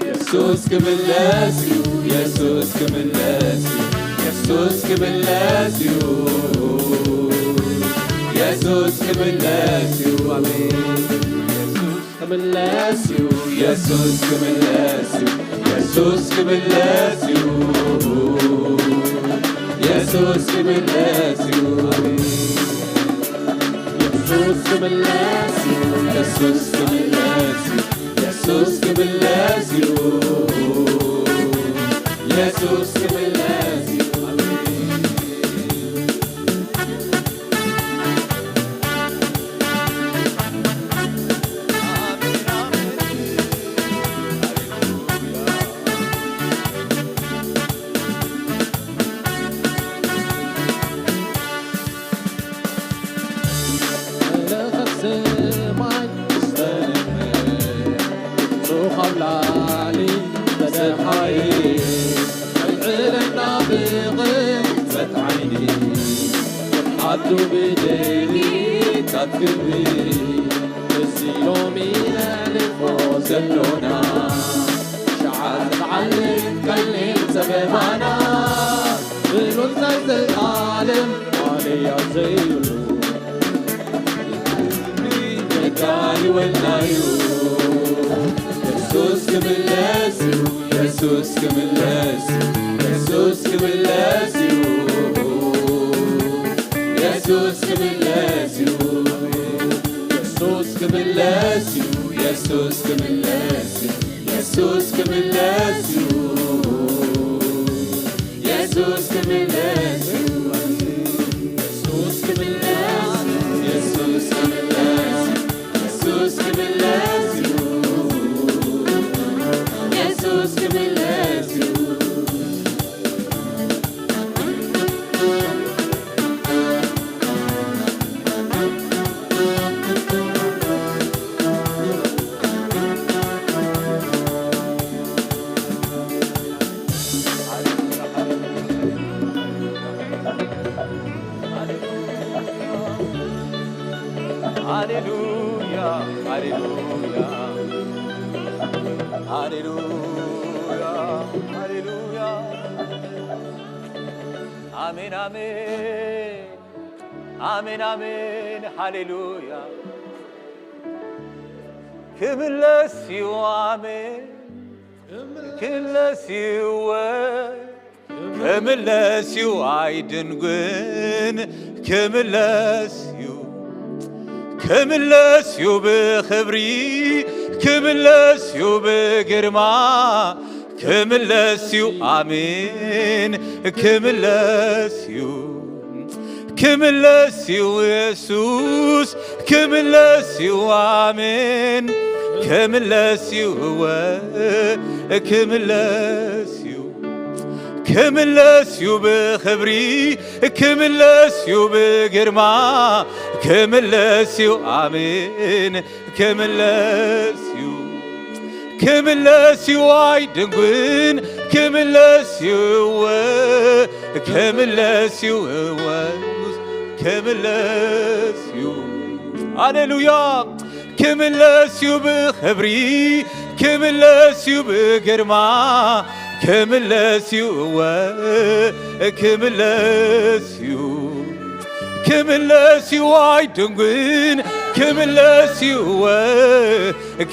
የሱስ ክምለስ እዩ፣ የሱስ ክምለስ እዩ፣ የሱስ ክምለስ እዩ፣ የሱስ ክምለስ እዩ። ኣሜን። የሱስ ክምለስ እዩ፣ የሱስ ክምለስ እዩ፣ የሱስ ክምለስ እዩ፣ የሱስ ክምለስ እዩ። ኣሜን። የሱስ ክምለስ እዩ፣ የሱስ ክምለስ እዩ፣ የሱስ ክምለስ እዩ፣ የሱስ ክምለስ እዩ። ኣሜን። መለኸት ሰማይ ዝተነፍሐ፣ ድምፁ ካብ ላዕሊ ዝተደሃየ፣ ከልዕለና ብቕጽበት ዓይኒ፣ ክንኣቱ ብደጌታት ክብሪ። እዚ ሎሚ ነዕልፎ ዘሎና፣ ሸዓ ዝሓልፍ ቀሊል ጸበባና፣ ብሉጽ ናይ ዘልኣለም ማለያ ዘይብሉ፣ የዳልወናዩ። የሱስ ክምለስ እዩ፣ የሱስ ክምለስ እዩ፣ የሱስ ክምለስ እዩ፣ የሱስ ክምለስ እዩ፣ የሱስ ክምለስ እዩ፣ የሱስ ክምለስ እዩ፣ የሱስ ክምለስ እዩ፣ የሱስ ክምለስ እዩ፣ የሱስ ክምለስ እዩ፣ የሱስ ክምለስ እዩ፣ የሱስ ክምለስ እዩ፣ የሱስ ክምለስ እዩ። ሃሌሉያ፣ ሃሌሉያ፣ ሃሌሉያ፣ ሃሌሉያ። ኣሜን፣ ኣሜን። ኣሜን፣ ኣሜን፣ ሃሌሉያ። ክምለስ እዩ፣ ኣሜን። ክምለስ እዩ፣ ክምለስ እዩ፣ ኣይድንጉን። ክምለስ እዩ፣ ክምለስ እዩ ብኽብሪ። ክምለስ እዩ ብግርማ። ክምለስ እዩ፣ ኣሜን። ክምለስ እዩ፣ ክምለስ እዩ የሱስ። ክምለስ እዩ፣ ኣሜን። ክምለስ እዩ፣ እወ፣ ክምለስ እዩ። ክምለስ እዩ ብኽብሪ። ክምለስ እዩ ብግርማ። ክምለስ እዩ፣ ኣሜን። ክምለስ እዩ፣ ክምለስ እዩ፣ ኣይድንጉን። ክምለስ እዩ፣ እወ፣ ክምለስ እዩ፣ እወ፣ ክምለስ እዩ። ሃሌሉያ። ክምለስ እዩ ብኽብሪ። ክምለስ እዩ ብግርማ። ክምለስ እዩ፣ እወ፣ ክምለስ እዩ። ክምለስ እዩ፣ ኣይድንጉን። ክምለስ እዩ፣ እወ፣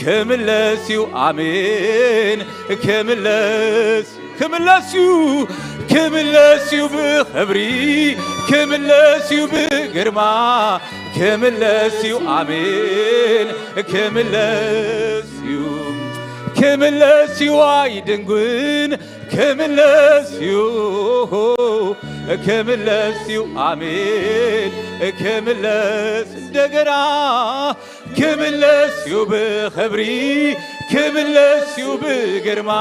ክምለስ እዩ፣ ኣሜን። ክምለስ፣ ክምለስ እዩ፣ ክምለስ እዩ ብኽብሪ። ክምለስ እዩ ብግርማ። ክምለስ እዩ፣ ኣሜን። ክምለስ እዩ፣ ክምለስ እዩ፣ ኣይድንጉን። ክምለስ እዩ፣ ክምለስ እዩ፣ ኣሜን። ክምለስ እንደገና። ክምለስ እዩ ብኽብሪ። ክምለስ እዩ ብግርማ።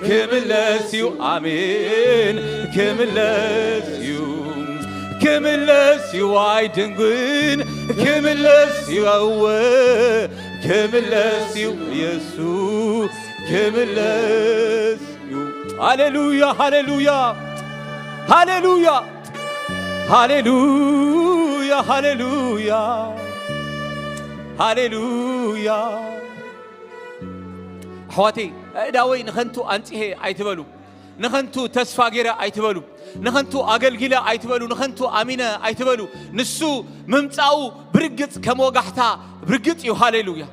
ክምለስ እዩ፣ ኣሜን። ክምለስ እዩ፣ ክምለስ እዩ፣ ኣይድንጉን። ክምለስ እዩ፣ እወ፣ ክምለስ እዩ፣ የሱስ ክምለስ እዩ። ሃሌሉያ፣ ሃሌሉያ፣ ሃሌሉያ፣ ሃሌሉያ፣ ሃሌሉያ፣ ሃሌሉያ። ኣሕዋተይ፣ ኣእዳወይ ንኸንቱ ኣንጺሄ ኣይትበሉ፣ ንኸንቱ ተስፋ ገይረ ኣይትበሉ፣ ንኸንቱ ኣገልጊለ ኣይትበሉ፣ ንኸንቱ ኣሚነ ኣይትበሉ። ንሱ ምምጻኡ ብርግጽ ከም ወጋሕታ ብርግጽ እዩ። ሃሌሉያ።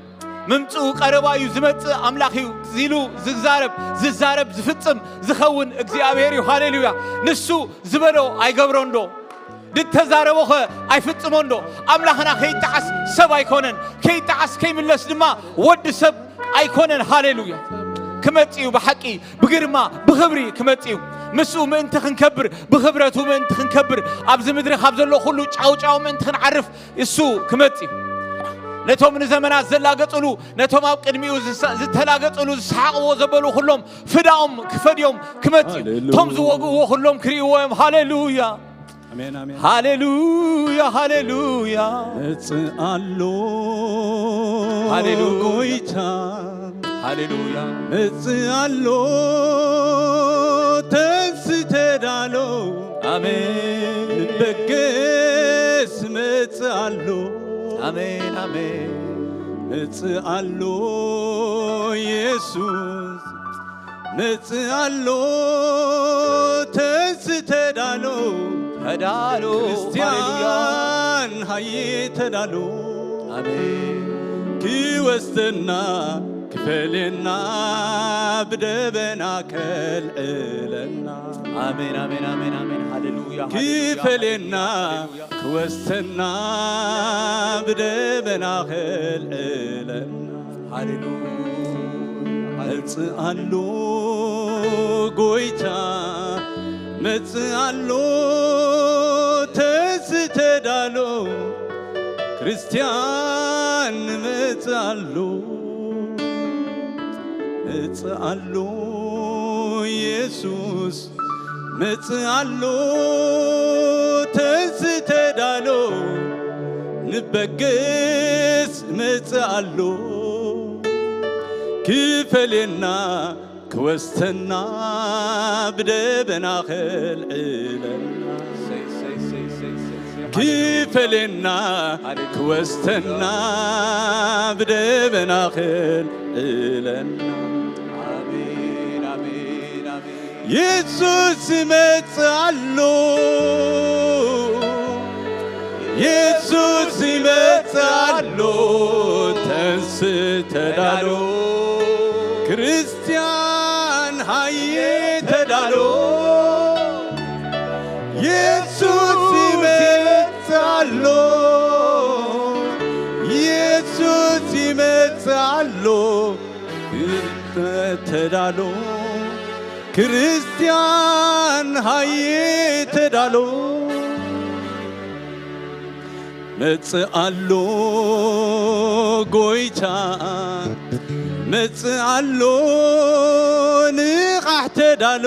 ምምጽኡ ቀረባ እዩ፣ ዝመጽእ ኣምላኽ እዩ ኢሉ ዝዛረብ፣ ዝዛረብ ዝፍጽም ዝኸውን እግዚኣብሔር እዩ። ሃሌሉያ። ንሱ ዝበሎ ኣይገብሮን ዶ? ዝተዛረቦኸ ኣይፍጽሞን ዶ? ኣምላኽና ከይጠዓስ ሰብ ኣይኮነን፣ ከይጠዓስ ከይምለስ ድማ ወዲ ሰብ ኣይኮነን። ሃሌሉያ። ክመጽእ እዩ ብሓቂ፣ ብግርማ፣ ብኽብሪ ክመጽእ እዩ። ምስኡ ምእንቲ ክንከብር፣ ብኽብረቱ ምእንቲ ክንከብር፣ ኣብዚ ምድሪ ካብ ዘሎ ኩሉ ጫውጫው ምእንቲ ክንዓርፍ እሱ ክመጽእ እዩ። ነቶም ንዘመናት ዘላገጽሉ፣ ነቶም ኣብ ቅድሚኡ ዝሰ-፣ ዝተላገጽሉ፣ ዝሰሓቕዎ ዘበሉ ኩሎም ፍዳኦም ክፈድዮም ክመጽእ እዩ። ሃሌሉያ። እቶም ዝወግእዎ ኩሎም ክርእይዎ እዮም። ሃሌሉያ። ኣሜን፣ ኣሜን። ሃሌሉያ፣ ሃሌሉያ። መጽእ ኣሎ ሃሌሉያ። ጎይታ። ሃሌሉያ። መጽእ ኣሎ ተንስ ተዳሎ። ኣሜን። ንበገስ መጽእ ኣሎ። ኣሜን፣ ኣሜን። መጽእ ኣሎ የሱስ። መጽእ ኣሎ ተንስ ተዳሎ። ተዳሎ። ሃሌሉያ። ክርስቲያን ሃየ ተዳሎ። ኣሜን። ክወስደና ክፈሌና ብደበና ከልዕለና። ኣሜን፣ ኣሜን፣ ኣሜን፣ ኣሜን። ሃሌሉያ፣ ሃሌሉያ፣ ክፈሌና ሃሌሉያ። ክወስደና ብደበና ከልዕለና። ሃሌሉያ፣ ሃሌሉያ። መጽእ ኣሎ ጎይታ፣ መጽእ ኣሎ ተንስ ተዳሎ። ክርስቲያን መጽእ ኣሎ፣ መጽእ ኣሎ የሱስ፣ መጽእ ኣሎ ተንስ ተዳሎ። ንበገስ መጽእ ኣሎ ክፈሌና ክወስተና ብደበና ከልዕለና። ሰይ፣ ሰይ፣ ሰይ፣ ሰይ፣ ሰይ፣ ሰይ። ክፈሌና ሃሌሉያ። ክወስተና ብደበና ከልዕለና። ኣሜን፣ ኣሜን፣ ኣሜን። የሱስ ይመጽእ ኣሎ። የሱስ ይመጽእ ኣሎ፣ ተንስ ተዳሎ። ክርስትያን ሃየ ተዳሎ። የሱስ ይመጽእ ኣሎ፣ የሱስ ይመጽእ ኣሎ። ተዳሎ። ክርስትያን ሃየ ተዳሎ። መጽእ ኣሎ ጎይታ፣ መጽእ ኣሎ። ንቓሕ ተዳሎ።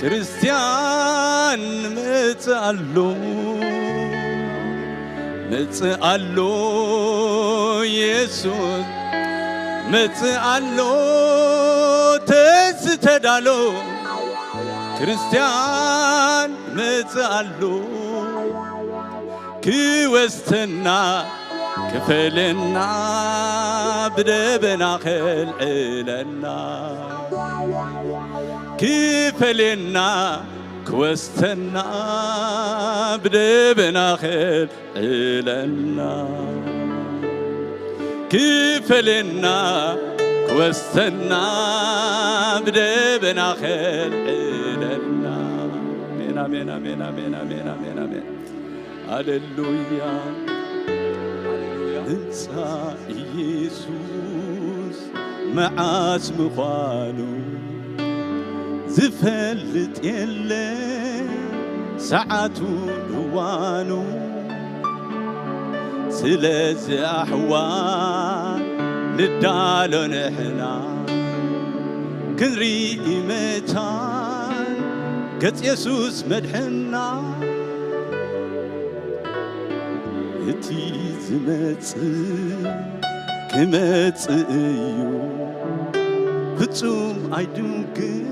ክርስትያን መጽእ ኣሎ፣ መጽእ ኣሎ። የሱስ መጽእ ኣሎ። ተንስ ተዳሎ። ክርስትያን መጽእ ኣሎ። ክወስተና ክፈለና፣ ብደበና ከልዕለና። ክፈለና ክወስተና፣ ብደበና ከልዕለና። ክፈለና ክወስተና፣ ብደበና ከልዕለና። ኣሜን፣ ኣሜን፣ ኣሜን፣ ኣሜን፣ ኣሜን፣ ኣሜን፣ ኣሜን። ሃሌሉያ፣ ሃሌሉያ። ምምጻእ ኢየሱስ መዓስ ምዃኑ ዝፈልጥ የለ፣ ሰዓቱ እዋኑ። ስለዚ ኣሕዋት ንዳሎ ንሕና፣ ክንርኢ መታን ገጽ የሱስ መድሕና። እቲ ዝመጽእ ክመጽእ እዩ፣ ፍጹም ኣይድንግን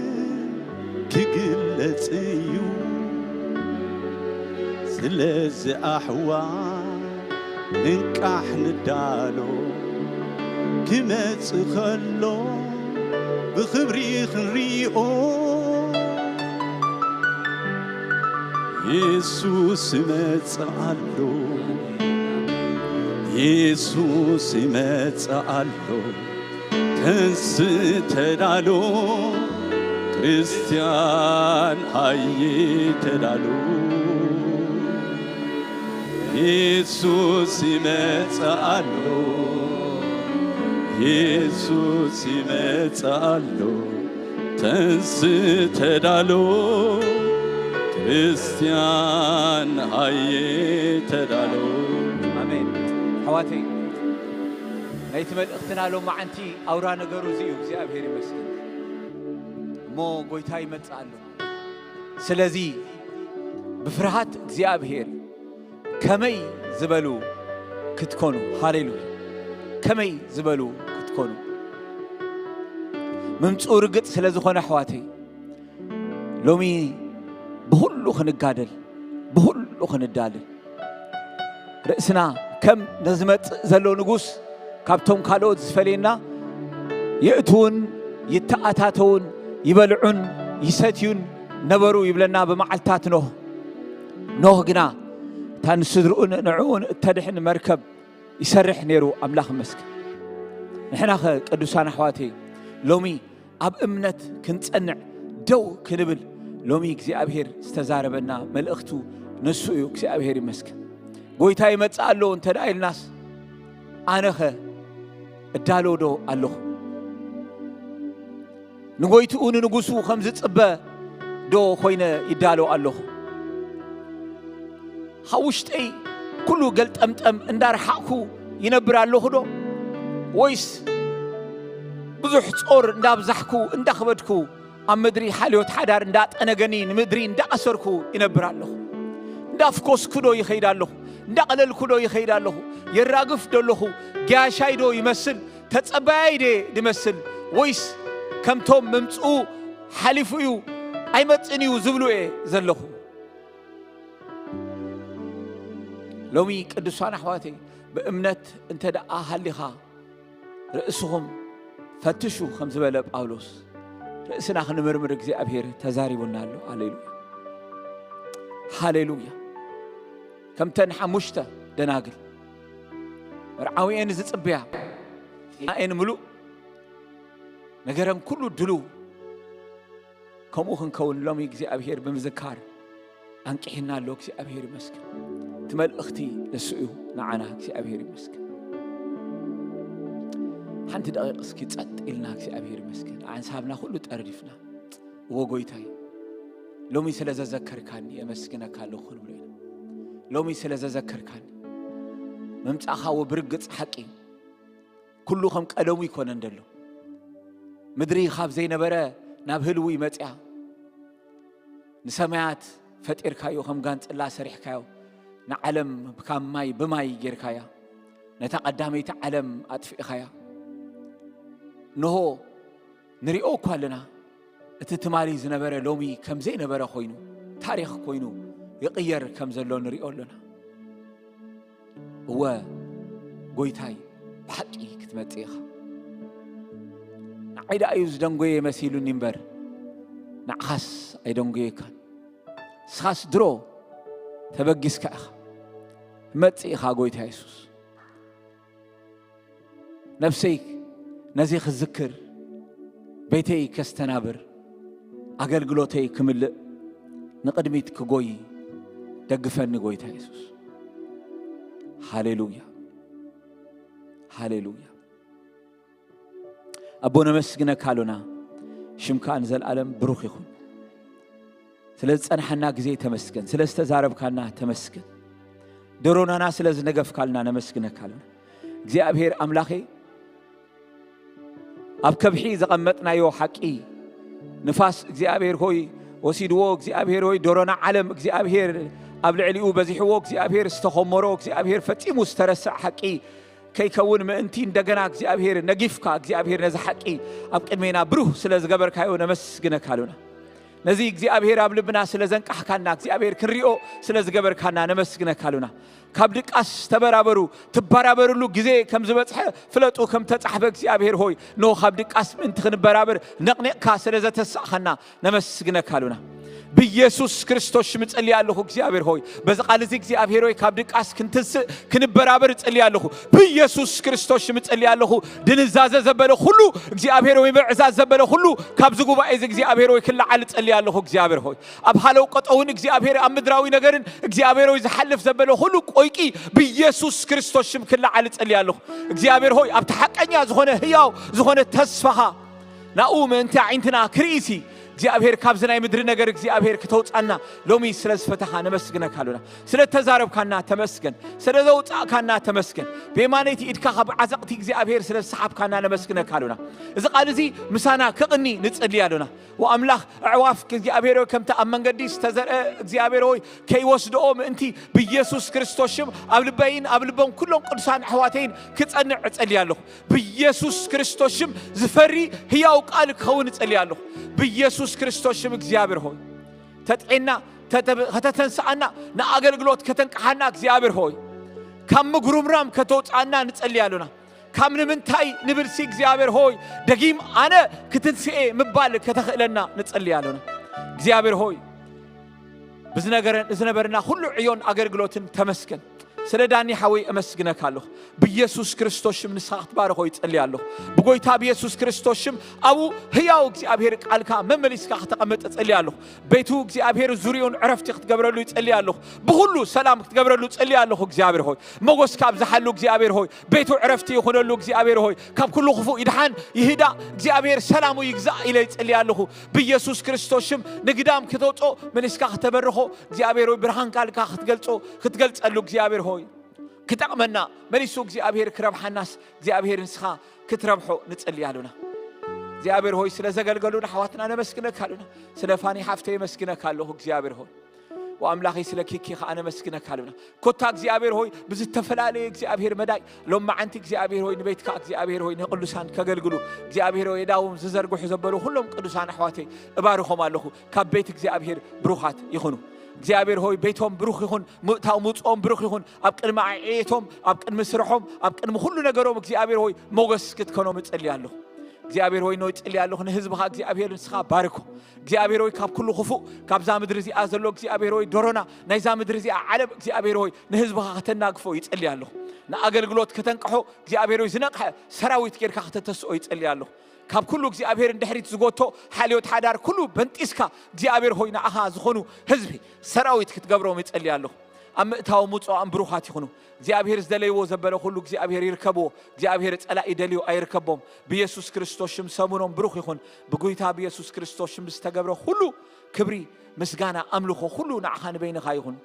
ክግለጽ እዩ። ስለዚ ኣሕዋት ንንቃሕ ንዳሎ፣ ክመጽእ ከሎ ብኽብሪ ክንሪኦ። የሱስ ይመጽእ ኣሎ፣ የሱስ ይመጽእ ኣሎ። ተንስ ተዳሎ፣ ክርስትያን ሃየ ተዳሎ። የሱስ ይመጽእ ኣሎ፣ የሱስ ይመጽእ ኣሎ። ተንስ ተዳሎ፣ ክርስትያን ሃየ ተዳሎ። ኣሜን። ኣሕዋተይ፣ ናይቲ መልእኽትና ሎማዓንቲ ኣውራ ነገሩ እዚ እዩ። እግዚኣብሔር ይመስገን። እሞ ጎይታ ይመጽእ ኣሎ። ስለዚ ብፍርሃት እግዚኣብሔር ከመይ ዝበሉ ክትኮኑ፣ ሃሌሉያ፣ ከመይ ዝበሉ ክትኮኑ። ምምጽኡ ርግጽ ስለ ዝኾነ ኣሕዋተይ፣ ሎሚ ብኹሉ ክንጋደል፣ ብኹሉ ክንዳለ፣ ርእስና ከም ነዝመጽእ ዘሎ ንጉስ ካብቶም ካልኦት ዝፈልየና፣ የእትዉን ይተኣታተዉን ይበልዑን ይሰትዩን ነበሩ ይብለና ብመዓልታት ኖህ። ኖህ ግና እታ ንስድርኡን ንዕኡን እተድሕን መርከብ ይሰርሕ ነይሩ። ኣምላኽ ይመስገን። ንሕናኸ ቅዱሳን ኣሕዋተይ ሎሚ ኣብ እምነት ክንጸንዕ ደው ክንብል ሎሚ እግዚኣብሔር ዝተዛረበና መልእኽቱ ንሱ እዩ። እግዚኣብሔር ይመስገን። ጎይታ ይመጽእ ኣሎ እንተ ደኣ ኢልናስ ኣነኸ እዳሎ ዶ ኣለኹ? ንጎይትኡ ንንጉሱ ከም ዝጽበ ዶ ኮይነ ይዳሎ ኣለኹ? ካብ ውሽጠይ ኩሉ ገልጠምጠም እንዳረሓቕኩ ይነብር ኣለኹ ዶ? ወይስ ብዙሕ ጾር እንዳብዛሕኩ እንዳኸበድኩ ኣብ ምድሪ ሓልዮት ሓዳር እንዳጠነገኒ ንምድሪ እንዳኣሰርኩ ይነብር ኣለኹ? እንዳፍኮስኩ ዶ ይኸይድ ኣለኹ? እንዳቐለልኩ ዶ ይኸይድ ኣለኹ? የራግፍ ዶ ኣለኹ? ገያሻይ ዶ ይመስል? ተጸባያይ ደ ድመስል? ወይስ ከምቶም ምምጽኡ ሓሊፉ እዩ ኣይመጽእን እዩ ዝብሉ እየ ዘለኹ? ሎሚ ቅዱሳን ኣሕዋተይ ብእምነት እንተ ደኣ ሃሊኻ ርእስኹም ፈትሹ ከም ዝበለ ጳውሎስ ርእስና ክንምርምር እግዚኣብሔር ተዛሪቡና ኣሎ። ሃሌሉያ፣ ሃሌሉያ። ከምተን ሓሙሽተ ደናግል መርዓዊኤን ዝጽበያ፣ ዜናኤን ምሉእ፣ ነገረን ኩሉ ድሉው ከምኡ ክንከውን ሎሚ እግዚኣብሔር ብምዝካር ኣንቂሕና ኣሎ። እግዚኣብሔር ይመስገን። እቲ መልእኽቲ ንሱ እዩ ንዓና። እግዚኣብሔር ይመስገን። ሓንቲ ደቂቕ እስኪ ጸጥ ኢልና እግዚኣብሔር ይመስገን። ኣንሳብና ኩሉ ጠርዲፍና፣ እዎ ጎይታይ፣ ሎሚ ስለ ዘዘከርካኒ የመስግነካ ኣለኹ ክንብሎ ኢና። ሎሚ ስለ ዘዘከርካኒ ምምጻእኻ እዎ ብርግጽ ሓቂ እዩ። ኩሉ ከም ቀደሙ ይኮነን ደሎ። ምድሪ ካብ ዘይነበረ ናብ ህልዊ መጽያ። ንሰማያት ፈጢርካዮ፣ ከም ጋንጽላ ሰሪሕካዮ። ንዓለም ካብ ማይ ብማይ ጌርካያ። ነታ ቀዳመይቲ ዓለም ኣጥፊእኻያ። እንሆ ንሪኦ እኳ ኣለና፣ እቲ ትማሊ ዝነበረ ሎሚ ከም ዘይነበረ ኮይኑ፣ ታሪኽ ኮይኑ ይቕየር ከም ዘሎ ንሪኦ ኣለና። እወ ጎይታይ፣ ብሓቂ ክትመጽእ ኢኻ። ንዓይ ደኣ እዩ ዝደንጎየ መሲሉኒ እምበር፣ ንዓኻስ ኣይደንጎየካን። ንስኻስ ድሮ ተበጊስካ ኢኻ። ትመጽእ ኢኻ ጎይታ የሱስ። ነፍሰይ ነዚ ክዝክር፣ ቤተይ ከስተናብር፣ ኣገልግሎተይ ክምልእ፣ ንቕድሚት ክጎይ ደግፈኒ ጎይታ የሱስ። ሃሌሉያ፣ ሃሌሉያ። ኣቦ ነመስግነካ ኣሎና፣ ሽምካ ንዘለኣለም ብሩኽ ይኹን። ስለ ዝጸንሓና ግዜ ተመስገን፣ ስለ ዝተዛረብካና ተመስገን። ደሮናና ስለ ዝነገፍካልና ነመስግነካ ኣሎና። እግዚኣብሔር ኣምላኸይ፣ ኣብ ከብሒ ዘቐመጥናዮ ሓቂ ንፋስ እግዚኣብሔር ሆይ ወሲድዎ፣ እግዚኣብሔር ሆይ ደሮና ዓለም እግዚኣብሔር ኣብ ልዕሊኡ በዚሕዎ፣ እግዚኣብሔር ዝተኾመሮ፣ እግዚኣብሔር ፈጺሙ ዝተረስዐ ሓቂ ከይከውን ምእንቲ እንደገና እግዚኣብሔር ነጊፍካ፣ እግዚኣብሔር ነዚ ሓቂ ኣብ ቅድሜና ብሩህ ስለ ዝገበርካዮ ነመስግነካ ኣሉና። ነዚ እግዚኣብሔር ኣብ ልብና ስለ ዘንቃሕካና፣ እግዚኣብሔር ክንሪኦ ስለ ዝገበርካና ነመስግነካ ኣሉና። ካብ ድቃስ ተበራበሩ፣ ትበራበርሉ ግዜ ከም ዝበጽሐ ፍለጡ፣ ከም ተጻሕፈ እግዚኣብሔር ሆይ፣ ኖ ካብ ድቃስ ምእንቲ ክንበራበር ነቕኒቕካ ስለ ዘተሳእኻና ነመስግነካ ኣሉና። ብኢየሱስ ክርስቶስ ሽም እጸልይ ኣለኹ እግዚኣብሔር ሆይ፣ በዚ ቃል እዚ እግዚኣብሔር ሆይ ካብ ድቃስ ክንትንስእ ክንበራበር እጸልይ ኣለኹ። ብኢየሱስ ክርስቶስ ሽም እጸልይ ኣለኹ። ድንዛዘ ዘበለ ኩሉ እግዚኣብሔር ወይ ምዕዛዝ ዘበለ ኩሉ ካብዚ ጉባኤ እዚ እግዚኣብሔር ወይ ክለዓል እጸልይ ኣለኹ እግዚኣብሔር ሆይ። ኣብ ሃለው ቀጠውን እግዚኣብሔር ኣብ ምድራዊ ነገርን እግዚኣብሔር ሆይ ዝሓልፍ ዘበለ ኩሉ ቆይቂ ብኢየሱስ ክርስቶስ ሽም ክለዓል እጸልይ ኣለኹ። እግዚኣብሔር ሆይ ኣብቲ ሓቀኛ ዝኾነ ህያው ዝኾነ ተስፋኻ ናኡ ምእንቲ ኣዒንትና ክርእሲ እግዚኣብሔር ካብዚ ናይ ምድሪ ነገር እግዚኣብሔር ክተውጻና ሎሚ ስለ ዝፈተኻ ነመስግነካ ኣሉና። ስለ ተዛረብካና ተመስገን። ስለ ዘውጻእካና ተመስገን። ብየማነይቲ ኢድካ ካብ ዓዘቕቲ እግዚኣብሔር ስለ ዝሰሓብካና ነመስግነካ ኣሉና። እዚ ቃል እዚ ምሳና ክቕኒ ንጽሊ ኣሉና። ወኣምላኽ ኣዕዋፍ እግዚኣብሔር ሆይ ከምቲ ኣብ መንገዲ ዝተዘርአ እግዚኣብሔር ሆይ ከይወስድኦ ምእንቲ ብኢየሱስ ክርስቶስ ሽም ኣብ ልበይን ኣብ ልቦም ኩሎም ቅዱሳን ኣሕዋተይን ክጸንዕ እጸሊ ኣለኹ። ብኢየሱስ ክርስቶስ ሽም ዝፈሪ ህያው ቃል ክኸውን እጸሊ ኣለኹ። ብኢየሱስ ክርስቶስ ሽም እግዚኣብሔር ሆይ ተጥዒና ተተ- ከተተንስኣና ንኣገልግሎት ከተንቅሓና እግዚኣብሔር ሆይ ካብ ምጉርምራም ከተውፅኣና ንጸሊ ኣሉና። ካብ ንምንታይ ንብልሲ እግዚኣብሔር ሆይ ደጊም ኣነ ክትንስኤ ምባል ከተኽእለና ንጸሊ ኣሉና። እግዚኣብሔር ሆይ ብዝነገረን ዝነበርና ኩሉ ዕዮን ኣገልግሎትን ተመስገን። ስለ ዳኒ ሓወይ እመስግነካ ኣለኹ። ብኢየሱስ ክርስቶስ ሽም ንስኻ ክትባረኾ ይጸሊ ኣለኹ። ብጎይታ ብኢየሱስ ክርስቶስ ሽም ኣብኡ ህያው እግዚኣብሔር ቃልካ መመሊስካ ከተቐምጥ እጸሊ ኣለኹ። ቤቱ እግዚኣብሔር ዙርዩን ዕረፍቲ ክትገብረሉ ይጸሊ ኣለኹ። ብኹሉ ሰላም ክትገብረሉ እጸሊ ኣለኹ እግዚኣብሔር ሆይ። ሞጎስካ ኣብዝሓሉ እግዚኣብሔር ሆይ። ቤቱ ዕረፍቲ ይኹነሉ እግዚኣብሔር ሆይ። ካብ ኩሉ ክፉእ ይድሓን ይህዳእ እግዚኣብሔር ሰላሙ ይግዛእ ኢለ ይጸሊ ኣለኹ። ብኢየሱስ ክርስቶስ ሽም ንግዳም ክተውጾ መሊስካ ከተበርኾ እግዚኣብሔር ሆይ። ብርሃን ቃልካ ክትገልጾ ክትገልጸሉ እግዚኣብሔር ሆይ። ክጠቕመና መሊሱ እግዚኣብሔር ክረብሓናስ እግዚኣብሔር ንስኻ ክትረብሖ ንጸሊ ኣሉና። እግዚኣብሔር ሆይ ስለ ዘገልገሉን ኣሕዋትና ነመስግነካ ኣሉና። ስለ ፋኒ ሓፍተይ የመስግነካ ኣለኹ እግዚኣብሔር ሆይ። ወኣምላኸይ ስለ ኪኪ ኸዓ ነመስግነካ ኣሉና። ኮታ እግዚኣብሔር ሆይ ብዝተፈላለየ እግዚኣብሔር መዳይ ሎም መዓንቲ እግዚኣብሔር ሆይ ንቤትካ እግዚኣብሔር ሆይ ንቅዱሳን ከገልግሉ እግዚኣብሔር ሆይ የዳዎም ዝዘርግሑ ዘበሉ ኩሎም ቅዱሳን ኣሕዋተይ እባርኾም ኣለኹ። ካብ ቤት እግዚኣብሔር ብሩኻት ይኹኑ። እግዚኣብሔር ሆይ ቤቶም ብሩኽ ይኹን። ምእታው ምውፅኦም ብሩኽ ይኹን። ኣብ ቅድሚ ኣዕየቶም ኣብ ቅድሚ ስርሖም ኣብ ቅድሚ ኩሉ ነገሮም እግዚኣብሔር ሆይ ሞገስ ክትከኖም እጸሊ ኣለኹ። እግዚኣብሔር ሆይ፣ ኖይ ጽሊ ኣለኹ፣ ንህዝብኻ እግዚኣብሔር ንስኻ ባርኮ። እግዚኣብሔር ሆይ፣ ካብ ኩሉ ክፉእ፣ ካብዛ ምድሪ እዚኣ ዘሎ እግዚኣብሔር ሆይ፣ ዶሮና ናይዛ ምድሪ እዚኣ ዓለም እግዚኣብሔር ሆይ፣ ንህዝብኻ ከተናግፎ ይጽሊ ኣለኹ። ንኣገልግሎት ከተንቅሖ እግዚኣብሔር ሆይ፣ ዝነቕሐ ሰራዊት ጌርካ ከተተስኦ ይጽሊ ኣለኹ። ካብ ኩሉ እግዚኣብሔር ንድሕሪት ዝጎቶ ሓልዮት ሓዳር ኩሉ በንጢስካ እግዚኣብሔር ሆይ፣ ንኣኻ ዝኾኑ ህዝቢ ሰራዊት ክትገብሮም ይጽሊ ኣለኹ። ኣብ ምእታዎም ውፅኦም ብሩኻት ይኹኑ። እግዚኣብሔር ዝደለይዎ ዘበለ ኩሉ እግዚኣብሔር ይርከብዎ። እግዚኣብሔር ጸላኢ ደልዩ ኣይርከቦም። ብኢየሱስ ክርስቶስ ሽም ሰሙኖም ብሩኽ ይኹን። ብጎይታ ብኢየሱስ ክርስቶስ ሽም ዝተገብረ ኩሉ ክብሪ፣ ምስጋና፣ ኣምልኾ ኩሉ ንዓኻ ንበይንኻ ይኹን።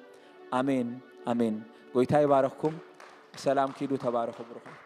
ኣሜን፣ ኣሜን። ጎይታ ይባረኽኩም። ብሰላም ኪዱ፣ ተባረኹ፣ ብሩኹም።